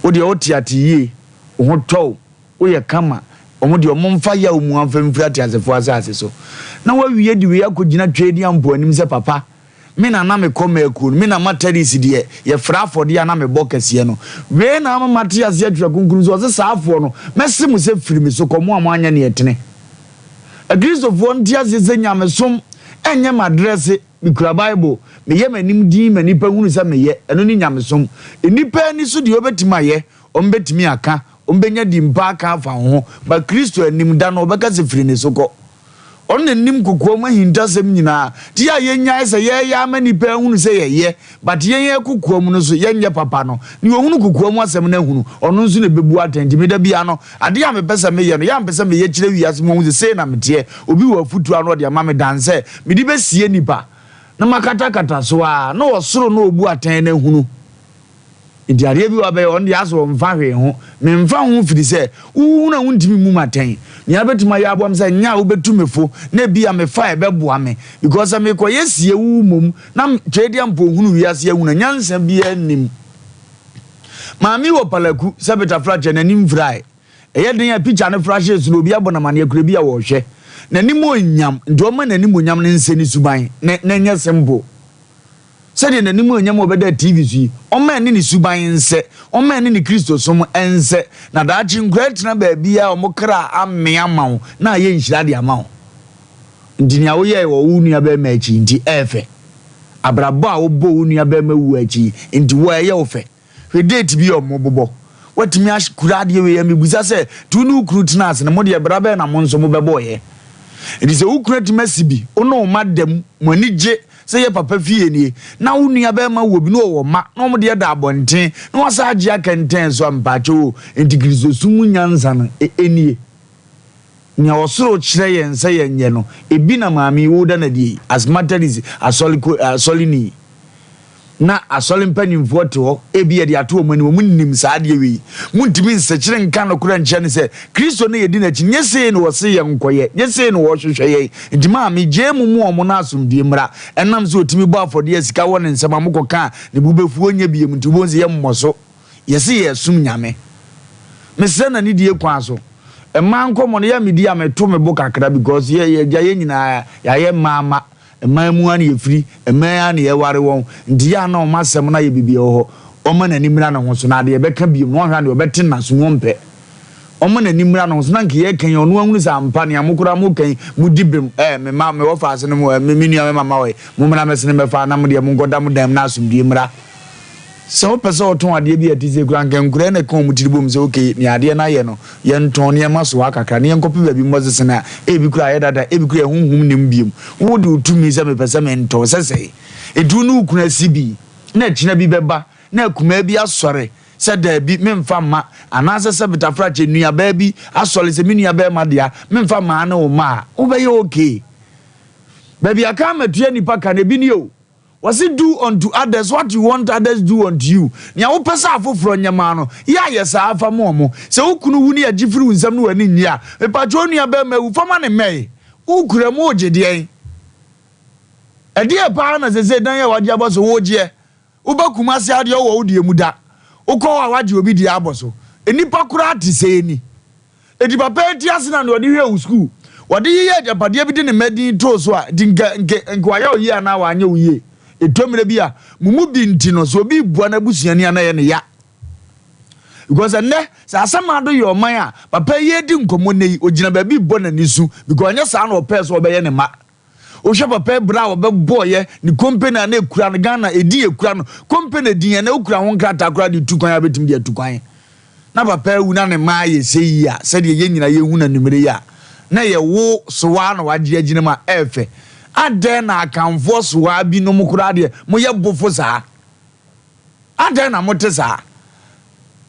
Wo deɛ wote ate yie, wo ho tɔ wo, woyɛ kama. Wɔn deɛ wɔmfa yaw mu amfa mfiri ateasefoɔ asase so. Na woawie de wei akɔgyina Tweaduampɔn anim sɛ papa. Me na na mekɔ mɛkuo no, me na Materis deɛ yɛfrɛ afɔdeɛ a na mebɔ kɛseɛ no. Wei na ama mate aseɛ Twerɛ Kronkron so, ɔse saa afoɔ no, mɛse mo sɛ firi me so kɔ, mo a moanyɛ neɛ ɛtene. Akristofoɔ nte aseɛ sɛ nyamesom ɛnyɛ m'adrɛse, mekura Bible, meyɛ m'anim dinn ma nnipa hunu sɛ meyɛ, ɛno ne nyamesom. Nnipa ani so deɛ wɔbɛtumi ayɛ, wɔbɛtumi aka, wɔbɛnya din pa aka afa wo ho, but Kristo anim da no wɔbɛka sɛ firi ne so kɔ. Ɔno na nim kokoam ahintasɛm nyinaa. Nti yɛ a yɛnyae sɛ yɛyɛ ama nnipa ahunu sɛ yɛyɛ, but yɛn yɛn kokoam no so yɛnyɛ papa no, nea ɔhunu kokoam asɛm no ahunu, ɔno nso na ɛbɛbu atɛn. Nti me da biara no, adeɛ a mepɛ sɛ meyɛ no, yɛ a mepɛ sɛ meyɛ kyerɛ wiase ma wɔhu sɛ sei na meteɛ. Obi wɔ afotuo a na ɔde ama me dan sɛ mede bɛsie nnipa na makatakata so a, na ɔsoro na ɔbu atɛn no ahunu. Nti adeɛ bi wɔ abɛyɛ ɔno deɛ asɛ ɔmfa hwee ho. Memfa ho firi sɛ wohunu a wontumi mmu me atɛn. Nea wobɛtumi ayɛ aboa me sɛ nyɛ a wobɛtu me fo na ebia mefa a ɛbɛboa me. Because sɛ mekɔyɛ sie wo mmom na Twedeɛ mpo hunu wiase ahunu a nyansa biara nnim. Maame wɔ palaku sɛ Peter Flakyɛ n'ani mfirae. Ɛyɛ den a picture no flashes so na obi abɔ no amaneɛ koraa bi a wɔhwɛ. N'anim onyam nti ɔmma n'anim onyam no nsɛ ne suban na na ɛnyɛ simple. Sɛdeɛ n'animuonyam a ɔbɛda TV so yi, ɔmma ɛne ne suban nsɛ, ɔmma ɛne ne Kristosom nsɛ, na daakye nkoraa tena baabiara a wɔn kra amee ama wo na ayɛ nhyira de ama wo. Nti nea woyɛe wɔ wo nuabarima akyi yi nti ɛyɛ fɛ? Abrabɔ a wobɔɔ wo nuabarima wuo akyi yi nti wo ɛyɛ wo fɛ? Hwɛ date bi a wɔbobɔ. Woatumi akura adeɛ wei a mebisa sɛ, nti wo ne wo kunu tena ase no, mo deɛ bra bɛn na mo nso mobɛbɔeɛ? Nti sɛ wo kunu atumi asi bi, wo ne wo mma da mu, mo ani gye sɛ yɛ papa fie nie, na wo nua bɛrima wɔ bi na ɔwɔ mma, na wɔn deɛ da abɔnten, na wasan agye akɛntɛn so a, mpaakyɛw o, nti Kristosom mu nyansa no, ɛnie. Nea ɔsoro kyerɛ yɛn sɛ yɛnyɛ no, ebi na maame yi woda no adi yi, as Methodist asɔre ko, asɔreni. Na asɔre mpanimfoɔ te hɔ, ebi yɛde ato wɔn anim, wɔn nnim saa adeɛ wei. Montumi nsekyere nka nokorɛ nkyerɛ no sɛ, Kristo no yɛdi n'akyi, nyɛ sei na ɔse yɛnkɔyɛ, nyɛ sei na ɔhwehwɛ yɛn. Nti maame, gyae mu mu wɔn na asomdwie mmra. Ɛnam sɛ ɔtumi bɔ afɔdeɛ a sika wɔ ne nsam a mokɔka a, ne bo bɛfu, ɔnyɛ biom, nti wobɛhu sɛ yɛmmɔ so. Yɛse yɛresom Nyame. Mesrɛ na ne die kwan so. Mmaa nkɔmmɔ no yɛ a medi a meto me bo kakra because yɛ yɛgya yɛn nyinaa yɛayɛ mmaa mma. Mmaa mu ara na yɛfiri, mmaa ara na yɛware wɔn. Nti yɛ a na wɔn asɛm no ayɛ biribi wɔ hɔ. Ɔmma n'ani mmra ne ho so na adeɛ ɛbɛka biom no ɔnhwɛ a deɛ ɔbɛte n'aso mu ɔmpɛ. Ɔmma n'ani mmra ne ho so na nka yɛreka yi ɔno ahunu sɛ ampa nea mo koraa moka yi modi bem. Eh, me mma, me wɔfaase no mo, eh, me me nua me mama ɔe, mommra mmɛsene mmɛfa na mo deɛ monkɔda mo dan mu na asomdwie mmra. Sɛ wopɛ sɛ wotɔn adeɛ bi a ɛte sei koraa, anka nkuraa na ɛka wɔn tiri bom sɛ okay, nea adeɛ no ayɛ no, yɛntɔn nneɛma so ha kakra na yɛnkɔpɛ baabi mmɔ sesene a ebi koraa ayɛ dada, ebi koraa ɛho nhum nnim biom. Wode wo tumi sɛ mepɛ sɛ mentɔ, sɛ sɛe. Enti wo ne wo kunu asi bi, na akyina bi bɛba na akumaa bi asɔre sɛ daabi, memfa mma, anaasɛ sɛ betafrakyɛ nuabaa bi asɔre sɛ me nuabarima dea, memfa mmaa ne wo mma a, wobɛyɛ okay. Baabi a ka matua nnipa ka no, ebi nie o. Wɔse do unto others what you want others do unto you. Nea wopɛ sɛ afoforɔ nyɛ ma no, yɛ a yɛ saa fa ma wɔn. Sɛ wo kunu wu ne yɛgye firi wo nsam na w'ani nnye a, mepakyɛ wo nua barima awu, fa ma no mmɛe. Wokura mu wogye deɛn? Ɛdeɛn paa na sesei dan a wagye abɔ so wogyeɛ? Woba Kumasi a deɛ wowɔ wo deɛ mu da. Wokɔ hɔ a wagye obi deɛ abɔ so. Nnipa koraa te sɛɛ ni. Enti papa yi te ase na nea ɔde hwɛɛ wo sukuu, ɔde yeyɛɛ agyapadeɛ bi de ne mma din too so a, nti nka nka nka wayɛ wo yie anaa wanyɛ wo yie? Ɛtɔ mmerɛ bi a, mo mu bi nti no, sɛ obi rebua n'abusuani a na ɛyɛ ne ya. Because ɛnnɛ, sɛ Asamado yɛ ɔman a, papa yi redi nkɔmmɔ nnɛ yi, ɔgyina baabi rebɔ n'ani su because ɛnyɛ saa na ɔpɛɛ sɛ ɔbɛyɛ ne mma. Wohwɛ papa yi bra a ɔbɛbɔɔyɛ ne company a na ekura no Ghana edin ekura no company din ɛnɛ wokura ho nkrataa koraa de tu kwan a wobɛtumi de atu kwan na papa awu na ne mma ayɛ sɛ yi a sɛdeɛ yɛn nyinaa yɛhu no anwummere yi a na ɛyɛ wo sowaa na wagye agyina mu a ɛɛfɛ adɛn na Akanfoɔ sowaa binom koraa deɛ moyɛ bofo saa Adɛn na mote saa?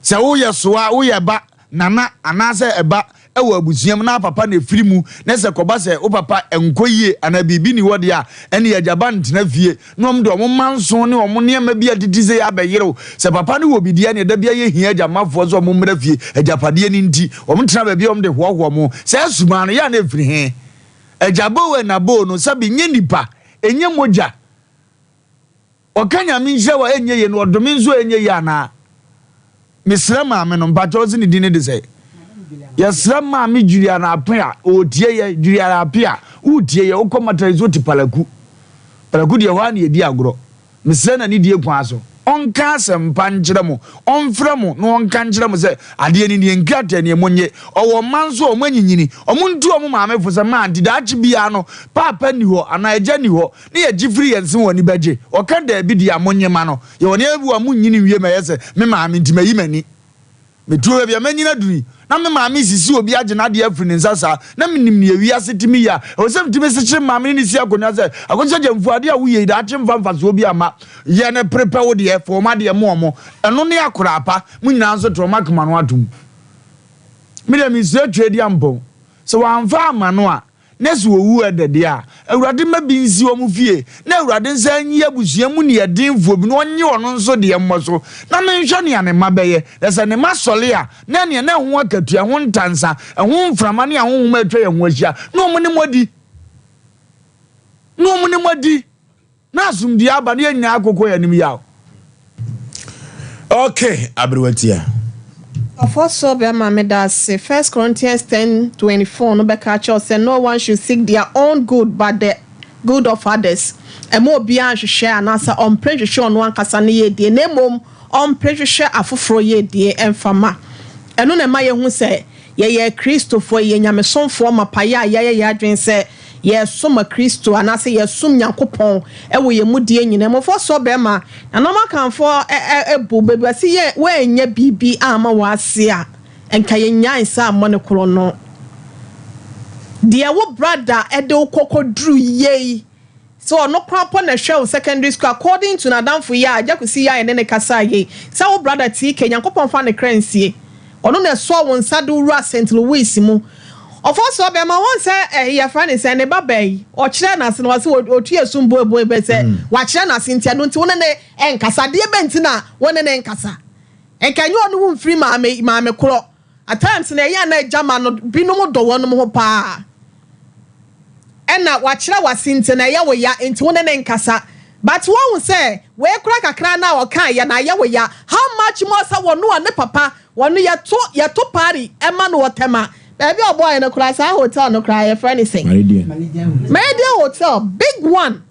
Sɛ woyɛ soa, woyɛ ba, nana, anaasɛ ɛba wɔ abusua mu na papa na ɛfiri mu, na sɛ kɔba sɛ wo papa nkɔ yie anaa biribi nni hɔ deɛ a, ɛnneɛ agya ba ntena fie na wɔn de wɔn mma nson ne wɔn nneɛma bi a ɛtete sei abɛyere wo. Sɛ papa no wɔ bi deɛ, ɛnneɛ da biara yɛhia agya mmafoɔ sɛ wɔmmra fie, agyapadeɛ no nti. Wɔtena baabi a wɔde hoahoa wɔn ho. Saa suban no, yɛ a na ɛfiri he? Agya boo ɛna boo no, sɛbe nyɛ nnipa, ɛnyɛ mogya. Ɔka Nyame nhyira wo a ɛnyɛ yie na ɔdome nso a ɛnyɛ yie anaa? Mesrɛ maame no mpakyɛ ɔse ne din ne de sɛn? Yɛsrɛ maame Juliana Apea ɔretie yɛ Juliana Apea woretie yɛ wokɔ matare nso wote Palaku Palaku deɛ ɛhɔ ara na yɛdi agorɔ Mesrɛ no anidie kwan so ɔnka asɛmpa nkyerɛ mo ɔmfrɛ mo na ɔnka nkyerɛ mo sɛ adeɛ no nie nkrataa nie monnye Ɔwɔ mma nso a wɔanyinyini wɔntu wɔn maame fo sɛ maa nti daakye biara no paapa nni hɔ anaa agya nni hɔ ne yɛgye firi yɛn se wɔn ani bɛgye. Ɔka daabi deɛ a monnye mma no. Yɛwɔ nneɛma bi wɔ hɔ a monnyini nwie ma ɛyɛ sɛ me maame nti mayi m'ani. Meduru baabi a manyin aduru yi, na me maame resisi obi agye n'adeɛ afiri ne nsa saa. Na menim nea wiase tumi yɛ a ɛwɔ sɛ metumi sekyere maame ne no si akonnwa sɛ, Akosua Gyamfuu, adeɛ a woyɛ yi daakye mfa mfasoɔ biara mma. Yɛ no pere pɛ wo deɛ, fa wɔn adeɛ ma wɔn. Ɛno ne akoraa pa. Mo nyinaa nso te wɔn akoma no atom. Me deɛ mesua Tweaduampɔn. Sɛ wamfa amma no a, Na sɛ wɔwu ɛdɛ deɛ a, Awurade mma bi nsi wɔn fie, na Awurade nsan nyi abusua mu nniɛdenfoɔ bi na ɔnnye ɔno nso deɛ mmɔ so, na menhwɛ nea ne mma bɛyɛ. Na sɛ ne mma sɔre a, na ɛneɛ na ɛho akatua, ɛho ntansa, ɛho mframa ne ahonhom a atwa yɛn ho ahyia, na wɔn ne mo adi, na wɔn ne mo adi. Na asomdwie aba na yɛn nyinaa akokɔ yɛn anim yaw. Okay, aberewa tia. Ɔfɔsɔ bɛma meda ase. First Corinthians 10:24 no bɛka akyerɛ wo sɛ no one should seek their own good but the good of others. Ɛmma obiara nhwehwɛ anaasɛ ɔmpere nhwehwɛ ɔno ankasa ne yiedie na mmom ɔmpere nhwehwɛ afoforɔ yiedie mfa ma. Ɛno na ɛma yɛhu sɛ Yɛyɛ Kristofoɔ, yɛyɛ nyamesomfoɔ mapa, yɛ a yɛayɛ yɛn adwene sɛ yɛresom Kristo anaasɛ yɛresom Nyankopɔn wɔ yɛn mudie nyinaa mu. Mfɔsoɔ bɛrima, nananom Akanfoɔ bu bɛ bi wɔse yɛ woannya biribi amma w'ase a, nka yɛnnyae nsa ammɔ no korɔ no. Deɛ wo brada de wo kɔ kɔduru yei, Sɛ ɔno koraa mpo na ɛhwɛ wo secondary school according to n'adamfo yi a Agya Kwesi yi a yɛne no kasaa yei sɛ wo brother TK Nyankopɔn mfa ne kra nsie ɔno na ɛsɔɔ wo nsa de wo wuraa Saint Louis mu Ɔfɔsoɔ bɛma wɔn sɛ ɛyi yɛfrɛ ne sɛn ne ba baa yi ɔkyerɛɛ n'ase na ɔse ɔtu yɛ sum buebue bɛ sɛ wakyerɛ n'ase nti ɛno nti wo ne ne nkasa adeɛ bɛ nti na wo ne ne nkasa nka ɛnyɛ ɔne wo mfiri maame maame korɔ At times no ɛyɛ a na agya ma no binom dɔ wɔnom ho paa ɛna wakyerɛ wase nti no ɛyɛ wo ya nti wo ne no nkasa but woahu sɛ wei koraa kakra no a ɔkaa yɛ no ayɛ wo ya how much more sɛ wɔno a ne papa wɔno yɛto yɛto party ɛma no wɔ Tema baabi a ɔbɔɔyɛ no koraa saa hotel no koraa yɛfrɛ no sɛn Meridian. Meridian hotel big one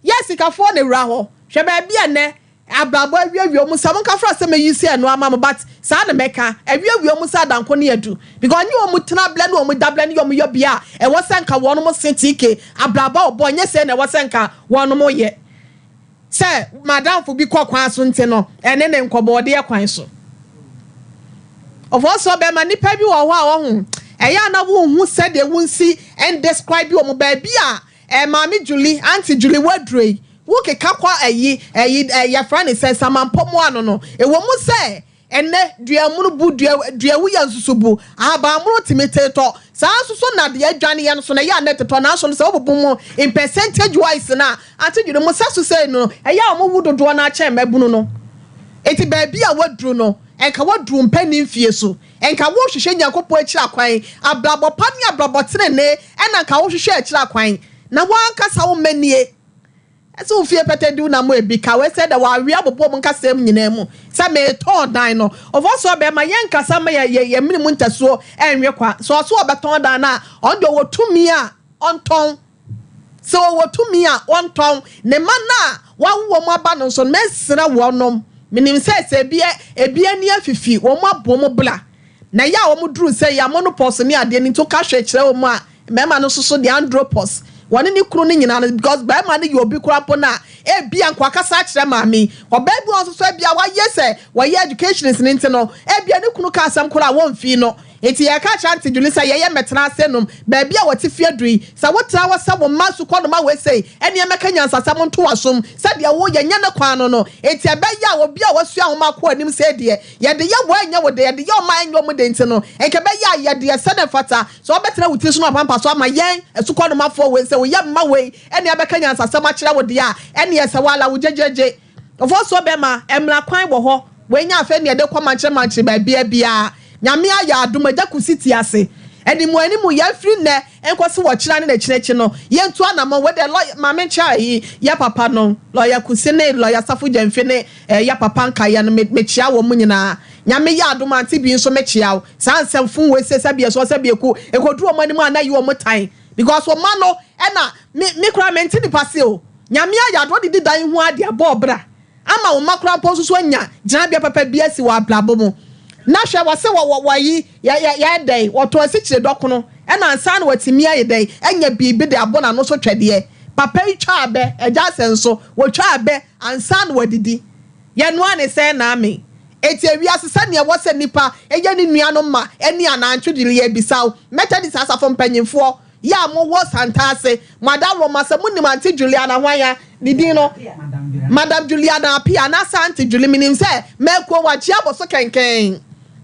yɛ sikafoɔ na ɛwura hɔ hwɛ baabi a nnɛ Abrabɔ awiawia ɔmo sa monka fra sɛ mɛyi sɛ ɛno ama mo but saa na mɛka awiawia ɔmo sɛ adanko ne adu because nye ɔmo tena blɛ ne ɔmo da blɛ ne ɔmo yɔ bia a ɛwɔ sɛ nka wɔnom se TK abrabɔ a ɔbɔ nyɛ sei na ɛwɔ sɛ nka wɔnom yɛ sɛ madamfo bi kɔ kwan so nti no ɛne ne nkɔbɔɔdeɛ kwan so ɔfɔsɔ bɛma nipa bi wɔ hɔ a ɔho ɛyɛ a na wonhu sɛdeɛ wonsi ɛndescribe ɔmo baabi a Eh maame Julie, auntie Julie woaduro yi, wo keka kɔ ayi, ayi eh yɛfrɛ no sɛn, Samampɔ mu ano no, ɛwɔ mu sɛ Ɛnnɛ, dua mono bu, dua dua wu yɛ nso so bu. Ahabanmono tumi te tɔ. Saa nso so na deɛ adwane yɛ no so no, ɛyɛ a na ɛtetɔ. Nanso no, sɛ wobubu mu in percentage wise no a, ante dwene mu sɛ so sei no, ɛyɛ a wɔwu dodoɔ no ara kyɛn mmabunu no. Enti baabi a woaduru no, ɛnka woaduru mpanin mfie so. Ɛnka worehwehwɛ Nyankopɔn akyiri akwan, abrabɔ pa ne abrabɔ tenenee ɛna nka wohwehwɛ akyiri akwan. Na woankasa wo mma nie. Ɛsɛ wo fie pɛtɛ di wo na mo ebi ka wei sɛ dɛ wawe abobɔ mu nkasɛɛ mu nyinaa mu sɛ meetɔn dan no. Ɔfɔsoɔ bɛɛma yɛn nkasa mma yɛ yɛ mene mu ntasuo ɛnwe kwa. Sɛ ɔso ɔbɛtɔn dan no a ɔno deɛ ɔwɔ tumi a ɔntɔn. Sɛ ɔwɔ tumi a ɔntɔn. Ne mma no a wawo wɔn aba no nso no mɛsrɛ wɔnom. Menim sɛ sɛ ebi ebi ani afifi wɔn abɔ mu bla. Na ɛyɛ a wɔn duru sɛ yɛ amonopɔs ne adeɛ no nti woka hwee kyerɛ wɔn a Mmarima no nso so deɛ andropause wɔne ne kunu no nyinaa no because barima no yɛ obi koraa mpo no a ebia nka wakasa akyerɛ maame yi. Ɔbaa bi wɔ hɔ nso so ebia wayɛ sɛ wɔyɛ educationist no nti no ebia ne kunu ka asɛm koraa a wɔmfii no. Nti yɛka akyerɛ Aunty Julie sɛ yɛyɛ mmɛtena ase nom baabi a wɔte fi aduru yi. Sɛ wotena hɔ sɛ wo mma sukɔnoma wei sei ɛneɛ mɛka nyansasɛm nto w'asom sɛ deɛ woyɛ nyɛ ne kwan no no. Nti ɛbɛyɛ a obi a wasua nwoma akɔ anim sei deɛ yɛde yɛ wo a ɛnyɛ wo dɛ yɛde yɛ wɔn a ɛnyɛ wɔn dɛ nti no nka ɛbɛyɛ a yɛde ɛsɛ na ɛfata Sɛ ɔbɛtena wo tiri so na wapampa so ama yɛn asukɔnomafoɔ wei sɛ woyɛ mma wei ɛne abɛka nyansasɛm akyerɛ wo deɛ a, ɛneɛ sɛ woala wo gyegyeegye. Ɔfɔsoɔ bɛma, mmra kwan wɔ hɔ, wei nyɛ afei ne yɛde kɔ mankyere mankyere baabia biara. Nyame ayɛ adom, Agya Kusi te ase. Animu animu, yɛn firi nnɛ nkɔsi ɔkyena ne n'akyiri akyi no, yɛntu anamɔn. Wei deɛ lɔya, maame nkyɛ ayi, yɛ papa no, lɔya Kusi ne lɔya Safo Gyamfi ne eh, yɛ papa nkaeɛ no, me, mekyea wɔn nyinaa. Nyame yɛ adom, Auntie Bi nso mekyea wo. Saa nsɛm fun wei se sɛbi ɛsoɔ sɛbi eku ekoduru wɔn anim a na ɛyɛ wɔn tan because wɔn mma no ɛna me me koraa mente nipa se o Nyame ayɛ adom ɔde di dan ho ade abɔ ɔbra ama wɔn mma koraa mpo nso so anya gyinabea papa bi asi wɔ abrabɔ mu na hwɛ wɔse wɔ wɔ wɔyi yɛ yɛ yɛ dɛn wɔtɔn asikyire dɔkono ɛna ansa na watumi ayɛ dɛn anya biribi de abɔ n'ano so twɛdeɛ papa yi twa abɛ agya asɛ nso wɔtwa abɛ ansa na wadidi Yɛnoa ne sɛn na amen. Enti ewiase sɛnea ɛwɔ sɛ nipa yɛ ne nuanom ma ɛne anaa ntwedwene yɛrebisa wo Methodist asafo mpanyinfoɔ yɛ a mo wɔ Santase mo adaworoma sɛ mo nim Auntie Juliana hwan a ne din no Madam Juliana Appiah anaasɛ Auntie Julie menim sɛ mɛkuo wakye abɔ so kɛnkɛn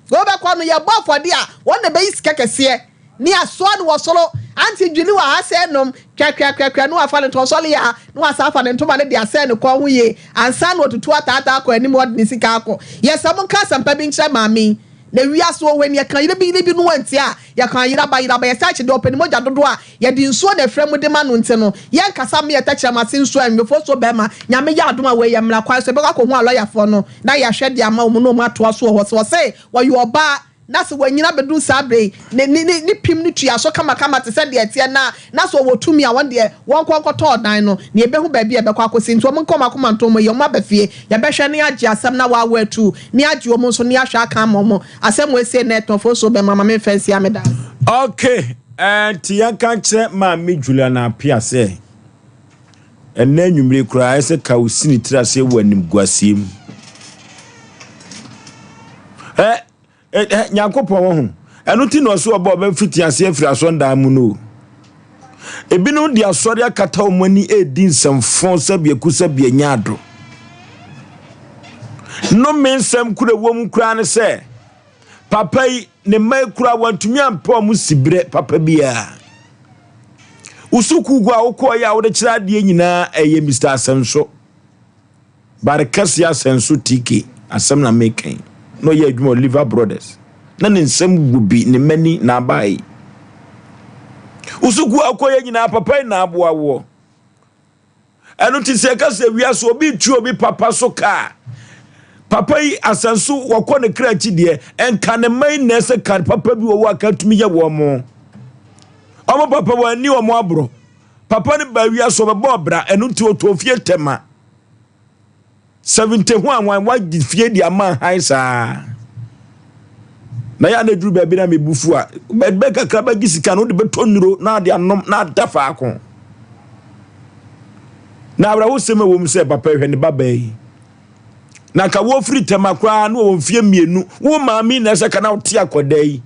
wobɛkɔ no yɛbɔ afɔdeɛ a wɔn na ɛbɛyi sika kɛseɛ Ne asoa no wɔ soro. Auntie Julie wɔ ha sɛɛ nom, krakrakrakra na wafa ne ntoma ɔsɔre a na wasan afa ne ntoma no de asɛn ne kɔn ho yie ansa na watutu ataataa akɔ anim ɔde ne sika akɔ. Yɛ sɛ monka asɛmpa bi nkyerɛ maame yi. Na wiase wɔ hɔ yi yɛka yerɛbi yerɛbi no wantie a, yɛka yeraba yeraba yɛsan kye deɛ ɔpɛ ne mogya dodoɔ a yɛde nsuo na ɛfra mu de ma no nti no yɛnkasa mma yɛtɛkyerɛma ase nsuo ɛnwe fosuo bɛrima Nyame yɛ adom a wei yɛ mmara kwan so yɛbɛkɔ akɔhu alɔyafoɔ no na yɛahwɛ de ama wɔn na wɔn atoa so wɔ hɔ sɛ wɔse wɔyɛ ɔbaa Na sɛ wanyin abedu saa bere yi, ne, ne, ne, ne pim no tua so kamakama te sɛ deɛ ɛteɛ nnɛ a, na sɛ ɔwɔ tumi a, wɔn deɛ, wɔnkɔ nkɔtɔ ɔdan no, na yɛbɛhu baabi a ɛbɛkɔ akɔsi. Nti wɔn nka wɔn akoma nto wɔn yam, wɔaba fie, yɛbɛhwɛ na yɛagye asɛm no awaawa atu, na yɛagye wɔn nso, na yɛahwɛ aka ama wɔn. Asɛm wei sei nnɛ, Tɔfoɔ so bɛma, ma memfa nsi ha, meda ase. Ok, ɛnti yɛnka nkyerɛ Maame Juliana Appiah sɛ, ɛnnɛ anwummere koraa ayɛ sɛ ka wo si ne tiri aseɛ wɔ animguaseɛ mu. Ɛ, ɛ, ɛ, Nyankopɔn wɔ ho. Ɛno ti na ɔso ɔbɔ ɔbɛfiti aseɛ afiri asɔndan mu no. Ebinom de asɔre akata wɔn ani redi nsɛmfo sɛbiaku sɛbianya ado. Nnome nsɛm kura wɔ mu koraa ne sɛ, papa yi, ne mma yi koraa wɔantumi ampɛ wɔn siberɛ papa biara. Wo sukuu a wokɔɔyɛ a wode kyerɛ adeɛ nyinaa ɛyɛ Mr. Asɛnso. Bare kɛseɛ Asɛnso TK asɛm na meka yi. Na ɔyɛ adwuma wɔ Liver Brothers. Na ne nsɛm wɔ bi, ne mma ni, n'abaa yi. Wo sukuu a wokɔyɛ nyinaa papa yi na aboa woɔ. Ɛno nti sɛ yɛka sɛ wiase obi retu obi papa so ka a, papa yi asɛnso wɔkɔ ne kra akyi deɛ, ɛnka ne mma yi na ɛsɛ ka papa bi wɔ hɔ a ka tumi yɛ wɔn mo. Wɔn papa wɔn ani wɔn aborɔ. Papa no baa wiase ɔbɛbɔ ɔbra, ɛno nti ɔtɔɔ fie tɛma. 70 ho a wan wagye fie de ama han saa. Na yɛ a na ɛduru baabi na mebu fu a, bɛ kakra bɛgye sika no wode bɛtɔ nnuro na ade anom na ada faako. Na awerɛhosɛm a ɛwɔ mu sɛ papa hwɛ ne babaa yi. Na nka wɔfiri tɛma koraa na wɔwɔ mfeɛ mmienu. Wo maame na ɛsɛ ka na wote akwadaa yi.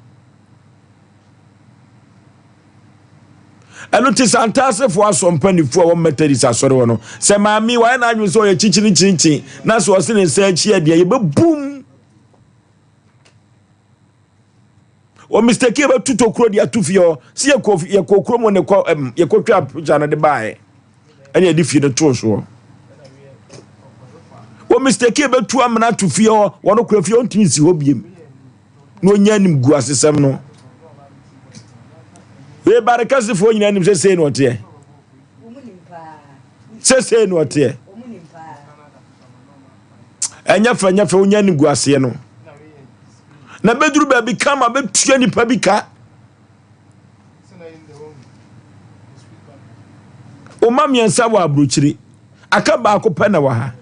Ɛno nti Santaasefoɔ asɔ mpanimfoɔ a wɔn Methodist asɔre hɔ no sɛ maame wayɛ n'adwene sɛ ɔyɛ kyikyiri kyinkyin na sɛ ɔse ne nsa akyi adeɛ yɛbɛbum. Wɔ mistake yɛbɛtu tokuro de ato fie hɔ. Si yɛkɔ yɛkɔ kurom ne kɔ ɛm yɛkɔtwa picture no de baeɛ. Ɛne yɛde fie no too soɔ. Wɔ mistake yɛbɛtu amena ato fie hɔ. Wɔn kora fie ɔntumi nsi hɔ biem. Na ɔnya anim gu asesɛm no. Wei barekɛsefoɔ nyinaa nim sɛ sei na ɔteɛ. Sɛ sei na ɔteɛ. Ɛnyɛ fɛ nyɛ fɛ wonya anim gu aseɛ no. Na bɛduru baabi kama bɛtua nipa bi ka. Woma mmiɛnsa wɔ aburokyire. Aka baako pɛ na wɔ ha.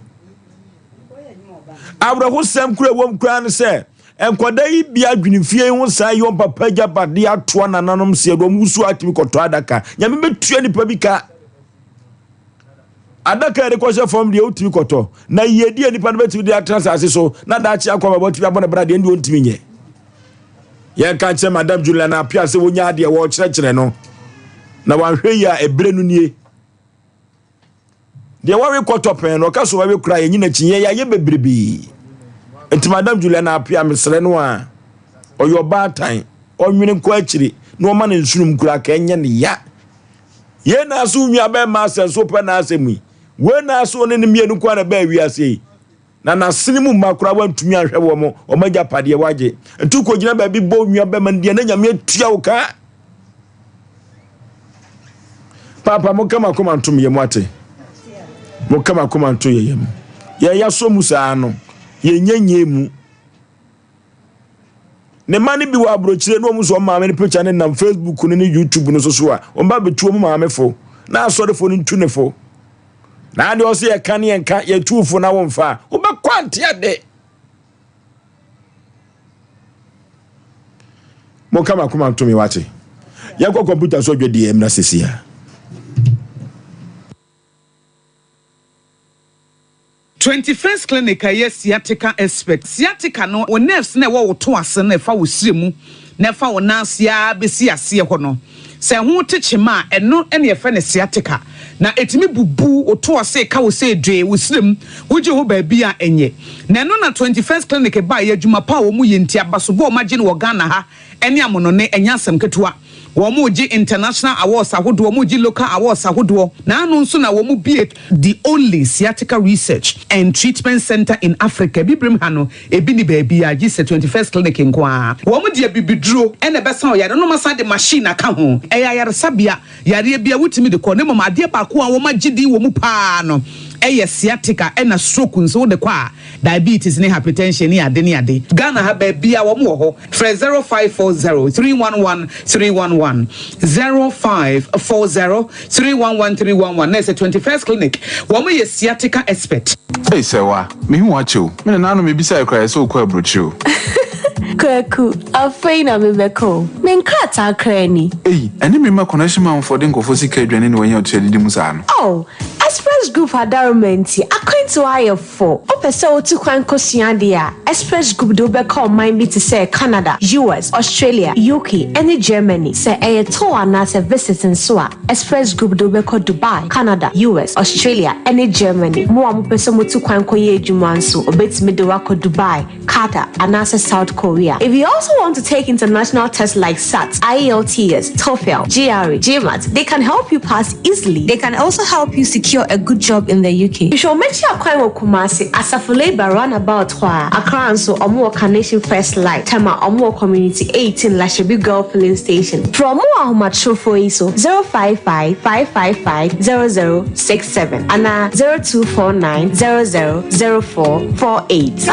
Awerɛhosɛm kura wɔm koraa ne sɛ nkwadaa yi bi adwene fie ho saa yi wɔn papa agyapadeɛ atoa nananom seɛ de wɔn wusu atumi kɔtɔ adaka. Nyame bɛtua nipa bi ka. Adaka yɛde kɔhyɛ fam deɛ wotumi kɔtɔ na yiedie a nipa no bɛtumi de atena asase so na daakye akɔ ama wɔatumi abɔ ne bra deɛ ɛnde ɔntumi nyɛ. Yɛnka nkyerɛ Madam Juliana Appiah sɛ wɔnya adeɛ wɔrekyerɛkyerɛ no na wanhwɛ yi a ɛberɛ no nie. Deɛ wɔwe kɔtɔ pɛn no ɔka so wɔwe kora yɛnyi n'akyi yɛ yɛayɛ bebrebe. Nti Madam Juliana Appiah mesrɛ no a ɔyɛ ɔbaatan ɔnwene nkɔ akyiri na ɔma ne nsonom kura ka ɛnyɛ ne ya. Yei na ase wo nua bɛrima asɛ nso wopɛ n'asɛm yi. Wei na ase wo ne ne mmienu nko ara na ɛbaa wiase yi. Na n'asene mu mma koraa wantumi anhwɛ wɔn, wɔn agyapadeɛ wagye. Nti wokɔgyina baabi bɔ wo nua bɛrima no deɛ na Nyame atua wo ka. Paapa mo kama koma ntom yɛ mu ate. Mo kama koma nto yɛ yam. Yɛ yasɔ mu saa no, yɛnyɛ nyɛ mu. Ne mma no bi wɔ aburokyire na wɔn nso wɔn maame no picture no nam Facebook no ne YouTube no so so a wɔn ba bɛtu wɔn maame fo na asɔrefo no ntu ne fo. Na adeɛ ɔsɛ yɛka ne yɛnka yɛtu fo na wɔmfa a wobɛkɔ ante ade. Monka makoma nto me wate. Yɛnkɔ kɔmputa so adwadie mmra sisi a. 21st Clinic a ɛyɛ sciatica expert. Sciatica no, wo nerves no a ɛwɔ wo to ase no a ɛfa wo srɛ mu na ɛfa wo nan ase ara bɛsi aseɛ hɔ no, sɛ ɛho te kyema a, ɛno na yɛfrɛ no sciatica. Na ɛtumi bubu wo to ase, ɛka wo sɛ dwee, wo srɛ mu, wogye ho baabi a ɛnyɛ. Na ɛno na 21st Clinic baeɛ, adwuma pa a wɔyɛ nti, abasobɔ a wɔagye no wɔ Ghana ha ne amonɔne, ɛnyɛ asɛm ketewa. Wɔregye international awards ahodoɔ, wɔregye local awards ahodoɔ. Na ano nso na wɔbue the only sciatica research and treatment centre in Africa. Abibirem ha no, ebi nni baabiara gye sɛ 21st Clinic nko ara. Wɔde abibiduro na ɛbɛsa ɔyare no, na wɔasan de machine aka ho. Ɛyɛ ayaresabea, yareɛ biara wotumi de kɔ, na mmom adeɛ baako a wɔagye din wɔ mu pa ara no yɛ sciatica ɛna stroke nso wode kɔ a, diabetes ne hypertension ne ade ne ade. Ghana ha baabiara wɔn wɔ hɔ. Frɛ 0540 311 311, 0540 311 311 na ɛsɛ 21st Clinic. Wɔn yɛ sciatica expert. Ei Sɛwa, mehu wo akyɛ o. Me nananom mebisae koraa yɛ sɛ wokɔ aburokyire o. Kwaku, afei na mebɛkɔ o. Me nkrataa koraa ni. Ei, ɛne me mma connection manfoɔ de nkurɔfoɔ sika aduane na wɔanya ɔtua didi mu saa no. Oh, Express Group adaworoma nti, akwantuo ayɛ fo. Wopɛ sɛ wotu kwan kosua adeɛ a, Express Group de wo bɛkɔ ɔman bi te sɛ Canada, US, Australia, UK, ne Germany. Sɛ ɛyɛ tour anaasɛ visit nso a, Express Group de wo bɛkɔ Dubai, Canada, US, Australia, ne Germany. Mo a mopɛ sɛ motu kwan kɔyɛ adwuma nso, wɔbɛtumi de wo akɔ Dubai, Qatar, anaasɛ South Korea. If you also want to take international tests like SAT, IELTS, TOEFL, GRE, GMAT, they can help you pass easily. They can also help you secure a good job in the UK. Hwehwɛ wɔn akyi akwan wɔ Kumasi, Asafo Labour roundabout hɔ a. Accra nso, wɔn wɔ Carnation First Light, Tema, wɔn wɔ Community 18 Lashibi Girl Filling Station. Frɛ wɔn wɔ ahomatrofoɔ yi so, 055 555 0067 anaa 0249 00 0448.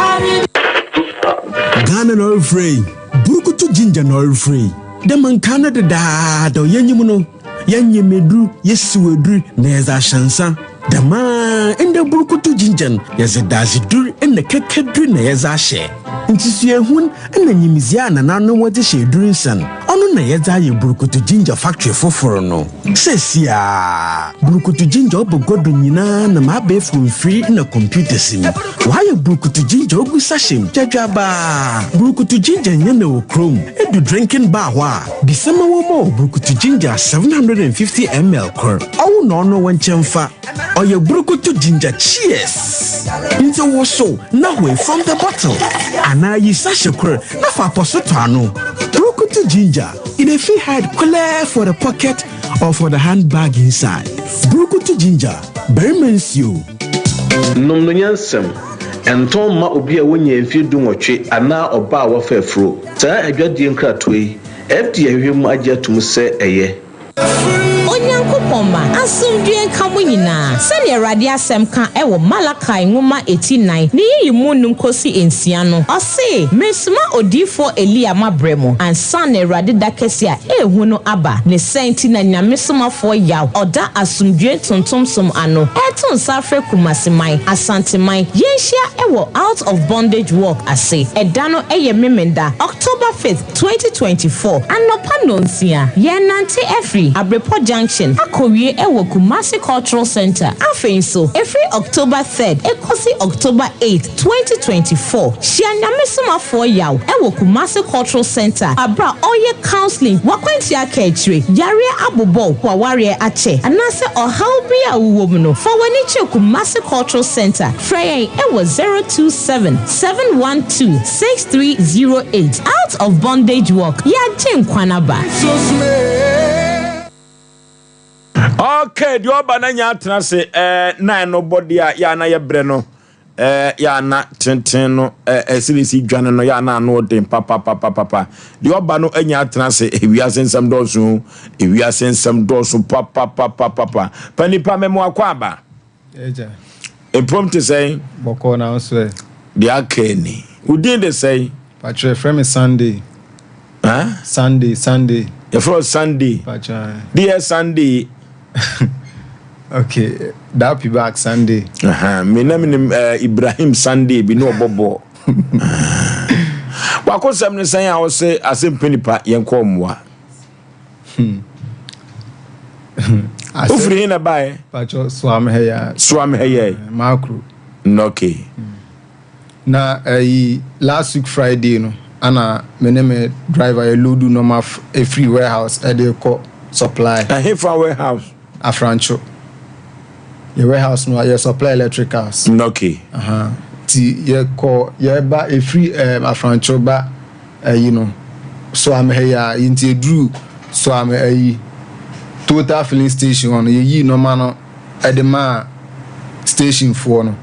Ghana na ɔrefrɛ yi, Burukutu Ginger na ɔrefrɛ yi. Dɛ ma nkaa no dedaada yɛnyim no, yɛnyem edur, yesiw edur na yɛdze ahyɛ nsa. Dɛm ara ndɛ Burukutu Ginger no, yɛdze dadzedur na kɛkɛdur na yɛdze ahyɛ. Ntsi suahun na nyimdzee a nananom wɔdze hyɛ edur nsa no, ɔno na yɛdze ayɛ Burukutu Ginger factory fofor no. Seseiara, Burukutu Ginger ɔba gua do nyina nam abaɛfor mfir na computers mu. Wɔayɛ Burukutu Ginger ogu sachet mu gyadwabaa. Burukutu Ginger nnyɛ na wɔ kurom. Edu drinking bar hɔ a, bisa ma wɔmma wo Burukutu Ginger 750 ml kor. Ɔwo na ɔno wo nkyɛn fa. Ɔyɛ Burukutu Ginger Cheers! Ntsi wosow na hoe from the bottle. Anaa yi sachet kor na fa apɔso tɔ ano. Burukutu. Brukutu ginger, e dey fit hide clear for the pocket or for the handbag inside. Brukutu ginger, barima nsuo. Nom no nyansam. Ɛntɔn mma obi a wonyaa mfeɛ dunwɔtwe anaa ɔbaa a wafa afuro. Saa adwadie nkratoɔ yi, FDA ahwehwɛ mu agye atom sɛ ɛyɛ. Onyankopɔn mma, asomdwoeɛ nka mo nyinaa, sɛdeɛ Awurade asɛm ka wɔ Malakai nwoma eti nan ne yiyi mu num kosi nsia no, ɔse, Meresoma odiyifoɔ Elia mabrɛ mo, ansa na Awurade da kɛseɛ a ɛyɛ hu no aba. Ne saa nti na Nyame somafoɔ Yaw ɔda asomdwoeɛ ntontom som ano reto nsa afrɛ Kumasi man, Asante man, yɛnhyia wɔ Out of Bondage Walk ase. Ɛda no yɛ Memenda, October 5th, 2024, anɔpa nnɔnsia, yɛrenante afiri Abrepɔ Junction akɔwie wɔ Kumasi Cultural Centre. Afei nso, ɛfiri October 3rd kɔsi October 8th, 2024, hyia Nyame somafoɔ Yaw wɔ Kumasi Cultural Centre aberɛ a ɔreyɛ counselling, w'akwantua aka akyire, yareɛ abobɔ wo, w'awareɛ akyɛ, anaasɛ ɔhaw bi a wowɔ mu no, fa w'ani kyerɛ Kumasi Cultural Centre. Frɛ yɛn wɔ 027 712 6308. Out of Bondage Walk, Yɛagye nkwa no aba. Okay, deɛ ɔba na nya atena ase ɛɛ eh, na ɛno bɔ deɛ a yɛ ana yɛ brɛ no ɛɛ eh, yɛ ana tenten no ɛɛ eh, ɛsirisi dwane no yɛ ana ano den papapapapa deɛ ɔba no anya atena ase ewiase nsɛm dɔɔso ewiase nsɛm dɔɔso papapapapa pa nipa mɛmo akɔ aba. Agya. Mpom te sɛn? Bɔkɔɔ na wo nso ɛ? Deɛ aka ni. Wo din de sɛn? Patrɔ yɛfrɛ me Sunday. Huh? Sunday, Sunday. Yɛfrɛ wo Sunday. Patrɔ ae. Deɛ Sunday. Okay, that be back Sunday. Uh-huh. Me na menim uh, Ibrahim Sunday bi ne ɔbɔ bɔɔl. Wakosɛm ne sɛn a wose asɛmpɛ nipa yɛnkɔ mmoa. Hmm. Wofiri he na baeɛ? Pacho Suame ha ya. Suame ha yɛ. Makro. Okay. Hmm. Na ɛyi eh, last week Friday no ana me ne me driver yɛ load nneɛma efiri warehouse ɛde kɔ supply. Ɛhefa warehouse? Afrancho. Yɛ warehouse no yɛ supply electricals. Okay. Uh -huh. Ti yɛ kɔ yɛ ba efiri ɛɛ eh, Afrancho ba. ayi no Soame ha yi ara nti yɛduruu Soame ayi Total filling station hɔ no yɛyii nnoɔma no de maa station foɔ no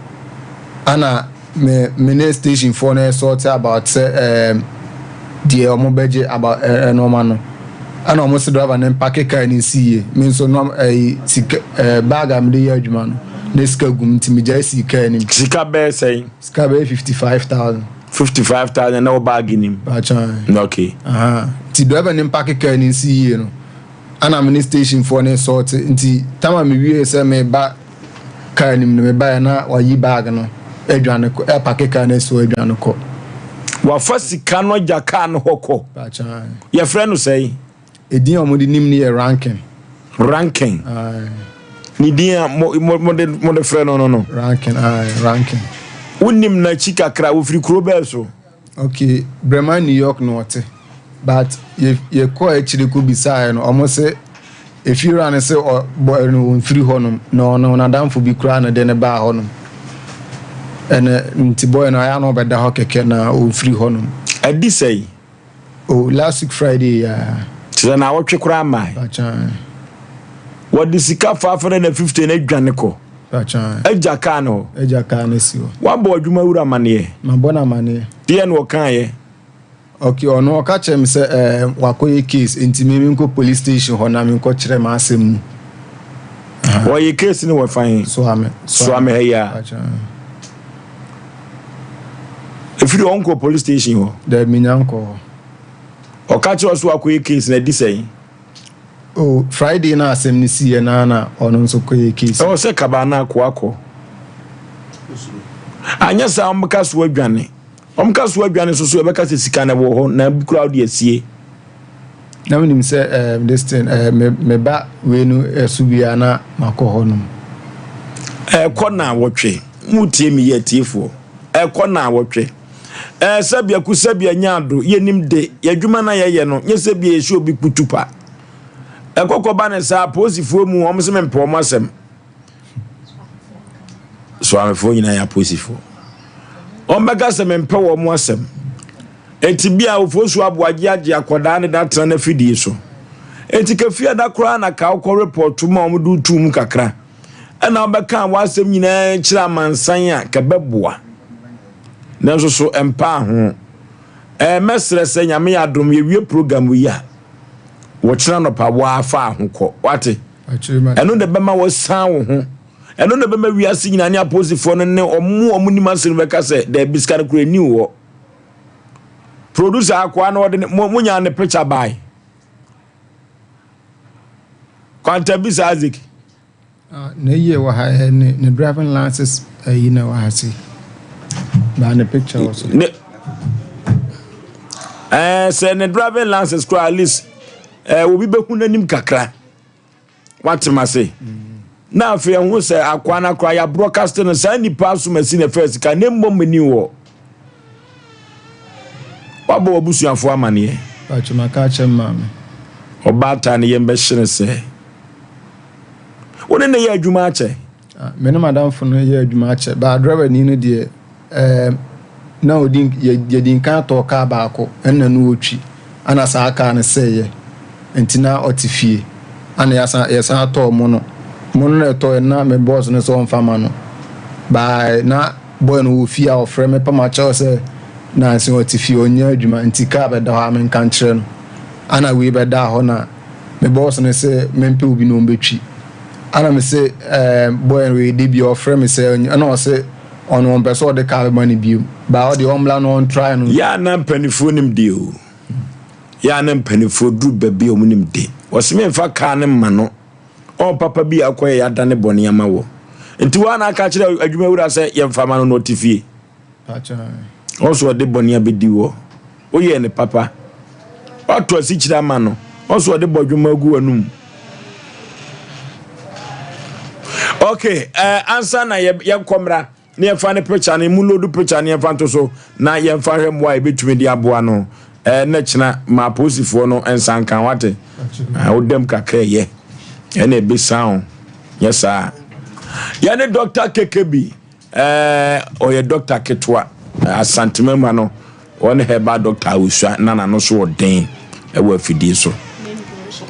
ana me me ne station foɔ no ɛsɔɔte about sɛ ɛɛm deɛ wɔn bɛgye about ɛɛ nnoɔma no ɛna wɔn se driver no mpake car no nsi yie me nso nnoɔma ɛyi sika ɛɛ bag a mede yɛ adwuma no na sika gum nti megyae sii car no mu. Sika bɛyɛ sɛn? Sika bɛyɛ 55,000. 55,000 na wɔ baagi nim. Baakyɛn. Okay. Aha. Nti driver ne mpake kaa ne nsi yie no. Ana me ne station foɔ ne sɔɔte. Nti tama me wie sɛ me ba kaa nim no me baeɛ na wayi baag no adwane kɔ apake kaa no asi hɔ adwane kɔ. Wafa sika no agya kaa no hɔ kɔ. Baakyɛn. Yɛfrɛ no sɛn? Edin a wɔde nim no yɛ Rankin. Rankin. Aye. Ne din a mo mo mode mode frɛ no no no. Rankin, aye, Rankin. Wonim n'akyi kakra, ofiri kuro bɛɛ so? Okay, Breman New York na ɔte. But yɛ yɛkɔɔ akyire kɔ bisaeɛ no, wɔn se efiewura no se ɔ bɔɛ no ɔmfiri hɔnom na ɔno n'adamfo bi koraa na ɛde no baa hɔnom. Ɛnɛ nti bɔɛ no ayɛ a na ɔbɛda hɔ kɛkɛ na ɔmfiri hɔnom. Adi sɛn? Oh last week Friday yaa. Kyerɛ naawɔtwe koraa mmae. Pakyan. Wɔde sika 550 no adwane kɔ. Pakyan. Agya kaa no hɔ. Agya kaa no si hɔ. Wabɔ adwuma wura amaneɛ. Mabɔ no amaneɛ. Deɛ na ɔkaeɛ. Okay, ɔno ɔka kyerɛ me sɛ ɛɛ eh, wakɔyɛ case nti me menkɔ police station hɔ na menkɔ kyerɛ m'asɛm mu. Wɔyɛ case no wɔ fa he? Soame. Soame ha yi a. Ɛfiri hɔ nkɔ police station hɔ. Daabi menya nkɔ hɔ. Ɔka kyerɛ ɔso akɔyɛ case na ɛdi sɛn? Oh, Friday na asɛm no siiɛ na na ɔno nso kɔyɛ case. Ɛwɔ sɛ kabaa no akoa kɔ. Anyɛ saa wɔn ka so adwane. Wɔn ka so adwane so so ɛbɛka sɛ sika no wɔ hɔ na bi koraa wode asie. Na menim sɛ um, this thing uh, me, me ba wei no ɛso biara na makɔ hɔ nom. Ɛkɔ na awɔtwe. Motie me yɛ atiefoɔ. Ɛkɔ na awɔtwe. Ɛɛ sɛbea ku sɛbea nya ado yɛnim de yɛadwuma na yɛyɛ no nyɛ sɛbea yɛhyɛ obi kutupa. Ɛkɔkɔ ba ne saa apolisifoɔ mu wɔn sɛ mempɛ wɔn asɛm. Soamefoɔ nyinaa yɛ apolisifoɔ. Wɔn bɛka sɛ mempɛ wɔn asɛm. Enti bia Ofosu Aboagye agye akwadaa no de atena n'afidie so. Enti ka fiada koraa na ka wokɔ report ma wɔn de wo tuu mu kakra. Ɛna wobɛkaa w'asɛm nyinaa kyerɛ amansan a ka bɛboa. Nanso so ɛmpaa ho. Ɛɛ mɛsrɛ sɛ Nyame yɛ adom yɛwie program yi a wɔkyena nɔpa waa fa ho kɔ. Wate? Ɛno na ɛbɛma wasan wo ho. Ɛno na ɛbɛma wiase nyinaa ne apolisifoɔ no ne wɔn a wɔnim asɛm no bɛka sɛ daabi sika no koraa ɛni wɔ. Producer akoa no ɔde mo mo nya ne picture by. Kwanta bisa Isaac. Ah, na eyi wɔ ha eh, ne ne driving license ayi eh, na wɔ ha se. Ba ne picture wɔ so. Ne Eh, sɛ ne driving license koraa at least eh, obi bɛhu n'anim kakra. Wate m'ase? Na afei ɛho sɛ akoa no akora yɛ broadcast no saa nipa asomasi na ɛfɛ sika ne mmom meni wɔ. Wabɔ w'abusuafoɔ amaneɛ. Pacho maka akyerɛ me maame. Ɔbaatan no yɛn bɛhye no sɛ. Wo ne no yɛ adwuma akyɛ? Ah, me ne madamfo no yɛ adwuma akyɛ. Baa driver ni no deɛ ɛɛm na odi yɛdi nkan tɔɔ kaa baako ɛna no ɔtwi ɛna saa kaa no sɛeɛ nti na ɔte fie ɛna yɛasan yɛsan tɔɔ mono mono na ɛtɔɛ na me boss no sɛ ɔmfa ma no baa na boy no wɔ fie a ɔfrɛ me pam akyɛw sɛ nanse ɔte fie ɔnyɛ adwuma nti kaa bɛda hɔ a menka nkyerɛ no ɛna wei bɛdaa hɔ na me boss no sɛ mempɛ obi na ɔmbɛtwi ɛna me se ɛɛ boy no wei de bia ɔfrɛ me sɛ ɛna ɔse Ɔno ɔmpɛ sɛ ɔde car bɛma no biom but ɔdeɛ ɔmmra na ɔntry no. Yɛ a na mpaninfoɔ nim de o. Yɛ a na mpaninfoɔ duru baabi a wɔn nim de. Wɔsi me nfa car no mma no. Ɔn papa bi a akɔyɛ yɛ adane bɔne ama wɔ. Nti wo a na aka akyerɛ adwuma wura sɛ yɛ nfa ma no na ɔte fie. Ɔn so ɔde bɔne abɛdi wɔ. Woyɛɛ no papa. Woato asikyire ama no. Ɔso ɔde bɔdwoma agu w'anum. Okay, uh, ansa na yɛnkɔ mmra na yɛmfa ne picture no mu load picture no yɛmfa nto so na yɛmfa hwɛ mmoa a yɛbɛtumi de aboa no eh, na kyena ma apolisifoɔ no nsa nka wate ah, wodam kakra ɛyɛ ɛna ɛbɛsan o nyɛ saa yɛne Dr. Kekebi Ɛɛ ɔyɛ dɔkta ketewa Asantema mu ano ɔne herbal dɔkta a ɔsua na n'ano so ɔden ɛwɔ afidie so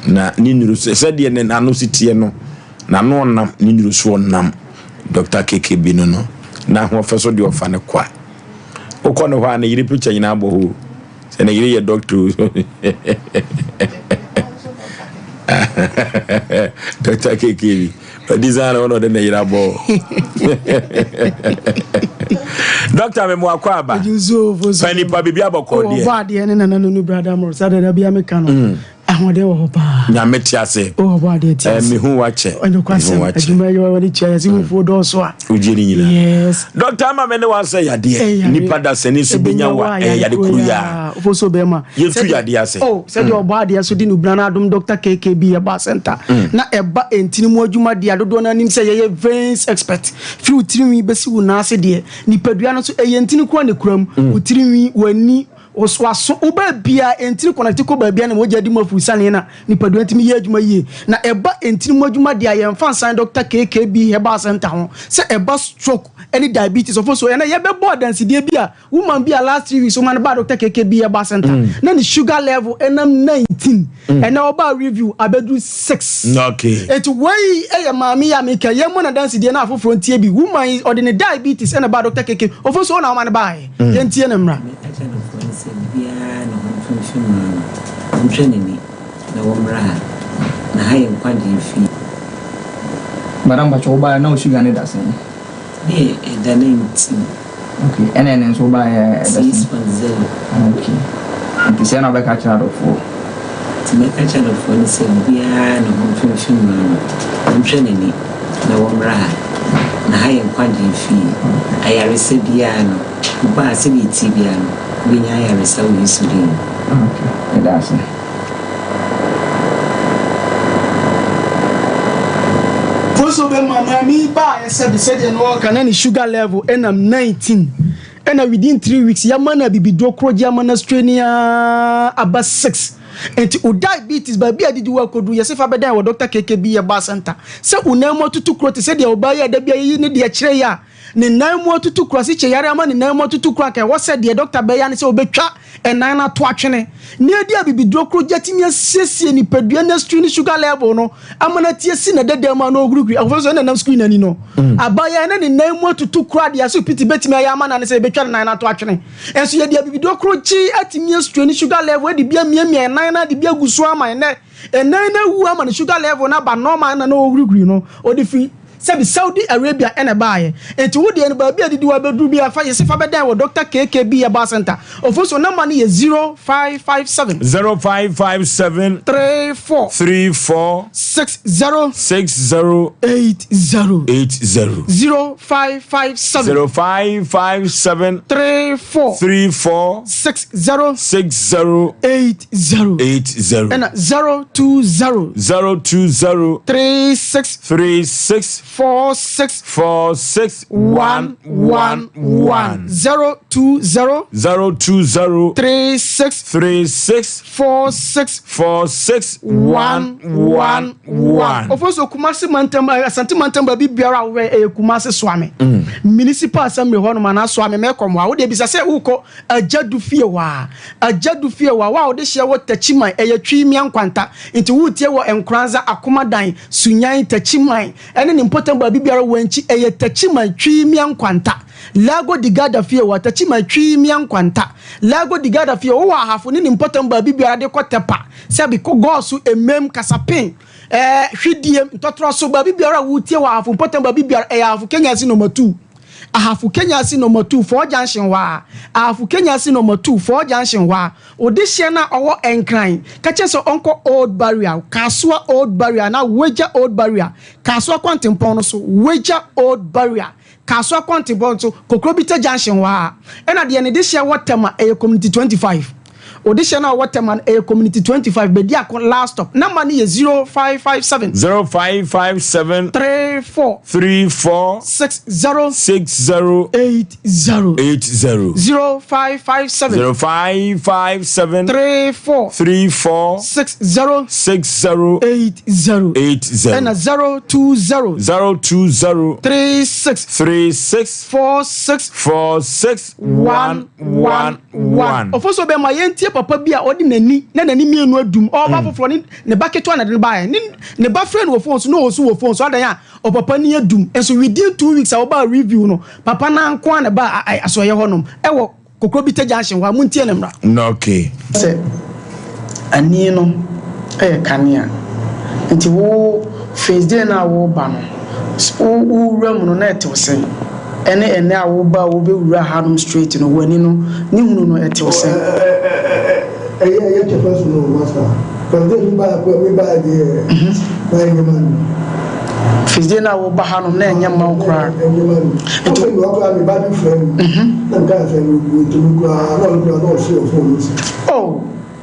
na ne nnuro sɛ sɛdeɛ ne n'ano si teɛ no n'ano ɔnam ne nnuro so ɔnam dɔkta keke bi no no na ahoɔfɛ so deɛ ɔfa ne kwa wokɔ ne hɔ a ne yere picture nyinaa bɔ hɔ sɛ ne yere yɛ dɔkta o dɔkta keke bi Ɔdi saa na ɔde ne yere abɔ. Dɔkta mi mu akɔ aba. Pɛ nipa bibi abɔkɔ deɛ. Ɔbɔ adeɛ ne nana nunu brada moro sɛ dada bia meka no. Mm. Ahoɔden wɔ hɔ paa. Nyame te ase. Ɔbɔ adeɛ te ase. Ɛɛ mehu wakyɛ. Ɛnokwasɛm adwuma yɛ wɔde kyɛ yɛsɛ wufuo dɔɔso a. Wogye ne nyinaa. Yes. Dɔkta ama me ne wansɛ yadeɛ. Nipa da sani so benya wa ɛyɛ yade koro yi a. Ofoso bɛrima. Yɛtu yadeɛ ase. Oh, sɛdeɛ mm. ɔbɔ adeɛ so de ne obina no adom Dr. KKB ɛba center. Mm. Na ɛba ntini mu adwuma deɛ adodoɔ no anim sɛ yɛyɛ veins expert. Firi wo tirinwi bɛsi wo nan ase deɛ nipadua no so ɛyɛ ntini ko a ne kura mu. Mm. Wo tirinwi, w'ani, waso, wo baabia ntini kɔnɛte kɔ baabia na mogya di mu afuru sane na nipadua ntumi yɛ adwuma yie. Na ɛba ntini mu adwuma deɛ a yɛmfa nsan Dr. KKB Herbal Center ho sɛ ɛba stroke ne diabetes ɔfo so ɛnɛ yɛbɛbɔ adansedie bi a Woman bi a last 3 weeks woman no baa Doctor KKB herbal center mm. na ne sugar level ɛnam 19 mm. ɛnɛ ɔbaa review abɛduru 6. Okay. Eti wei ɛyɛ maame yi a meka yɛn mu na dansi deɛ na afoforɔ ntie bi woman yi ɔde ne diabetes ɛna baa Doctor KK ofo so ɔna ɔma no baa yɛ mm. yɛn tie ne mmra. Meka kyerɛ nkurɔfoɔ no sɛ obiara ne ho mfimfim mmaa no, ɔntwa n'ani na wɔmmra ha, na ha yɛ nkwagyeɛ fie. Madam pakyɛ wo baeɛ na wo sugar no da sɛn? Ne ɛda 19. Ok ɛna ɛnɛ nso wobaeɛ ɛda sɛn? 6.0. Ok nti sɛn na wobɛka akyerɛ adɔfoɔ? Nti mɛka akyerɛ adɔfoɔ no sɛ obiara ne ho mfimfim mmaa no, ɔntwa n'ani na wɔmmra ha, na ha yɛ nkwagyeɛ fie. Ayaresa biara no, woba a sɛdeɛ ɛteɛ biara no, wobɛnya ayaresa wɔ Yesu din mu. Ok meda ase. Foso bɛ ma maame yi baeɛ sɛbi sɛdeɛ na ɔreka na ne sugar level ɛnam 19 ɛna within 3 weeks yɛama no abibiduro korogye ama no straini aa aba 6. Nti wo diabetes baabi a adidi wo akɔduru yɛse fa bɛdan wɔ Doctor KKB Herbal Centre sɛ wo nan mu atutu kuro te sɛ deɛ ɔbaa yi a da biara yɛyi ne deɛ kyerɛ yi a ne nan mu atutu kuro asikye yare ama ne nan mu atutu kuro anka ɛwɔ sɛ deɛ doctor bɛyɛ ara ne sɛ ɔbɛtwa ɛnan no ato atwene na ɛde abibiduro koro gye atumi asiesie nipadua no astiri ne sugar level no ama no ati asi na dada mu a na ɔhurihuri akɔfo nso ɛna nam screen ani no mm. abayewa na ne nan mu atutu koro adeɛ aso piti bɛtumi ayɛ ama no ne sɛ yɛbɛtwa ne nan no ato atwene nso yɛde abibiduro koro gye atumi astiri ne sugar level de bi amiamia ɛnan no de bi agu so ama ɛnɛ ɛnan no awu ama ne sugar level no aba normal na na ɔhurihuri no ɔde firi Sɛbi Saudi Arabia na ɛbaeɛ. Nti wo deɛ no baabi a didi wabɛduru biara fa yɛse fa bɛdan wɔ Doctor KKB Herbal Center. Ofosuo number no yɛ 0557. 0557. 34. 34. 60. 60. 80. 80. 0557. 0557. 34. 34. 60. 60. 80. 80. Ɛna 020. 020. 36. 36. 46. 46. 1 1 1. 020. 020. 36. 36. 46. 46. 1 1 1. Ofosu Kumasi mantam eh, Asante mantam baabi biara a wowɛ ɛyɛ Kumasi Soame. Mm. Municipal Assembly hɔ nom anaa Soame mɛkɔm hɔ a wode bisa sɛ wokɔ Agyadu fie hɔ a. Agyadu fie hɔ a wo a wode hyeɛ wɔ Takyiman ɛyɛ Twi Mia Nkwanta nti woretie wɔ Nkoranza, Akomadan, Sunyan, Takyiman ɛne ne mpɔtam baabi biara Wankyi ɛyɛ Takyiman Twi Mia Nkwanta Lago di Garda fie hɔ a Takyiman Twi Mia Nkwanta Lago di Garda fie hɔ wowɔ Ahafo ne ne mpɔtam baabi biara de kɔ Tɛpa sɛbi kɔ Gɔɔso Emem Kasapin ɛɛ Hwidiem Ntɔtorɔso baabi biara a woretie wɔ Ahafo mpɔtam baabi biara ɛyɛ Ahafo Kenyasi Nɔma 2. Ahafo Kenyasi Nɔma 2 Four Junction hɔ a, Ahafo Kenyasi Nɔma 2 Four Junction hɔ a, odehyeɛ no a ɔwɔ Nkran, ka kyerɛ sɛ ɔnkɔ Old Barrier, Kasoa Old Barrier anaa Wagya Old Barrier, Kasoa kwantempɔn no so, Wagya Old Barrier, Kasoa kwantempɔn no so, Kokrobite Junction hɔ a. Ɛna deɛ ne dehyeɛ wɔ Tema ɛyɛ Community 25. Odehyɛ no a ɔwɔ Tema no ɛyɛ Community 25, Bediako last stop. Number no yɛ 0557. 0557. 34. 34. 60. 60. 80. 80. 0557. 0557. 34. 34. 60. 60. 80. 80. Ɛna 020. 020. 36. 36. 46. 46. 1 1 1. Ofosuo bɛn ma yɛntie papa bi a ɔde n'ani na n'ani mmienu adum ɔreba mm. foforɔ ne ne ba ketewa na de no baeɛ ne ne ba frɛ no wɔ phone so na ɔsu wɔ phone so adan a ɔpapa ni adum nso within 2 weeks a wɔbaa review no papa no nko a na ba asoɛyɛ hɔnom ɛwɔ Kokrobite junction hɔ a montie ne mmra. Okay. Sɛ ani no yɛ kanea nti wo first day no a woreba no wo wowura mu no na ɛtew sɛn? Ɛne ɛnɛ a woba a wobɛwura hanom straight no w'ani no ne hunu no ɛtew sɛn? Ɛyɛ ɛyɛ kyɛfa so no master. First day mi ba kura mi ba deɛ na ɛnyɛ ma no. First day no a woba hanom na ɛnyɛ mma wo koraa. Ɛnyɛ ma no. Nti mi wakora mi ba bi frɛ mi. Na mi ka sɛ mi ntumi koraa na ɔno koraa na ɔsi wɔ phone no so. Oh.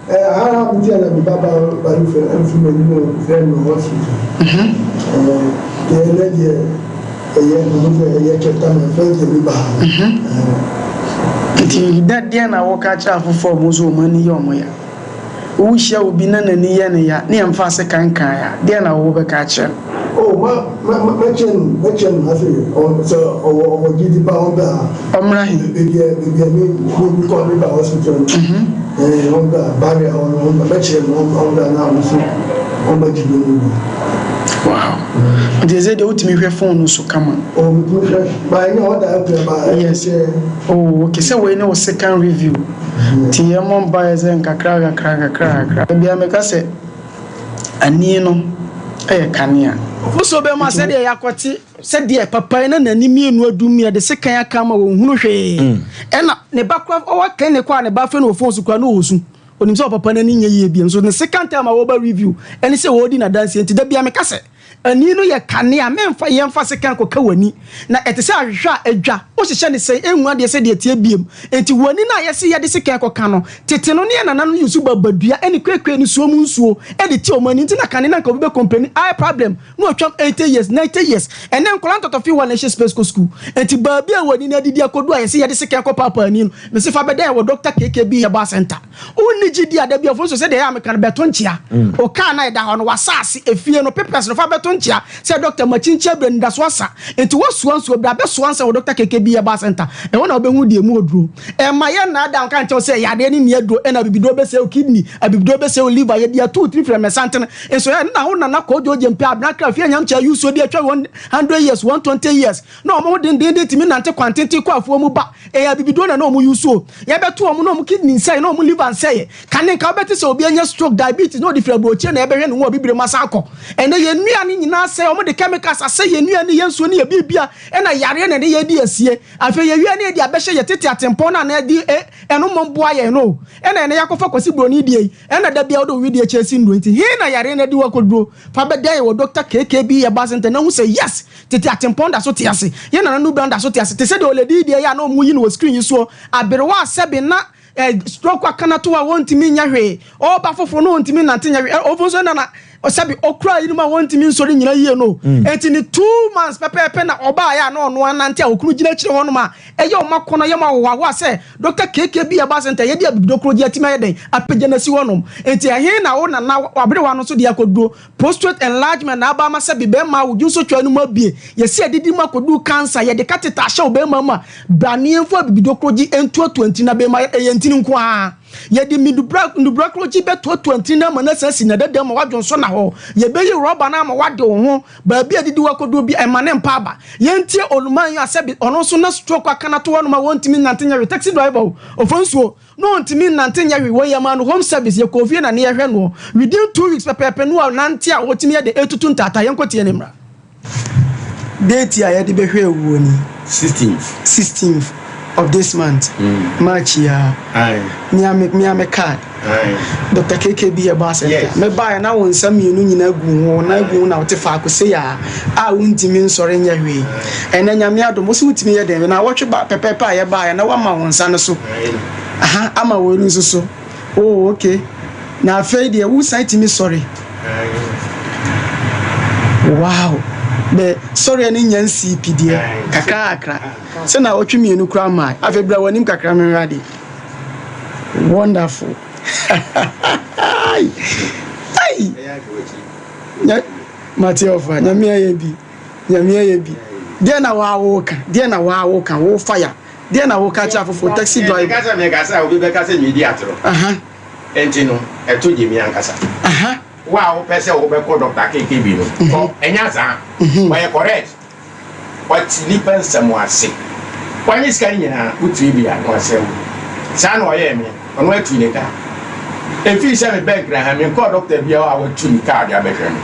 Ɛɛ aha na mi ti na mi ba ba ba bi frɛ ɛnfi mi anim frɛ mi wɔ hospital. Ɛɛ deɛ ɛnɛ deɛ ɛyɛ mi ho sɛ ɛyɛ kyɛta na first day mi ba ha. Nti dɛ deɛn na woka kyerɛ afoforɔ a wɔn nso wɔn ani yɛ wɔn ya? Wohyia obi na n'ani yɛ no ya na yɛmfa asekan nkae a, deɛn na wobɛka akyerɛ no? Oh, ma, ma, ma, mɛkyerɛ no, mɛkyerɛ no ha sɛ, ɔ, sɛ ɔwɔ, ɔwɔ gyidi paa, ɔmbra ha. Ɔmmra he? Beebi a, beebi a me, me, mekɔ, meba hospital no, ɛɛ, ɔmbra, barrier hɔ no, ɔmbra, mɛkyerɛ no, ɔmbra na ɔno nso, ɔmbɛgye bi no bi. Wow. Nti ɛsɛ deɛ wotumi hwɛ phone no so kama? Oh, metumi hwɛ, ba ɛnyɛ ɔda akura ba, ɛyɛ Yes. sɛ. Oh, okay, sɛ wei ne wo second review. Nti yɛmmɔ mpaeɛ sɛ nkakra nkakra nkakra nkakra. Da biara meka sɛ ani no yɛ kanea. Ofosuo bɛma sɛdeɛ yɛakɔte sɛdeɛ papa yi na n'ani mmienu adum yɛde sekan aka ama wɔnhunu hwee. Ɛna ne ba kora ɔwɔ clinic hɔ a ne ba afrɛ no wɔ phone so kora na ɔresu. Onim sɛ ɔpapa no ani nyɛ yie bio. Nso ne second time a wɔba review ɛne sɛ wɔredi n'adanseɛ nti da biara meka sɛ. Ani no yɛ kanea, memfa yɛmfa sekan kɔka w'ani, na ɛte sɛ ahwehwɛ a adwa, wohyehyɛ no sɛn, ɛnhu adeɛ sɛdeɛ ɛteɛ biom. Enti w'ani no a yɛse yɛde sekan kɔka no, tete no ne yɛn nananom use babadua ne kwekwe ne suo mu nsuo de te wɔn ani, nti na kane no anka obi bɛ complaini eye problem na watwam 80 years, 90 years. Ɛnnɛ nkwadaa ntɔtɔfewa na ɛhyɛ space kɔ sukuu. Enti baabi a w'ani no adidi akɔdu a yɛse yɛde sekan kɔpaapaa ani no, mese fa bɛda yɛn wɔ Doctor KKB Herbal Centre. Wonni gyidi a, da bi ɔfo nso sɛdeɛ ɛyɛ a meka no bɛto nkyea. Wo kaa no a ɛda hɔ no, w'asaase, efie no, papers no fa bɛto nkyea sɛ dɔkta makyinkyin abrɛ anidaso asa. Nti woasoa nsuo bra bɛsoa nsa wɔ Dɔkta KKB Herbal Centre. Ɛhɔ na wobɛhunu deɛ ɛmu oduro. Ɛmma yɛnnaadaa wo nka nkyerɛ wo sɛ yadeɛ no nni aduro ɛna abibiduro bɛsɛe wo kidney, abibiduro bɛsɛe wo liver, yɛde ato wo tiri firi mmersantene. Nso ɛ na wo nana Kojo Gyempe Abena Kra fie Anyamkyɛ Ayusuo de atwa 100 years, 120 years na wɔn ho dendeenden tumi nante kwantenten kɔ afuo mu ba. Ɛyɛ abibiduro na na wɔn use o. Yɛbɛto wɔn na wɔn kidney nsɛe na wɔn liver nsɛeɛ. Kane nka wobɛte sɛ obi anya stroke, diabetes na ɔde firi aburokyire na ɛbɛhwɛ ne ho wɔ abibire mu asan akɔ. Ɛnnɛ yɛn nnuane nyinaa asɛe, wɔde chemicals asɛe yɛn nnuane, yɛn nsuo ne yɛn biribia ɛna yareɛ na ɛne yɛn di asie. Afei yɛwie na yɛde abɛhyɛ yɛn tete atempɔn no a na ɛde ɛno mmom boa yɛn no o. Ɛna ɛnnɛ yɛakɔfa Kwasi Broni deɛ yi, ɛna da biara wode wo wedeɛ kyɛ si nnuro nti he na yareɛ no adi wo akɔduro? Fa bɛdan yɛn wɔ Doctor KKB Herbal Centre na hu sɛ yes! Tete atempɔn da so te ase. Yɛn nananom binom da so te ase. Te sɛ deɛ ɔlady yi deɛ yi a na wɔyi no wɔ screen yi soɔ. Aberewa a sɛbe na eh, stroke aka no ato hɔ a wɔntumi nyɛ hwee. Ɔreba foforɔ na ɔntumi nnante nyɛ hwee. Eh, ɔfo nso na na sɛbe ɔkura yinom a wɔntumi nsɔre nyina yie no. Enti ne 2 months pɛpɛɛpɛ na ɔbaeɛ a na ɔno anante a okunu gyina akyire hɔnom a ɛyɛ wɔn akɔnnɔ, yɛ wɔn ahohoahoa sɛ Dɔkta KKB Herbal Centre yɛde abibidokuro gye atumi ayɛ dɛn apagya no asi hɔnom. Enti ɛhe na wo nana w'aberewa no nso de akɔduro? Prostrate enlargement na aba ama sɛ bi bɛrima a wo dwonsotwa no mu abue, yɛsi adidi mu akɔduru cancer, yɛde catheter ahyɛ wo bɛrima mu a, bra ne yɛmfa abibidokorogye ntuatua ntini na bɛrima ɛyɛ ntini nko ara. Yɛde midubra ndubrakorogye bɛtuatua ntini no ama no asan asi n'adada mu ma woadwonsɔ na hɔ. Yɛbɛyi rɔba no ama woade wo ho baabi a adidi wo akɔduru bi ɛmma ne mpa aba. Yɛntie oluman yi a sɛbi ɔno nso na stroke aka no ato hɔnom a wɔntumi nnante nyɛ hwee, taxi driver o, ɔfa nsuo. Na ɔntumi nnante nyɛ hwee, wei yɛmaa no home service, yɛkɔɔ fie na ne yɛhwɛ noɔ, within 2 weeks pɛpɛɛpɛ no ɔnante a ɔtumi yɛ dɛn ɛtutu ntaataa, yɛnkɔ tie ne mmra. Date a yɛde bɛhwɛ awuo ni. Sixteenth. Sixteenth of this month. March yi ara. Aye. Me a me me a me card. Aye. Doctor KKB Herbal Center. Yes. Me baeɛ na wo nsa mmienu nyinaa gu wo ho, wo nan gu wo ho na wote faako sei a a wontumi nsɔre nyɛ hwee. Ɛnɛ Nyame adom wo se wotumi yɛ dɛn? Naawɔtwe ba pɛpɛɛpɛ a yɛbaeɛ na woama wo nsa no so. Aha, ama wei no nso so. Oh, okay. Na afei deɛ wosan tumi sɔre. Wow. Bɛ sɔreɛ no nya nsii pi deɛ kakrakra. Sɛ naawɔtwe mmienu koraa mmae. Afei bra w'anim kakra menhwɛ adeɛ. Wonderful. Ai! Mate ɔfa, Nyame ayɛ bi. Nyame ayɛ bi. Deɛ na waa wo ka? Deɛ na waa wo ka? Wo fire. Deɛ na wo ka kyerɛ afoforɔ? Taxi driver. Meka sɛ meka sɛ obi bɛka sɛ medi atoro. Aha. Enti no, ɛto gye me ankasa. Aha. Wo a wopɛ sɛ wobɛkɔ Dɔkta KKB no, kɔ. Ɛnyɛ azaa. Ɔyɛ correct. Ɔte nnipa nsɛm ase. Wanye sika no nyinaa, wotumi bi a na wasɛe wo. Saa na ɔyɛɛ me. Ɔno atuu ne kaa. Efii sɛ mebɛn Nkran ha, menkɔɔ dɔkta biara hɔ a watu ne kaa de abɛhwɛ me.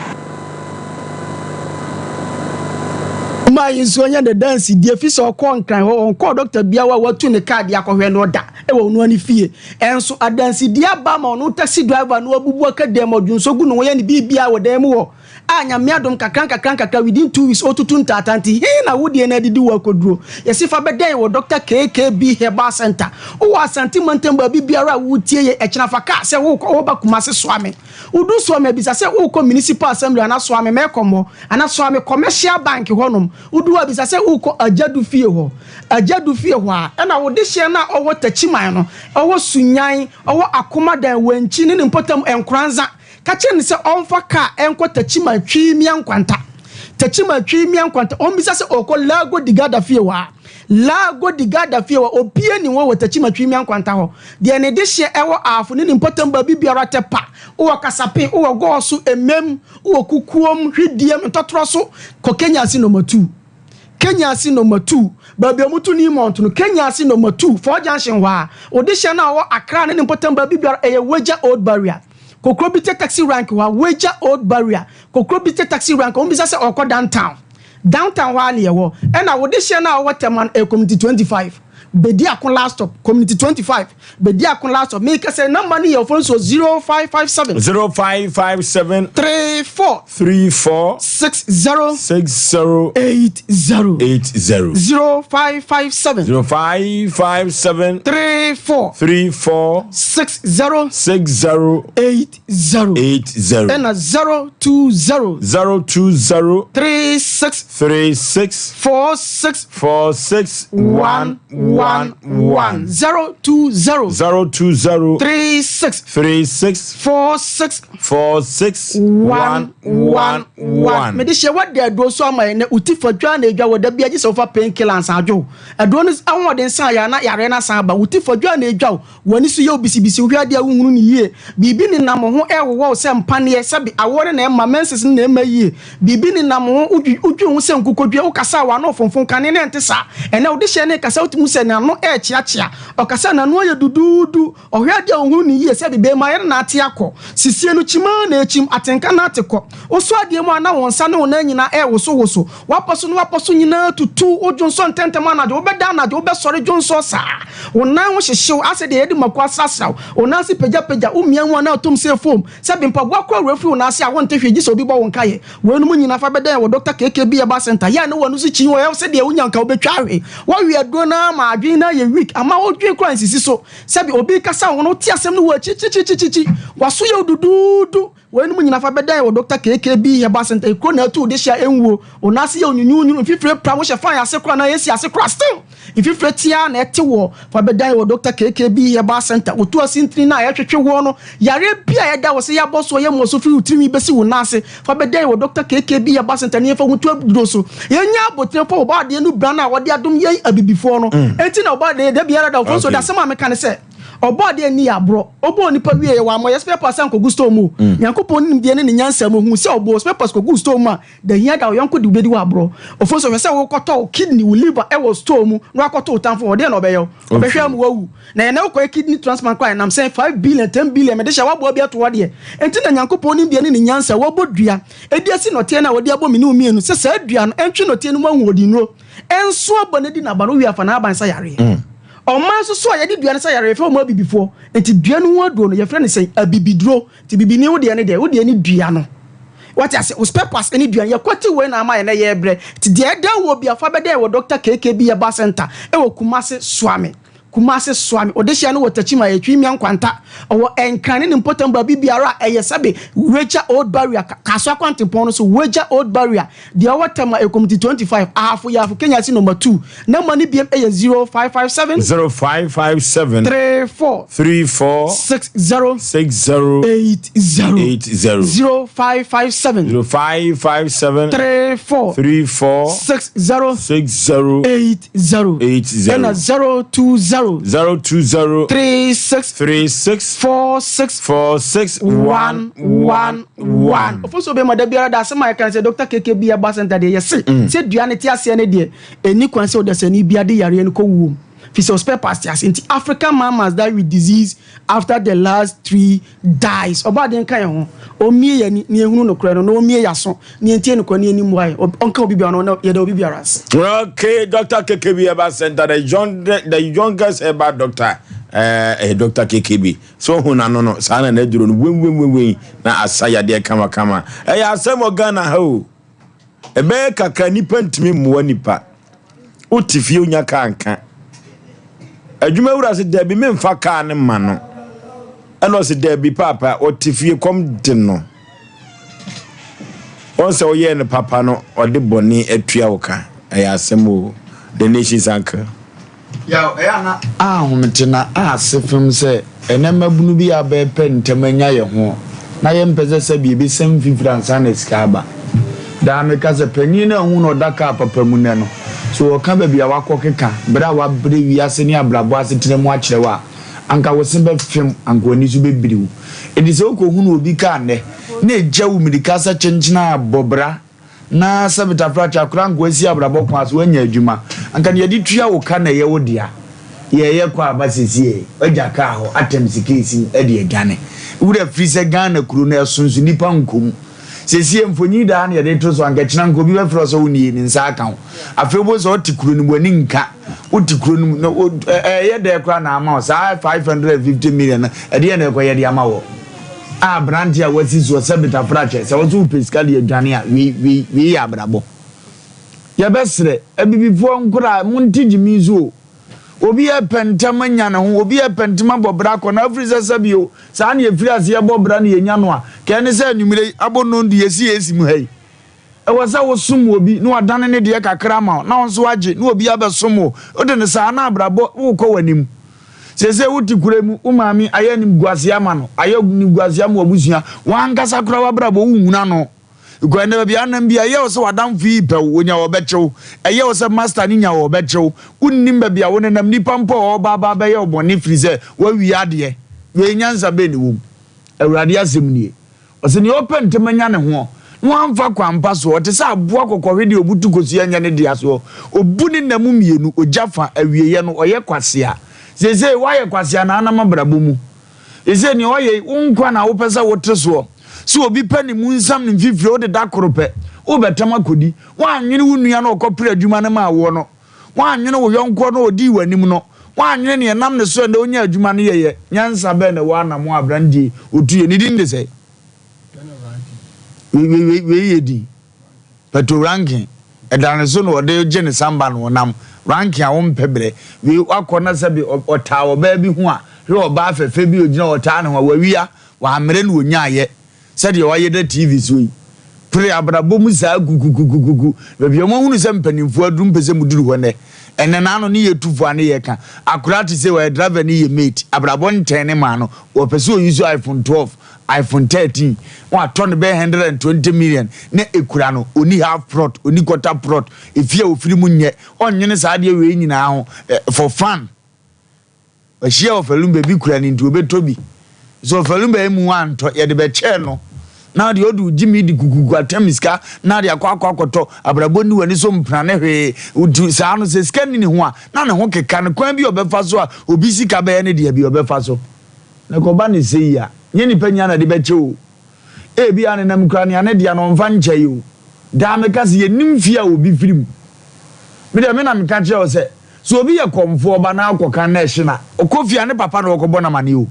Ɔmaa yi nso anya ne dansedie ɛfiri sɛ ɔkɔɔ Nkran hɔ, ɔnkɔɔ dɔkta biara hɔ a watu ne kaa de akɔhwɛ no da wɔ ɔno ara ne fie. Ɛnso adansedie aba ma ɔno taxi driver no abubu aka dan mu, ɔdwonsɔ gu ne ho, yɛ ne biribiara wɔ dan mu hɔ. A Nyame adom kakra nkakra nkakra within 2 weeks otutu ntaata nti he na wo deɛ no adidi wo akoduro? Yɛse fa bɛdɛn wɔ Doctor KKB Herbal Centre. Wowɔ Asante mantam baabi biara a wotie yɛ ɛkyena fa car sɛ wokɔ woba Kumasi Soame. Wodu Soame a bisa sɛ wokɔ Municipal Assembly anaa Soame Mɛkɔmmɔ anaa Soame Commercial Bank hɔ nom. Wodu hɔ a bisa sɛ wokɔ Agyadu fie hɔ. Agyadu fie hɔ a ɛna wo dehyeɛ no a ɔwɔ Takyiman no, ɔwɔ Sunyan, ɔwɔ Akomadan, Wankyi ne ne mpɔtam Nkoranza. Ka kyerɛ no sɛ ɔmfa kaa nkɔ Techiman Twimia Nkwanta. Techiman Twimia Nkwanta. Ɔmmisa sɛ ɔrekɔ Lago di Garda fie hɔ a. Lago di Garda fie hɔ a, obiara nni hɔ wɔ Techiman Twimia Nkwanta hɔ. Deɛ ne dehyeɛ wɔ Aafo ne ne mpɔtam baabi biara tɛ pa. Wowɔ Kasape, wowɔ Gɔɔso, Emem, wowɔ Kukuom, Hwidiem, Ntɔtorɔ so, kɔ Kenya ase Nɔma 2. Kenya ase Nɔma 2. Baabi a wɔto Newmont no, Kenya ase Nɔma 2, Four Junction hɔ a. Wo dehyeɛ no a ɔwɔ Accra ne ne mpɔtam baabi biara, ɛyɛ Weija Old Barrier. Kokro bi te taxi rank hɔ a, Weija Old Barrier. Kokro bi te taxi rank, wɔn bisa sɛ ɔrekɔ downtown. Downtown hɔ ara na yɛwɔ. Ɛna wo dehyeɛ no a ɔwɔ Tema no, ɛyɛ Community 25. Bediako last stop, Community 25, Bediako last stop. Meka sɛ number no yɛ ɔfo nso 0557. 0557. 34. 34. 60. 60. 80. 80. 0557. 0557. 34. 34. 60. 60. 80. 80. Ɛna 020. 020. 36. 36. 46. 46. 1 1 1. 020. 020. 36. 36. 46. 46. 1 1 1. Mede hyɛ wadi aduro so ama yɛn nɛ wo ti fa dwa na edwa wɔ da bi agye sɛ wofa pain killer ansa adwo aduro no ahoɔden san yɛ ana yareɛ no asan aba wo ti fa dwa na edwa wo W'ani so yɛ wo bisibisi, wohwɛ adeɛ a wonhunu no yie. Biribi nenam wo ho rewowɔ wo sɛ mpaneɛ, sɛbe awoɔ no na ɛmma, menses no na ɛmma yie. Biribi nenam wo ho, wodwi wodwi wo ho sɛ nkokodua, wokasa a w'ano refonfon, kane no ɛnte saa. Ɛnnɛ wode hyɛ no rekasa wotumi hu sɛ n'ano rekyeakyea. Ɔkasa a n'ano ayɛ duduudu. Ɔhwɛ adeɛ a ɔnhunu no yie, sɛbe beemaeɛ no na ate akɔ. Sisie no kyim ara na ɛkyim, atenka no ate kɔ. Wosɔ adeɛ mu a na wo nsa ne wo nan nyinaa rewosowoso. W'apɔ so ne w'apɔ so nyinaa tutu, wodwonsɔ ntɛmntɛm anadwo, wobɛda anadwo, wobɛsɔre dwonsɔ saa. Wo nan ho hyehye wo asɛ deɛ yɛde mako asrasra wo. Wo nan ase pagyapagya, womia mu a na atom sɛ foam. Sɛbe mpaboa koraa wura firi wo nan ase a wonte hwee gye sɛ obi bɔ wo nkaeɛ. Weinom nyinaa fa bɛda yɛn wɔ Dɔkta KKB Herbal Centre. Yɛ a na w'ano so kyin wɔ yɛ sɛdeɛ wonya nka wobɛtwa ahwe. Woawe aduro no ara ma adwene no ayɛ weak ama wodwene koraa nsisi so. Sɛbe obi rekasa wo ho no wote asɛm no wɔ akyirikyirikyirikyiri. W'aso yɛ wo duduudu. Weinom nyina fa bɛdan wɔ Dɔkta KKB Herbal Centre ekuro na atu wo dehyia ɛnwuo, wo nan ase yɛ onyunyuunyu, mfifire pra wo hyɛ fan ase koraa anaa AC ase koraa still mfifire tea na ɛte woɔ, fa bɛdan wɔ Dɔkta KKB Herbal Centre, wo to ase ntini no a ɛtwetwe woɔ no, yareɛ bi a ɛda wo se yɛabɔ soɔ yɛ mmɔso firi wo tirinwi bɛsi wo nan ase, fa bɛdan wɔ Dɔkta KKB Herbal Centre na yɛmfa wo nto aduro so. Yɛnya abotire mfa Ɔbɔadeɛ no bra no a ɔde adom yɛn abibifoɔ no, enti na Ɔbɔadeɛ da biara da ɔfo nso de asɛm a meka ne sɛ. Ɔbɔɔ adeɛ nni aborɔ. Ɔbɔɔ onipa wieeɛ, wammɔ yɛ spare parts ankɔgu store mu o. Nyankopɔn ne nimdeɛ ne ne nyansa mu, ɔhuu sɛ ɔbɔɔ spare parts kɔguu store mu a, da hia da ɔyɔnko de wo bɛdi wo aborɔ. Ofosu, hwɛ sɛ wokɔtɔ wo kidney, wo liver wɔ store mu na wakɔto wo tamfo hɔ, deɛn na ɔbɛyɛ wo? Ɔbɛhwɛ ama woawu. Na ɛnnɛ wokɔyɛ kidney transplant koraa a, ɛnam sɛn? 5 billion, 10 billion, mede hyɛ woaboa bi ato hɔ deɛ. Enti na Nyankopɔn nimdeɛ ne ne nyansa, wabɔ dua de asi nɔteɛ no a ɔde abɔ me ne wo mmienu sɛ saa dua no ntwe nɔteɛ no mu ahoɔdennuro nso aba no adi n'aba no, wowie a fa n'aban sa yareɛ. Ɔman nso so a yɛde dua no sa yare yɛfrɛ wɔn abibifoɔ. Nti dua no ho aduro no yɛfrɛ no sɛn? Abibiduro. Nti bibini wo deɛ ne deɛ wo deɛ ne dua no. Wate ase? Wo spare parts ne dua no. Yɛkwati wei na ama yɛn nɛ yɛrebrɛ. Nti deɛ ɛda wɔ bi a fa bɛda yɛn wɔ Doctor KKB Herbal Center ɛwɔ Kumasi Suame. Kumasi Suame. Odehyia no wɔ Techiman Etwi Mia Nkwanta. Ɔwɔ Nkran ne ne mpɔtam baabi biara a ɛyɛ sɛbe Weija Old Barrier, Kasoa kwantempɔn no so, Weija Old Barrier. Deɛ ɔwɔ Tema Ekomti 25, Ahafo Yafo Kenyasi Number 2. Number no biem yɛ 0557. 0557. 34. 34. 60. 60. 80. 80. 0557. 0557. 34. 34. 60. 60. 80. 80. Ɛna 020. 020. 36. 36. 46. 46. 1 1 1. Ofosuo bɛma da biara da asɛm a yɛka ne sɛ Dr. KKB Herbal Center deɛ yɛse mm. sɛ dua no te aseɛ no deɛ ɛni kwan sɛ ɔdasani bia de yareɛ no kɔ wuom fi sɛ spare parts te ase nti African man must die with disease after the last tree dies. Ɔbɔ adeɛ nka yɛn ho ɔmmie yɛn ani na yɛhunu nokorɛ no na ɔmmie yɛn aso na yɛntie nokorɛ na yɛni mmoa yɛn ɔnka obi biara no na yɛda obi biara ase. Okay, Dr. KKB Herbal Center, the, young, the youngest herbal doctor, uh, Dr. KKB. So wohu n'ano no, saa na n'aduro no wenwenwenwen na asa yadeɛ kamakama. Ɛyɛ asɛm wɔ Ghana ha o. Ɛbɛyɛ kakra nipa ntumi mmoa nipa. Wote fie onya kaa nka. Adwuma wura se dabi memfa kaa no ma no. Ɛna ɔse dabi paapa ɔte fie kɔm de no. Wɔn sɛ woyɛɛ no papa no ɔde bɔne atua wo ka. Ɛyɛ asɛm o. The nation's uncle. Yaw, ɛyɛ a na ahomete na ase fem sɛ ɛnnɛ mmabunu bi a bɛrepɛ ntɛm anya yɛn ho na yɛmpɛ sɛ sɛbe yɛbɛsiam mfifire ansa na sika aba. Daa meka sɛ panin no a hu no ɔda kaa papa mu nnɛ no, sɛ ɔka baabi a wakɔ keka berɛ a wabrɛ wiase ne abrabɔ asetena mu akyerɛ wo a, anka wo se bɛfem, anka w'ani so bɛbiri wo. Enti sɛ wokɔhunu obi kaa nnɛ na ɛgya wo mmirika sɛ kyenkyena a bɔ bra Na sɛ metafrakye akora anka wasi abrabɔ kwan so wanya adwuma anka nea yɛde tua wo ka na ɛyɛ wo dea. Yɛyɛ kɔ aba sesie wagya kaa hɔ atɛm sika esim de adwane. Wura firi sɛ Ghana kuro no ɛso nso nipa nkɔ mu. Seesei mfonyin daa na yɛde to so, anka kyena nka obi bɛfrɛ wo sɛ wo nie, ne nsa aka wo. Afei wobɛhu sɛ wote kuro no mu, w'ani nka. Wote kuro no mu, na wo, ɛyɛ dɛ koraa na ama wo saa 550 million no, ɛdeɛn na ɛkɔyɛ de ama wɔ? A aberante a wasi soɔ sɛ betafrakyɛ, sɛ wo nso wopɛ sika de adwane a, wei, wei, wei yɛ abrabɔ. Yɛbɛsrɛ, abibifoɔ nkoraa, monte gyimi so o. Obi repɛ ntɛm anya ne ho, obi repɛ ntɛm abɔ bra akɔ na afiri sɛ sɛbi o, saa na yɛfiri ase yɛbɔ bra na yɛnya no a, ka ɛne sɛ anwummerɛ yi abɔ nnɔndu yɛsi yɛsi mu ha yi. Ɛwɔ sɛ wosom obi na wadane ne deɛ kakra ama wo na wo nso wagye na obi abɛsom wo. Wode no saa na abrabɔ wokɔ w'anim. Seesei wote kuro yi mu, wo maame ayɛ animguaseɛ ama no, ayɛ animguaseɛ ama w'abusua, w'ankasa koraa w'abrabɔ wonhunu ano. Because ɛnɛ baabi a anam bi ɛyɛ wo sɛ w'adamfo yi pɛ wo, onya ɔbɛkye wo. Ɛyɛ wo sɛ master no nya wo ɔbɛkye wo. Wonnim baabi a wonenam, nipa mpo a ɔreba aba abɛyɛ wo bɔne firi sɛ woawie adeɛ. Wei nyansa bɛn na ɛwɔ mu? Awurade asɛm nie. Ɔse nea ɔpɛ ntɛm anya ne hoɔ na wamfa kwan pa soɔ, ɔte sɛ aboa kɔkɔhwedeɛ a ɔbutu kosua nyɛ ne dea soɔ. Ɔbu ne nna mu mmienu, ɔgya fa, awieɛ no ɔyɛ kwasea. Seesei woayɛ kwasea na anam abrabɔ mu. Seesei nea ɔyɛ yi, wo nkwa na wopɛ sɛ wote soɔ. Sɛ obi pɛ ne mu nsam ne mfifire, wode da koro pɛ, wobɛtam akɔdi. Woannwene wo nua no a ɔkɔpere adwuma no maa woɔ no. Woannwene wo yɔnkoɔ no a ɔdii w'anim no. Woannwene nea ɛnam ne so a ɛnnɛ wonyaa adwuma no yɛeɛ. Nyansa bɛn na ɛwɔ anammɔn a aberanteɛ yi ɔtuiɛ? Ne din de sɛn? Wei, wei, wei, wei yɛ din. Pato ranking ɛda ne so na ɔde gye ne samba na ɔnam ranking a wompɛ brɛ wei wakɔ na sɛbi ɔtaa ɔbaa bi ho a hwɛ ɔbaa fɛfɛ bi ogyina ɔtaa ne ho a wawia wammrɛ na onyaayɛ sɛdeɛ wayɛ da TV so yi pere abrabɔ mu saa kukukukuku baabi a wɔahunu sɛ mpanimfoɔ aduru mpɛ sɛ muduru hɔ nɛ ɛnɛ n'ano ne yɛ tufo a ne yɛ ka akora te sɛ ɔyɛ driver ne yɛ mate abrabɔ ntɛn ne maa no wɔpɛ sɛ oyi so iPhone 12 iPhone 13 na watɔ no bɛyɛ 120 million na ekura no, onni half plot, onni quarter plot, efie a ofiri mu nyɛ, ɔnnwene saa adeɛ wei nyinaa ho eh, for fun. Wahyia ɔfalumba bi kura no nti obɛtɔ bi. Sɛ ɔfalumba yi mu antɔ, yɛde bɛkyɛɛ no. Na deɛ ɔde gyimi di kukuku atam sika na de akɔ akɔ akɔtɔ abrabɔ ni w'ani so mpena ne hwee. Nti saa no sɛ sika nni ne ho a na ne ho keka no kwan bi a ɔbɛfa so a obi sika bɛyɛ ne deɛ bi ɔbɛfa so. Na ɛkɔba no sei a, nyɛ nipa nyinaa na ɛde bɛkyɛ o. Ebia ne nam kura nea ne dea no ɔmfa nkyɛe o. Daa meka sɛ yɛnnim fie a obi firi mu. Me deɛ me na meka kyerɛ wo sɛ, sɛ obi yɛ kɔmfoɔ ba na akɔka na ɛhye no a, ɔkɔ fie a ne papa na ɔkɔbɔ no amaneɛ o.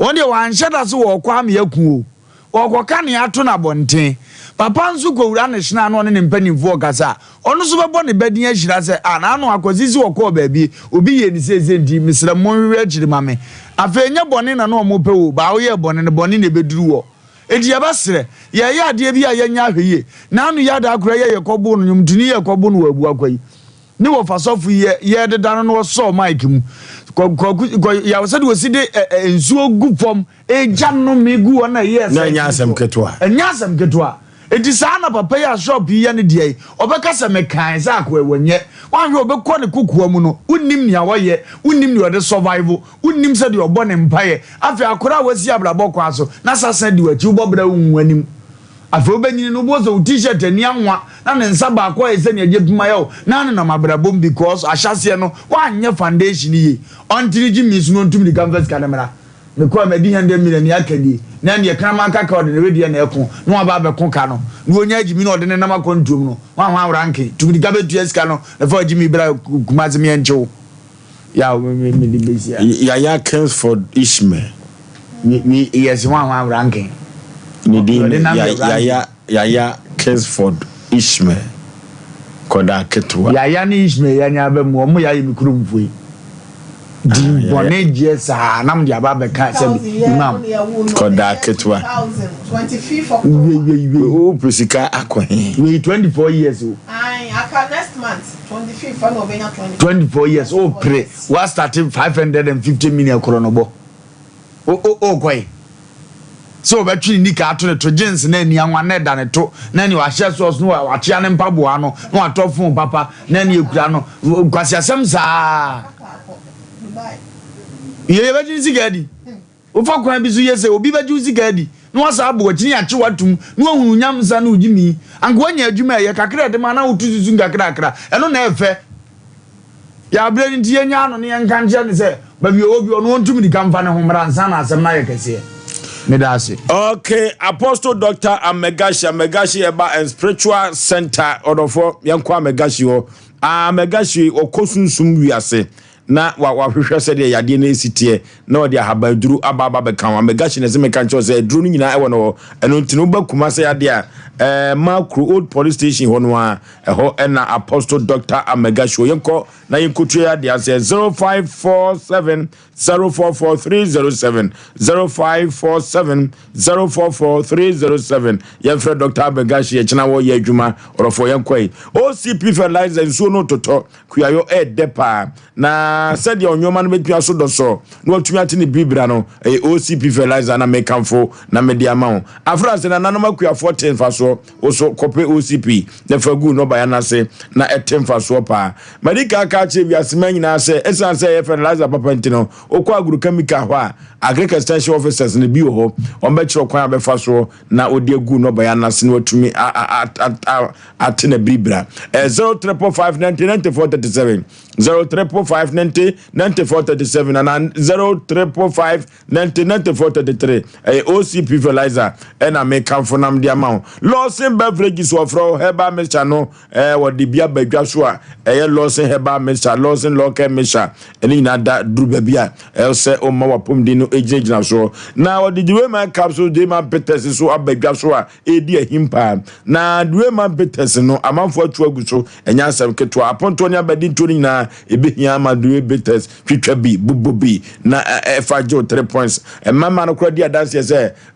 Wɔn deɛ wɔanhyɛ da sɛ wɔrekɔ ame aku o. Ɔrekɔka nea ato no abɔnten. Papa nso kɔwura ne hyena na ɔne ne mpanimfoɔ rekasa a, ɔno nso bɛbɔ ne ba din ahyira sɛ, Ah, n'ano Akwasi se ɔkɔɔ baabi, obi yɛɛ no seesei nti, mesrɛ mo monhwehwɛ akyiri ma me. Afei ɛnyɛ bɔne na na wɔpɛ o, baa woyɛɛ bɔne no, bɔne na ɛbɛduru woɔ. Enti yɛbɛsrɛ, yɛreyɛ adeɛ bi a yɛnyɛ ahwɛyie. N'ano yi adaa koraa yi a yɛkɔboo no, nnwomtoni yi a yɛkɔboo no wɔ Abuakwa yi, Ne wɔfa sɔfo yi yɛ yɛ deda no na ɔsɔɔ mic mu. Kɔ kɔ kɔ yaw sɛdeɛ ɔsi de ɛ ɛ nsuo gu fam egya nnome gu hɔ na ɛyɛ Na ɛnyɛ asɛm ketewa. Ɛnyɛ asɛm ketewa. Eti saa na papa yi a shop yi yɛ ne deɛ yi, ɔbɛka sɛ mekae sɛ akoa yi wɔnyɛ. Woanhwɛ ɔbɛkɔ ne kokoa mu no, wonnim nea ɔyɛ, wonnim nea ɔde survive, wonnim sɛdeɛ ɔbɔ ne mpaeɛ. Afei akwadaa a wasi abrabɔ kwan so na sasa di w'akyi, wobɔ bra wonhu w'anim. Afei wobɛnyini no wobɛhu sɛ wo t-shirt ani anwa na ne nsa baako ayɛ sɛ nea gye pima yɛ wo na anenam abrabɔ mu because ahyɛaseɛ no woanyɛ foundation yie. Ɔntene gye mi so na ɔntu mirika mfa sika no mmra. Mekɔɛ madi hundred million nea aka nie na ɛndeɛ kraman kaka ɔde ne wedeɛ na ɛko na waba abɛko ka no na ɔnya agyimi na ɔde ne nam akwantuom no hwan hwan ranke tu mirika bɛtua sika no na fa agyimi bra Kumasi meɛnkye wo. Yaw me me me de besi a. Yaya Kingsford Ishmael. We we yes hwan hwan ranking. Ne din ne Yaya Yaya Kingsford Ishmael kɔdaa ketewa. Yaya ne Ishmael yi anya aba mu wɔn yɛ ayɛ me kurom foɔ yi. Din bɔne gyeɛ saa na mo de aba abɛka sɛ imam. Kɔdaa ketewa. Wei wei wei. Wo pɛ sika akɔ he? Wei 24 years o. Ae aka next month. 24 years o pere wa start 550 million korɔ no bɔ o o o kɔe sɛ ɔbɛtwe ne nika ato ne to jeans na ani anwa na ɛda ne to na ne wahyɛ sɔs no wakyea ne mpaboa no na watɔ fon papa na ne ekura no nkwasi asɛm saa yɛ yɛbɛgye ne sika adi. Wofa kwan bi so yɛ sɛ obi bɛgye wo sika adi na wasan abɔ w'akyi ne akye wo atom na wahunu wo nyansa ne wo gyimi. Anka woanya adwuma a ɛyɛ kakra a ɛde ma na woto susu nkakrakra. Ɛno na ɛyɛ fɛ. Yɛ abrɛ no nti yɛnyaa no na yɛnka nkyerɛ no sɛ baabi a ɔwɔ bi ɔno ɔntu mmirika mfa ne ho mmra ansa na asɛm no ayɛ kɛseɛ. Meda ase. Okay, Apostle Doctor Amegashi, Amegashi Eba and Spiritual Center, ɔdɔfoɔ, yɛnkɔ Amegashi hɔ. Amegashi, ɔkɔ sunsum wiase na wahwehwɛ sɛdeɛ yadeɛ no esi teɛ na ɔde ahabanduro aba aba bɛka ho. Amegashi na ɛsɛ meka nkyɛw sɛ aduro no nyinaa ɛwɔ no hɔ. Ɛno nti no woba Kumase adeɛ a, ɛɛ Makro Old Police Station hɔ no a, ɛhɔ ɛna Apostle Doctor Amegashi wɔ. Yɛnkɔ na yɛnkɔtua yɛ adeɛ aseɛ 0547 044 307 0547 044 307 Yɛmfrɛ Dr. Abegashi ɛkyena wɔyɛ adwuma ɔrɔfoɔ yɛnkɔ yi OCP fertilizer nsuo no totɔ kuayɔ ɛɛdɛ paa na sɛdeɛ ɔnwoma no bɛtumi aso dɔsɔ na watumi ate ne biribira no ɛyɛ OCP fertilizer na mekamfo na mede ama wo afra sɛ nananom akuafoɔ te mfasoɔ Wo so kɔpɛ OCP na fa gu nnɔbaeɛ no ase na ɛte mfasoɔ paa. Madi kan aka akyerɛ wiaseman nyinaa sɛ ɛsiane sɛ ɛyɛ fertilizer papa nti no, wokɔ agrochemical hɔ a, Agric Extension Officers no bi wɔ hɔ, wɔbɛkyerɛ wo kwan a wobɛfa soɔ na wode agu nnɔbaeɛ no ase na watumi ate n'abiribira. Ɛyɛ 0345 90 94 37, 0345 90 94 37 anaa 0345 90 94 33 ɛyɛ OCP fertilizer ɛna mekamfo nam de ama wo. Lawson beverages wɔfrɛ wo herbal mixture no ɛɛ wɔde bi aba dwa so a ɛyɛ Lawson herbal mixture, Lawson local mixture ɛne nyinaa da duru baabi a ɛwɔ sɛ ɔma wapɔmuden no gyinagyina soɔ. Na wɔde Deweyman capsules, Deweyman bitters so aba dwa so a ɛredi ahim paa. Na Deweyman bitters no amanfoɔ atu agu so ɛnyɛ asɛm ketewa. Apontoɔ ne abadintoɔ no nyinaa ɛbɛhia ama Dewey bitters twitwa bi, bobɔ bi na ɛfa gye wo 3 points. Mmarima no koraa di adanseɛ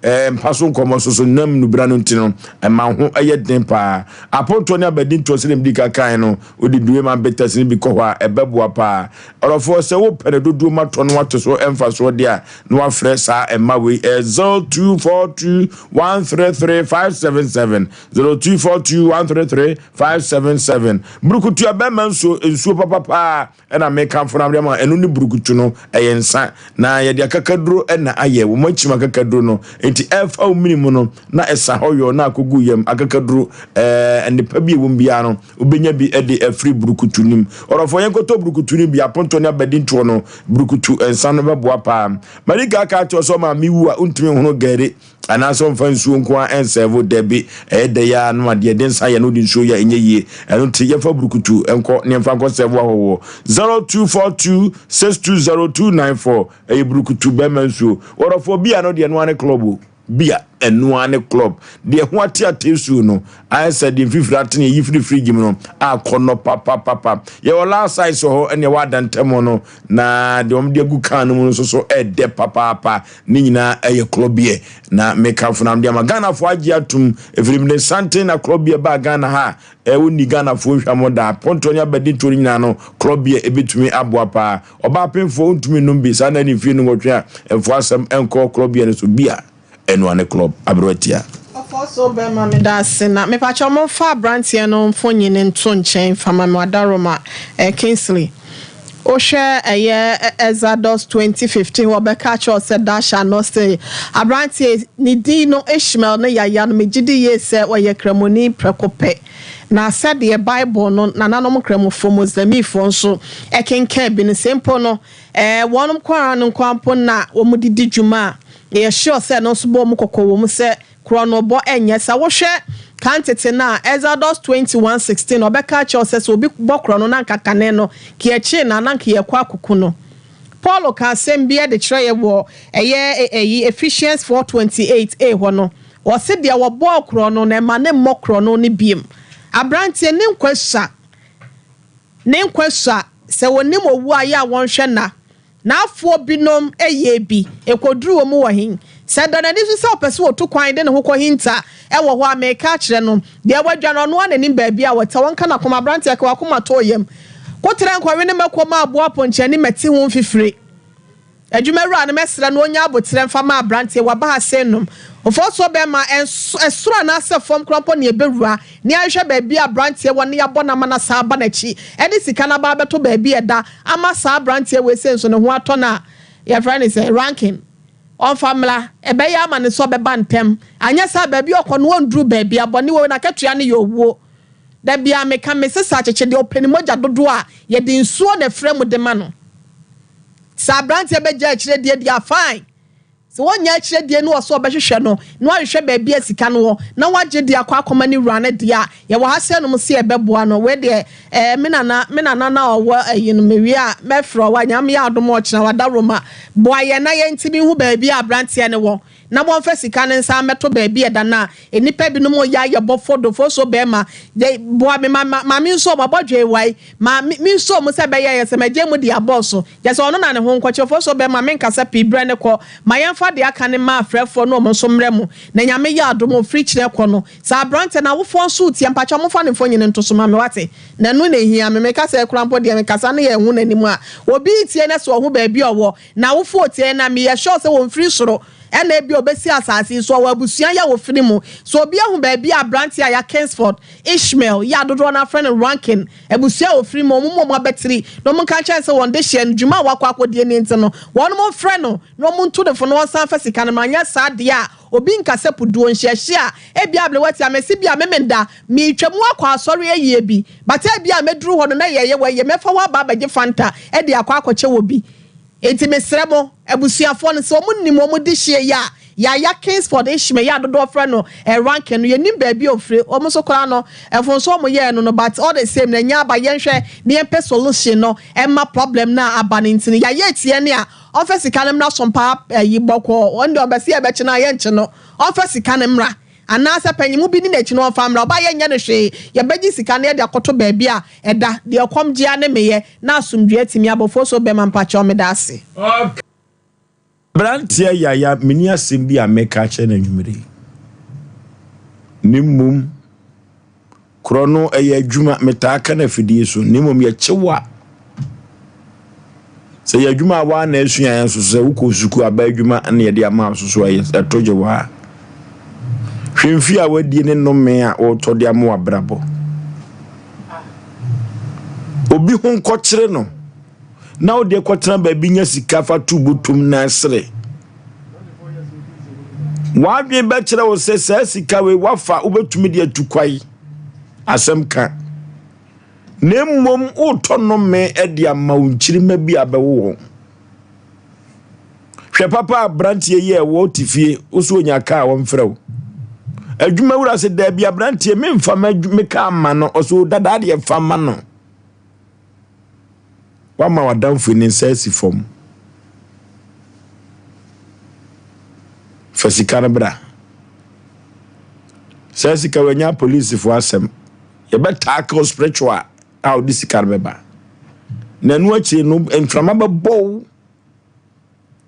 sɛ mpa so nkɔmmɔ so so nam nubra no nti no, ɛma ho yɛ den paa. Apontoɔ ne abadintoɔ sɛdeɛ medi ka kae no, wode Duema bitters no bi kɔ hɔ a, ɛbɛboa paa. Ɔdɔfoɔ, sɛ wopɛ no dodoɔ mu atɔ no ato so mfasoɔ deɛ a, na wafrɛ saa mma wei ɛyɛ 0242 133 577, 0242 133 577. Burukutua bɛma nsuo, nsuo papapaa. Ɛna mekamfo no ama ɛno ne burukutu no, ɛyɛ nsa, na yɛde akakaduro na ayɛ, wɔn akyim akakaduro no, enti ɛfa wo mene mu no, na ɛsa hɔ yɔɔ na akɔgu yam, akakaduro, ɛɛ, nnepa bi a ɛwɔ mu biara no, wobɛnya bi de afiri burukutu no mu. Ɔdɔfoɔ, yɛnkɔtɔ burukutu no bi, apontoɔ ne abadintoɔ no, burukutu nsa no bɛboa paa. Marika aka akyerɛ wo sɛ ɔmaame wu a, wontumi nhono gari. Anaasɛ ɔmfa nsuo nko ara nsɛɛvo, dabi, ɛyɛ dɛ yi ara no ma deɛ ɛde nsa yɛ no wode nsuo yɛ a ɛnyɛ yie. Ɛno nti yɛmfa burukutu nkɔ na yɛmfa nkɔ sɛɛvo ahɔhoɔ. 0242 620 294 ɛyɛ burukutu bɛrima nsuo. Wɔdɔfoɔ bia no deɛ ɛno ara ne club o. Bia ɛno ara ne club. Deɛ ɛho ate ate nsuo no ayɛ sɛ deɛ mfifiri atene yi firi fridge mu no akɔnnɔ papapapa. Yɛwɔ last size wɔ hɔ ɛne ɛwɔ adantamu no na deɛ wɔde agu can no mu no nso so ɛdɛ papaapa. Ne nyinaa ɛyɛ korɔbeɛ na mekamfo no de ama Ghanafoɔ agye atom ɛfiri mede santen na korɔbeɛ baa Ghana ha a ɛwɔ nni Ghanafoɔ nhwamɔ da pontoɔ ne abadintoɔ no nyinaa no korɔbeɛ ɛbɛtumi aboa paa ɔbaa pemfoɔ wontumi nnom bi saa na ne mfie no nwɔtwe a mfoɔ asɛm ɛnkɔ korɔbeɛ no so bi a ɛnoa ne klɔb aberewa tia. Ɔfɔɔ so bɛma meda ase na mepakyɛw momfa abranteɛ no mfonyin nto nkyɛn mfa ma me wadaroma eh Kingsley Wohwɛ ɛyɛ Exodus 20:15 wɔbɛka akyerɛ wo sɛ thou shalt not steal. Aberanteɛ yi, ne din no Ishmael ne Yaya no, megye di yie sɛ ɔyɛ Kramoni prɛko pɛ. Na sɛdeɛ Bible no nananom Nkramofoɔ, Muslimifoɔ nso kenkan bi no, sɛ mpo no ɛɛ wɔn Koran no nko ara mpo na wɔde di dwuma a, yɛyɛ sure sɛ ɛno nso bɔ wɔn kɔkɔ wɔ mu sɛ Korɔnobɔ nyɛ. Sɛ wohwɛ kan tete no a, Exodus 21:16, ɔbɛka akyerɛ wo sɛ, sɛ obi bɔ korɔno na anka kane no, nka yɛkyee no anaa anka yɛkɔ akɔku no. Paul ka asɛm bi de kyerɛ yɛn wɔ ɛyɛ ɛyi Ephesians 4:28a hɔ no, ɔse deɛ wɔbɔɔ korɔno no, ɛma no mmɔ korɔno no biom. Aberanteɛ, ne nkwa sua. Ne nkwa sua. Sɛ wɔnim owu a, yɛ a wɔnhwɛ nna. N'afoɔ binom yɛɛ bi, ɛkɔduruu wɔn wɔ he? Sɛ ɛda n'ani so sɛ ɔpɛ sɛ ɔtu kwan de ne ho kɔhinta wɔ hɔ a, mereka akyerɛ no, deɛ wadwa no, ɔno ara na nim baabi a ɔte. Ɔnka n'akoma, aberanteɛ, ka w'akoma to wo yam. Koterɛ nkɔwe ne mako ma aboa ponkyɛne mmɛte ho mfifire. Adwumawura no, mɛsrɛ no ɔnya aboterɛ mfa ma aberanteɛ, waba ha sɛ nnum. Mfɔsoɔ bɛma ɛsoro anaasɛ fam koraa mpo na yɛbɛwura na yɛahwehwɛ baabi a aberanteɛ wɔ na yɛabɔ no ama no asan aba n'akyi de sika no aba abɛto baabi a ɛda ama saa aberanteɛ wei sei nso ne ho atɔ no a yɛfrɛ no sɛ ranking ɔmfa mmra ɛbɛyɛ ama no sɛ ɔbɛba ntɛm anyɛ saa baabi a ɔkɔ no ɔnduru baabi a bɔne wɔ n'akatua no yɛ owuo. Da biara meka mese sɛ akyekyedeɛ ɔpɛ ne mogya dodoɔ a yɛde nsuo na ɛfrɛ mu de ma no. Sɛ aberanteɛ bɛgya akyire deɛ deɛ a fine. Sɛ wɔnnya akyire die no wɔ sɛ ɔbɛhwehwɛ no na wahwehwɛ baabi a sika no wɔ na wagye de akɔ akɔma ne wura no deɛ a, yɛwɔ ha sɛ nom sɛ yɛbɛboa no. Wei deɛ ɛɛ me nana, me nana no a ɔwɔ ayi no, mewie a mɛfrɛ wo a, Nyame yɛ adom a ɔkyena w'adaworoma boa yɛn na yɛntumi nhu baabi a aberanteɛ no wɔ na wɔmfa sika no nsan mmɛto baabi a ɛda no a nnipa binom reyɛ ayɛ bɔfo dofo so bɛrima de boa me ma ma ma me nso mabɔ dwewae ma me me nso mu sɛ bɛyɛ yɛ sɛ magye mu de abɔ so kyɛ sɛ ɔno na ne ho nkɔkyɛ fo so bɛrima menkasa pii berɛ ne kɔ ma yɛmfa deɛ aka ne ma afrɛfoɔ no wɔn nso mmerɛ mu na Nyame yɛ adom ofiri kyerɛ kɔ no sɛ aberanteɛ no awofoɔ nso retie mpakyɛ momfa ne mfonyin nto so ma me wate na ɛno na ɛhia me meka sɛ kora mpo deɛ mekasa no yɛ ɛho n'anim a obi retie na sɛ ɔho baabi a ɔwɔ na awofoɔ retie na meyɛ sure sɛ wɔmfiri soro Ɛna ebia obesi asase yi so, ɔwɔ abusua yi a ofiri mu. So obi ahu baabi a aberanteɛ a ya Kingsford, Ishmael, yi a dodoɔ no ara frɛ no Rankin, abusua a ofiri mu, wɔn mu wɔn abatiri, na wɔn nka nkyerɛ no sɛ wɔn dehyeɛ no, dwuma a wakɔ akɔdie no nti no, wɔn mfrɛ no na wɔn ntu no fo na wɔnsan mfa sika no mmra. Anyɛ saa deɛ a, obi nka sɛ puduo nhyɛhye a ebia aberewa tia mese bi a Memenda, meretwa mu akɔ asɔre ayie bi, but ebia mɛduru hɔ no na yɛyɛ wɔ ayie, mɛfa hɔ aba abɛgye Fanta de akɔ akɔkyɛ wɔ bi. Enti mesrɛ mo, abusuafoɔ no, sɛ wɔn nim wɔn dehyeɛ yi a, Yaya Kingsford Ishmael yi a dodoɔ frɛ no eh, Rankin no, yɛnnim baabi a ɔfire, wɔn nso koraa no, mfomsoɔ a wɔn yɛɛ no no, but all the same no, ɛnyɛ aba, yɛnhwɛ na yɛmpɛ solution no mma problem no a aba no nti no, Yaya tie ne a, ɔmfa sika no mmra Sompaa ayi bɔkɔɔ, ɔno deɛ ɔbɛse yɛbɛkye no a, yɛnkye no, ɔmfa sika no mmra. Anaasɛ panyin bi ne n'akyi no ɔmfa mmra. Ɔba a yɛnyɛ no hwee, yɛbɛgye sika no yɛde akɔto baabi a ɛda. Deɛ ɛkɔm gye ara ne meyɛ na asomdwoeɛ atumi aba. Ofosuo Bɛma mpakyɛw meda ase. Ok. Abranteɛ Yaya menni asɛm bi a mɛka akyerɛ no anwumerɛ yi. Ne mmom Korɔ no ɛyɛ adwuma, metaa ka no afidie so, na mmom yɛkye wo a, sɛ yɛ adwuma a waa na asua yɛn nso sɛ wokɔ sukuu aba adwuma na yɛde ama wo so a ɛto gye waa. Hwɛ mfie a wadie ne nnome a wɔretɔ de ama w'abrabɔ. Obi ho nkɔkyere no na wode kɔtena baabi nya sika fa to botom na sere. W'adwene bɛkyerɛ wo sɛ saa sika wei wafa wobɛtumi de atu kwae asɛm ka. Na mmom wotɔ nnome de ama wo nkyirimma bi a bɛwo wɔn. Hwɛ papa aberanteɛ yi a ɛwɔ te fie wo so onya kaa wɔmfrɛ wo. Adwuma wura sɛ daabi aberanteɛ memfa me kaa ma no ɔsɛ dadaa deɛ fa ma no. Woama w'adamfo yi ne nsa asi fam. Fa sika no bra. Saa sika wanya apolisifo asɛm. Yɛbɛ tackle spiritual a wode sika no bɛba. Na ɛno akyire no mframa bɛbɔ wo.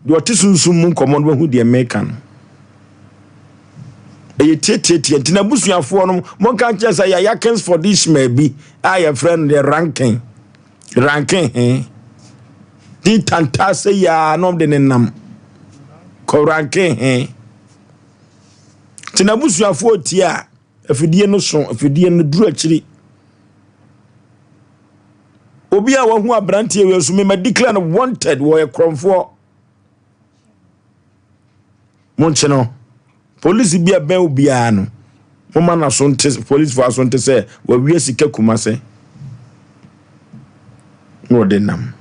Deɛ ɔte sunsum mu nkɔmmɔ no bɛhu deɛ meka no. Ɛyɛ tiatiatia nti n'abusuafoɔ no monka nkyerɛ sɛ yɛayɛ Kingsford Ishmael bi a yɛfrɛ no deɛ Rankin Rankin he di tantaa sɛ yaa na ɔde ne nam kɔ Rankin he nti n'abusuafoɔ tie a afidie no so afidie no duru akyiri obi a wahu aberanteɛ wei nso mema declare no wanted wɔyɛ korɔmfoɔ monkye no polisi bi a bɛn obiara no moma n'aso nte polisifoɔ aso nte sɛ wawia sika kuma se na ɔde nam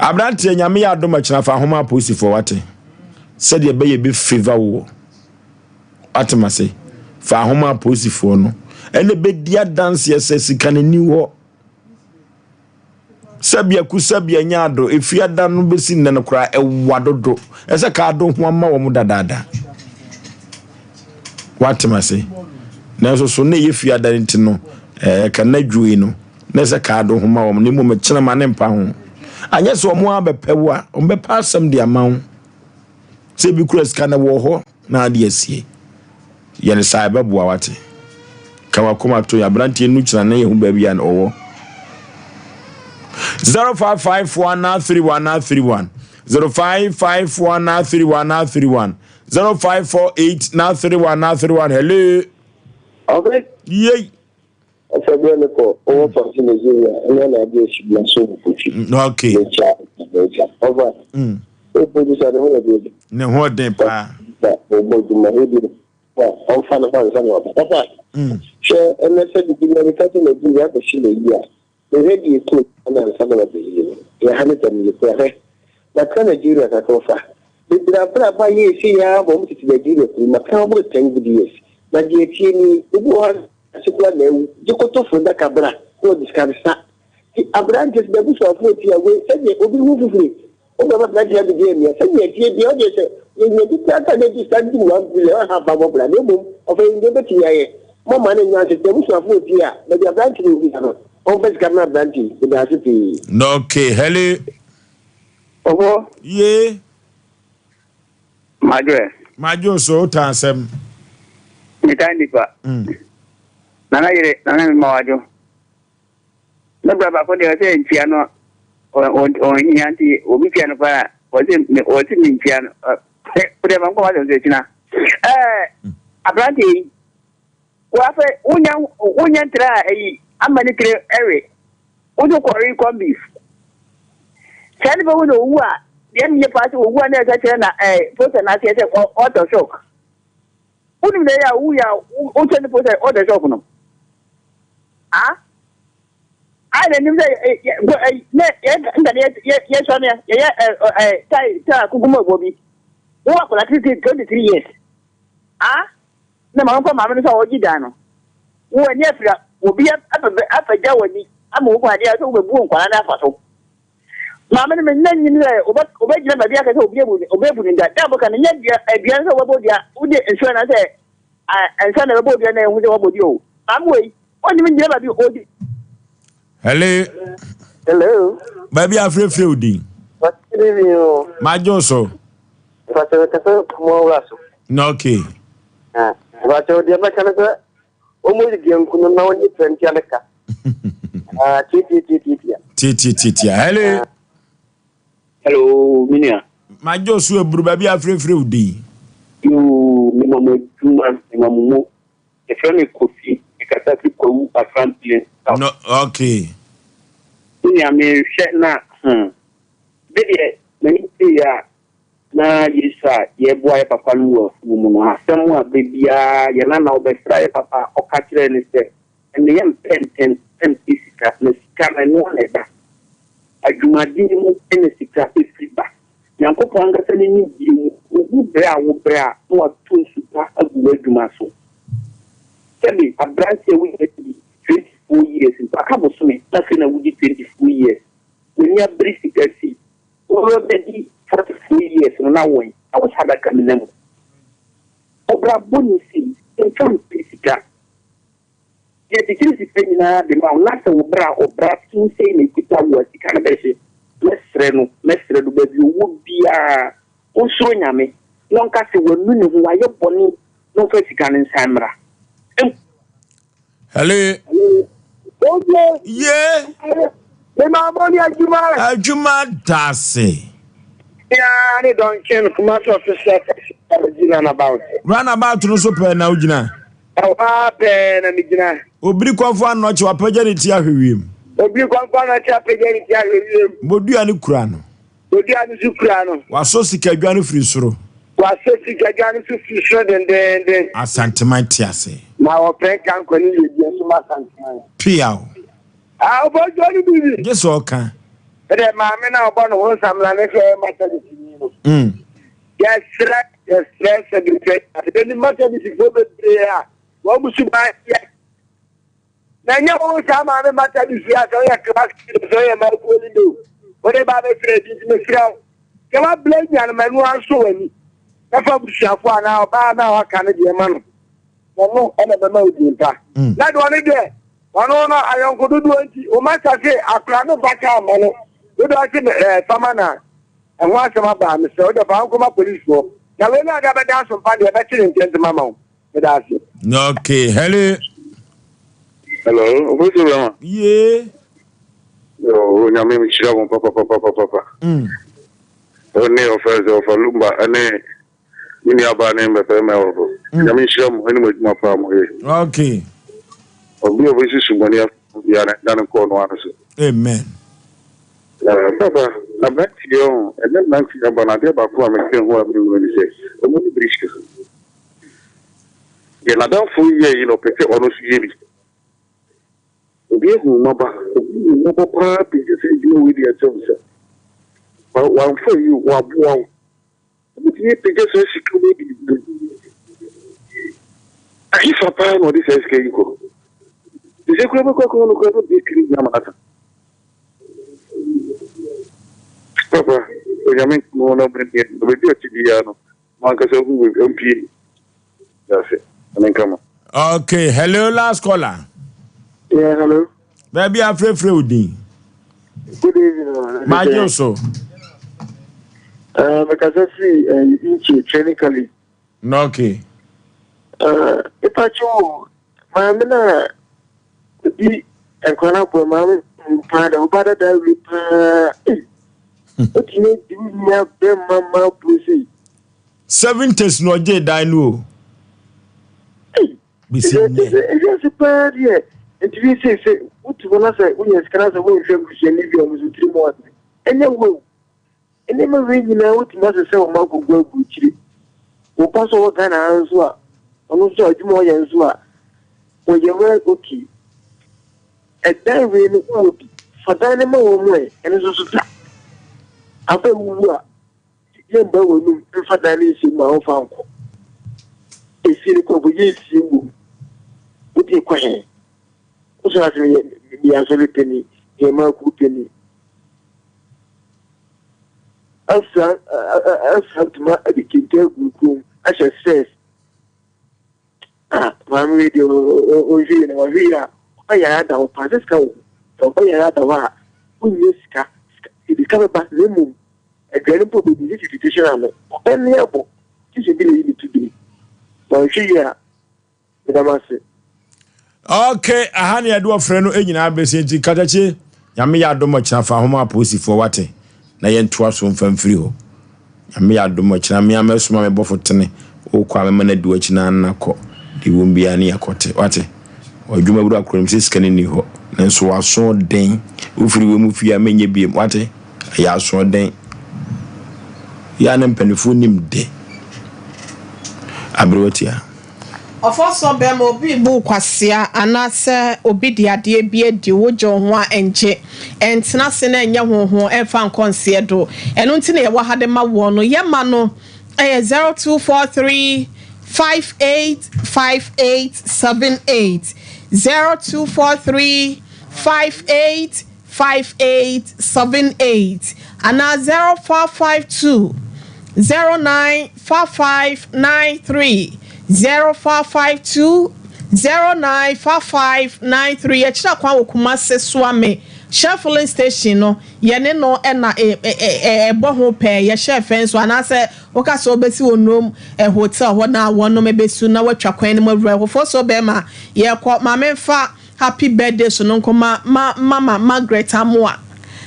aberanteɛ nyame yɛ adom akyina fa ahoma apolisifoɔ wate sɛdeɛ ɛbɛyɛ bɛ favor woɔ Wate m'ase? Fa ahoma apolisifoɔ no ɛna bɛdi adanseɛ sɛ sika no ni hɔ. Sɛbea ku sɛbea nya ado efi ada no bɛsi nnɛ no koraa ɛwa dodo. Ɛsɛ ka ado ho ama wɔn dadaada. Wate m'ase? Nanso so na ɛyɛ fi ada no nti no ɛɛ ka na dwo yi no na ɛsɛ ka ado ho ma wɔn na mmom kyena ma ne mpa ho. Anyɛ sɛ wɔn abɛpɛ wo a wɔn bɛpɛ asɛm de ama wo. Sɛ ebi kura sika no wɔ hɔ na ade asie. Yɛ no saa ɛbɛboa wate. Ka wakoma to yɛ aberanteɛ nu kyena na yɛhu baabi a ɔwɔ. 0554 31 31 0554 31 31 0548 31 31 hello. Okay. Yay. Ɔfɛ bɛ ne kɔ ɔwɔ fa si Nigeria ɛnyɛ na adi esi na so wɔ kofi. Okay. Mekyia mekyia ɔfa. Mm. O producer ne ho yɛ den. Ne ho den paa. Na ɔbɔ dwuma ebi na ɔnfa ne ho ansa na ɔba. Ɔfa. Mm. Hwɛ ɛnɛ sɛ bibi na ɛka sɛ Nigeria abɛsi na yi a. Mehwɛ deɛ ekunu na ansa na wabɛyi no. Yɛ ha ne dɛm yi kura hwɛ. Matena Nigeria kakra ɔfa. Bebree abrabɔ ayɛ sei ara ma wɔn tete Nigeria kuro mu. Maka bɛboro 10 good years. Na deɛ ɛteɛ nie, obi wɔ hɔ a ase koraa na awu. Gye kɔtɔ fundaka bra na ɔde sika no sa. Nti aberanteɛ sɛ n'abusuafoɔ tia wei sɛdeɛ obi ho fifire wobɛma aberanteɛ abɛdi amia sɛdeɛ ɛteɛ biara wodeɛ sɛ yɛnya bi koraa ka na ɛdi sika no di one billion ɔha fa bɔ bra na mmom ɔfa yɛn deɛ bɛtumi ayɛ mɔma no nya ase sɛ abusuafoɔ tie a baabi aberante no wɔ no ɔmfa sika no aberante yi meda ase pii. Okay, hello. Ɔhɔ. Ye. Madwo ɛ. Madwo so wotaa asɛm. Metaa nipa. Nana yere, nana mema wadwo. Me bra baako deɛ ɔsɛ ntua no ɔnhia nti obi tua no koraa ɔsɛ ɔsɛ me ntua no wode ma nkɔma asɛm so akyina ɛɛ aberante yi wafɛ wonya wonya ntra a ayi ama ne tire ɛwe wode kɔre corn beef saa nipa wo na owu a deɛ meyɛ paa sɛ owu a na ɛsɛ kyerɛ na ɛɛ posta no aseɛ sɛ ɔtɔ shock wonim na ɛyɛ a wowu yɛ a wokyɛ ne posta ɔtɔ shock no Ah? Ayɛ na nim sɛ ne yɛ nka ne yɛ yɛ sɔ ne yɛ yɛ ɛ tai tai kukum ɛbɔ bi. Wo akɔla tiri 23 years. Ah? Na maame kɔ maame no sɛ ɔgye dan no. Wo ani afira obi apagya w'ani ama wo adeɛ sɛ wobɛbu nkwadaa no afa so. Maame no menna nyim sɛ obɛgyina baabi aka sɛ obi abu obi abu ne da. Da bɔka no nyɛ dua aduane sɛ wobɛbɔ dua wode nsuo anaasɛ nsa na ɛbɛbɔ dua na ɛhu sɛ wabɔ dua o. Maame wei ɔntumi ngyina baabi ɔdi. Hello. Hello. Baabi afrɛfrɛ wo din. Good evening o. Madwo so. Mpakyɛ mekasa kuma wura so. Na okay. Mpakyɛ deɛ mɛka ne sɛ wɔn yi deɛ nku no na wɔn yi pɛntia ne ka. Tiatiatiatia. Tiatiatiatia. Hello. Hello, me nua. Madwo so aburu baabi afrɛfrɛ wo din. Yoo, mema mo adwuma, mema mo mo. Yɛfrɛ me Kofi, mekasa fi Kwawu Afram Plains South. No, okay. Me nua mehwɛ na hmm. Me deɛ m'ani teeɛ a na Yesu a yɛreboa yɛ papa no wɔ afuo mu no, asɛm a berɛ biara yɛn nana ɔbɛsra yɛ papa a ɔka kyerɛɛ ne sɛ, ɛnne yɛmpɛ ntɛm mpɛ sika, na sika no ɛno ara na ɛba. Adwumaden mu na sika firi ba. Nyankopɔn ankasa ne nimdeɛ mu, ohu brɛ a wobrɛ a, na wato nsu pa agu w'adwuma so. Sɛbe aberanteɛ a wonya di 24 years mpo, aka bosome na afei na wodi 24 years, w'ani abere sika sei, wobɛdi 44 years no na wɔn, na wohyɛ adakamena mu. Ɔbra bɔne sei, mfa mpɛ sika. Yɛkyekyere sika nyinaa de ma wo na sɛ wo bra ɔbra fi sei na ɛkuta wo a sika no bɛhye. Mɛsrɛ no, mɛsrɛ no baabi ɔwɔ biara ɔnsuro Nyame na ɔnka sɛ wanu ne ho, wayɛ bɔne na ɔmfa sika no nsan mmra. Hello. Oye. Ye. Me ma mo ni adwuma. Adwuma dase. Ya ne Duncan Kumasi official taxi gyina runabout. Runabout no so pɛɛ na wogyina. Ɛhɔ ara pɛɛ na megyina. Obiri kɔmfo anɔkye wapagya ne ti ahwɛ wiem. Obiri kɔmfo anɔkye apagya ne ti ahwɛ wiem. Bodua no kura no. Bodua no nso kura no. Wasɔ sikadwa no firi soro. Wasɔ sikadwa no nso firi soro dendeenden. Asanteman te ase. Na wɔpɛ nkankɔ ne yiedie nso ma Asanteman. Piaw. Ah, ɔbɔdwoɔ no biribi. Gye sɛ ɔka. Ɛdɛ maame no a ɔbɔ ne ho nsamena ne sɛ ɔyɛ Methodistni no. Yɛsrɛ, yɛsrɛ sɛ bɛtwa yɛnim Methodistfoɔ bebree a wɔn mu suban yɛ. Na ɛnyɛ wo saa maame Methodist yi a sɛ woyɛ class leader sɛ woyɛ mmakuo leader o, wode ba bɛfrɛ bi nti mesrɛ wo sɛ woabrɛ nuanom ɛno ara nso w'ani na fa abusuafoɔ anaa ɔbaa no a waka no deɛ ma no. Na ɔno ɛna bɛma wo din pa. Na deɛ ɔno deɛ ɔno no ayɔnko dodoɔ nti wo masa se akora no fa kaa ma no dodoɔ se ɛɛ fama na ɛho asɛm aba a mesrɛ wo deɛ fa wo nkɔma policefoɔ na wei no ade abɛda asompa deɛ ɛbɛkye ne ntɛntɛm ama wo meda ase. Okay, hello. Hello, Ofosu Bɛma. Yee. Yo, Onyame nhyira mo papapapapapa. Wo ne ɔfɛ sɛ ɔfa Lumba ne me nua baa ne mbɛpɛrima ɛwɔ hɔ. Nyame nhyira mo ɛne mo adwuma paa mo yɛ. Okay. Obi a ɔbɛsusu bɔne afa biara na ne nkɔɔ no ano so. Amen. Papa, aberanteɛ ɔho, ɛnɛ mmeranteɛ aba no adeɛ baako a mehwɛ ho a mehunu ne sɛ, ɔmo ne bere hyia. Deɛ n'adamfo yɛ yi na ɔpɛ sɛ ɔno nso yɛ bi. Obi ahu mmaba, obi hu mmɔbɔ paa pii sɛ sɛ adwuma wei deɛ ɛkyɛ wo nsa. Wamfa yi o, waboa wo. Wobɛtumi apagya saa sika wei de agu. Ahefa paa na ɔde saa sika yi kɔ? Te sɛ kura bɛkɔ akɔma no kura no de kiri nyama asa. Papa, onyame nka mo na ɔbɛn deɛ, na baabi a ɔte biara no, mo ankasa hu baabi ɔmpie. Dase, ɔne nka mo. Okay, hello last caller. Yeah, hello. Baabi afrɛfrɛ wo din. Good evening. Magye so. Uh, mekasa firi uh, Nche Training College. No, okay. Uh, Ipacho, maame na di nkwa na boa maame paa da ɔba dada wie paa. Otumi di nua bɛma ma bu sei. Seventies na ɔgye dan no o. Bisi nnɛ. Ewiase paa deɛ ntumi sɛ sɛ wotu hɔ na sɛ wonya sika na sɛ wonhwɛ busuani bi a ɔno nso tiri mu ase. Ɛnyɛ wo o. Nneɛma wei nyinaa wotumi asesɛ wɔn akɔgu aburukyire. Wo ba nso ɔwɔ Ghana ha nso a ɔno nso adwuma ɔyɛ nso a wɔyɛ well okay. Ɛdan wei no wowɔ bi fa dan no ma wɔn ɛ ɛno nso so da. Abɛ wuwu a Yɛmma w'anum mfa dan no nhyɛ mu a womfa nkɔ. Efie no kɔ yɛ nsie wɔ mu. Wode kɔ he? Wosɔre ase meyɛ meyɛ asɔre panyin, meyɛ mmaa kuo panyin. Afira afira ntoma de kente agu kurom ahyɛ sɛs. Ah, maame wei deɛ ɔnhwɛ yie na wahwɛ yie a ɔbɛyare ada hɔ paa sɛ sika wɔ hɔ. Sɛ ɔbɛyare ada hɔ a wonnya sika, sika sika bɛba na mmom Aduane mpo bedi ne tete hyɛn ano. Ɔbɛne abɔ, gye sɛ obi na eyi ne to bini. Manhwɛ yie a, meda mo ase. Ok, aha ne yɛde ɔfrɛ no nyinaa bɛsi nti katakye nyame yɛ adom ɔkyena fa homa apolisifoɔ wate na yɛntoa so mfa mfiri hɔ nyame yɛ adom ɔkyena mea mɛsoma me bɔfo tene wokɔ a mɛma no adi w'akyi na anna kɔ de wom biara ne yɛkɔte wate ɔdwuma wura korɔ nim sɛ sika no nni hɔ nanso waso den wofiri wɔ mu fie a menyɛ biem wate Ɛyɛ asoɔden. Yɛ a na mpanimfoɔ nim de. Aberewa tia. Ɔfɔsɔ bɛma obi rebu wo kwasea anaasɛ obi de adeɛ bi adi wo gye wo ho a ɛngye. Ɛntena ase na ɛnyɛ honho ɛmfa nkɔ nseɛ do. Ɛno nti na yɛwɔ ha de ma woɔ no. Yɛma no ɛyɛ 0243 58 58 78, 0243 58 5878 anaa 0452 09 5593 0452 09 5593 Yɛkyerɛ kwan wɔ Kumase Suame Shell filling station no yɛne no na ɛbɔ ho pɛɛ yɛhyɛɛ fɛn so anaasɛ woka sɛ wobɛsi wɔ Nrom hotel hɔ na wɔnom bɛsu na woatwa kwan no mu awura hɔ fo so bɛrima yɛkɔ ma memfa Happy birthday sononko ma ma mama Margaret Amoah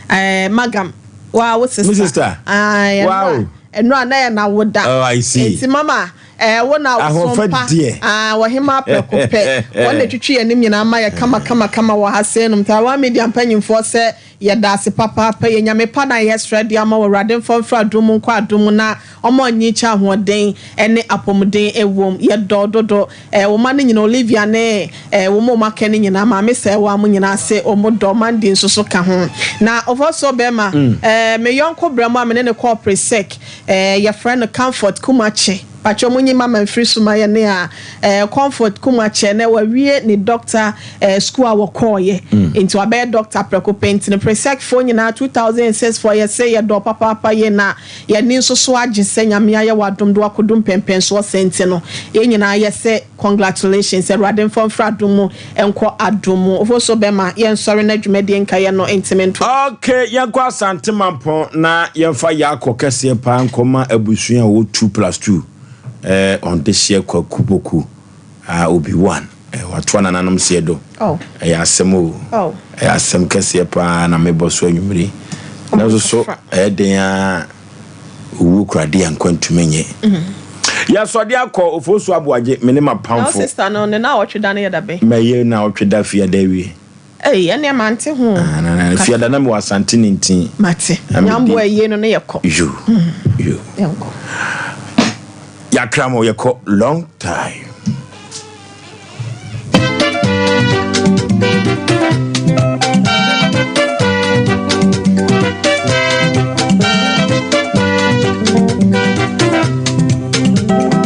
eh Magam waa wo sister Me sister ae wow ɛno a na yɛ na wo da oh I see nti mama eh wo na wo Ahoɔfɛ sompa deɛ ah ɔhemaa prɛko pɛ wɔn na twitwi yɛn anim nyinaa ma yɛ kama kama kama wɔ ha sei nom Taiwan media mpanyinfoɔ sɛ Yɛda ase papaapa yɛ Nyame pa na yɛsrɛ de ama wo Awurade mfa wo mfiri adom mu nkɔ adom mu na ɔma ɔnyi kyɛ ahoɔden ne apɔmuden ɛwom yɛdɔ wo dodo eh wo mma no nyina Olivia ne eh wo mma ɔmo aka no nyina Maame Sɛɛwaa mo nyina ase ɔmo dɔ Mandy nso so ka ho na ɔfɔsoɔ bɛɛma eh me yɔnko brɛmo a me ne no kɔɔ presec eh yɛfrɛ no Comfort Kumakye Pakyɛ ɔmo nyi mama mfiri so ma yɛ ne a eh Comfort Kumakyɛ nɛ wawie ne doctor eh school a wɔkɔɔyɛ nti wabɛyɛ doctor prɛko pɛ nti no presec foɔ nyinaa 2006 foɔ yɛse yɛdɔ papaapa yie na yɛni nso so agye sɛ Nyame ayɛ wo adom de wakodu mpɛnpɛnsoɔ sɛ nti no yɛn nyinaa yɛse congratulations Awurade mfa wo mfiri adom mu nkɔ adom mu Ofosuo bɛma yɛnsɔre na dwumadie nkaeɛ no ntimi ntoa. Ok yɛnkɔ Asante Mampɔn na yɛmfa Yaakɔ kɛseɛ paa nkɔma abusua a wɔwɔ 2+2 eh, Ɔndehyeɛ Kwaku Poku ah, Obi One eh, watoa nananom seɛ do. Oh. Ɛyɛ asɛm o. Oh. Ɛyɛ asɛm kɛseɛ paa na mebɔ so anwummere yi. Nanso so ɛyɛ den ara Owuo kura de a nkwa ntumi nye. Yɛasɔde akɔ Ofosu Aboagye, me ne Na wo m'apamfo. sister no, ne naawɔtwe da no yɛ da bɛn? Mɛyɛ naawɔtwe da Fiada awie. Ei, ɛnneɛ mante ho o. Ah, na, na, Fiada na mewɔ Asante Nintin. Mate. Na medi. Nyamboa ayie no ne yɛkɔ. Yo, yo. Yɛnkɔ. Yɛakra mo, yɛkɔ long time.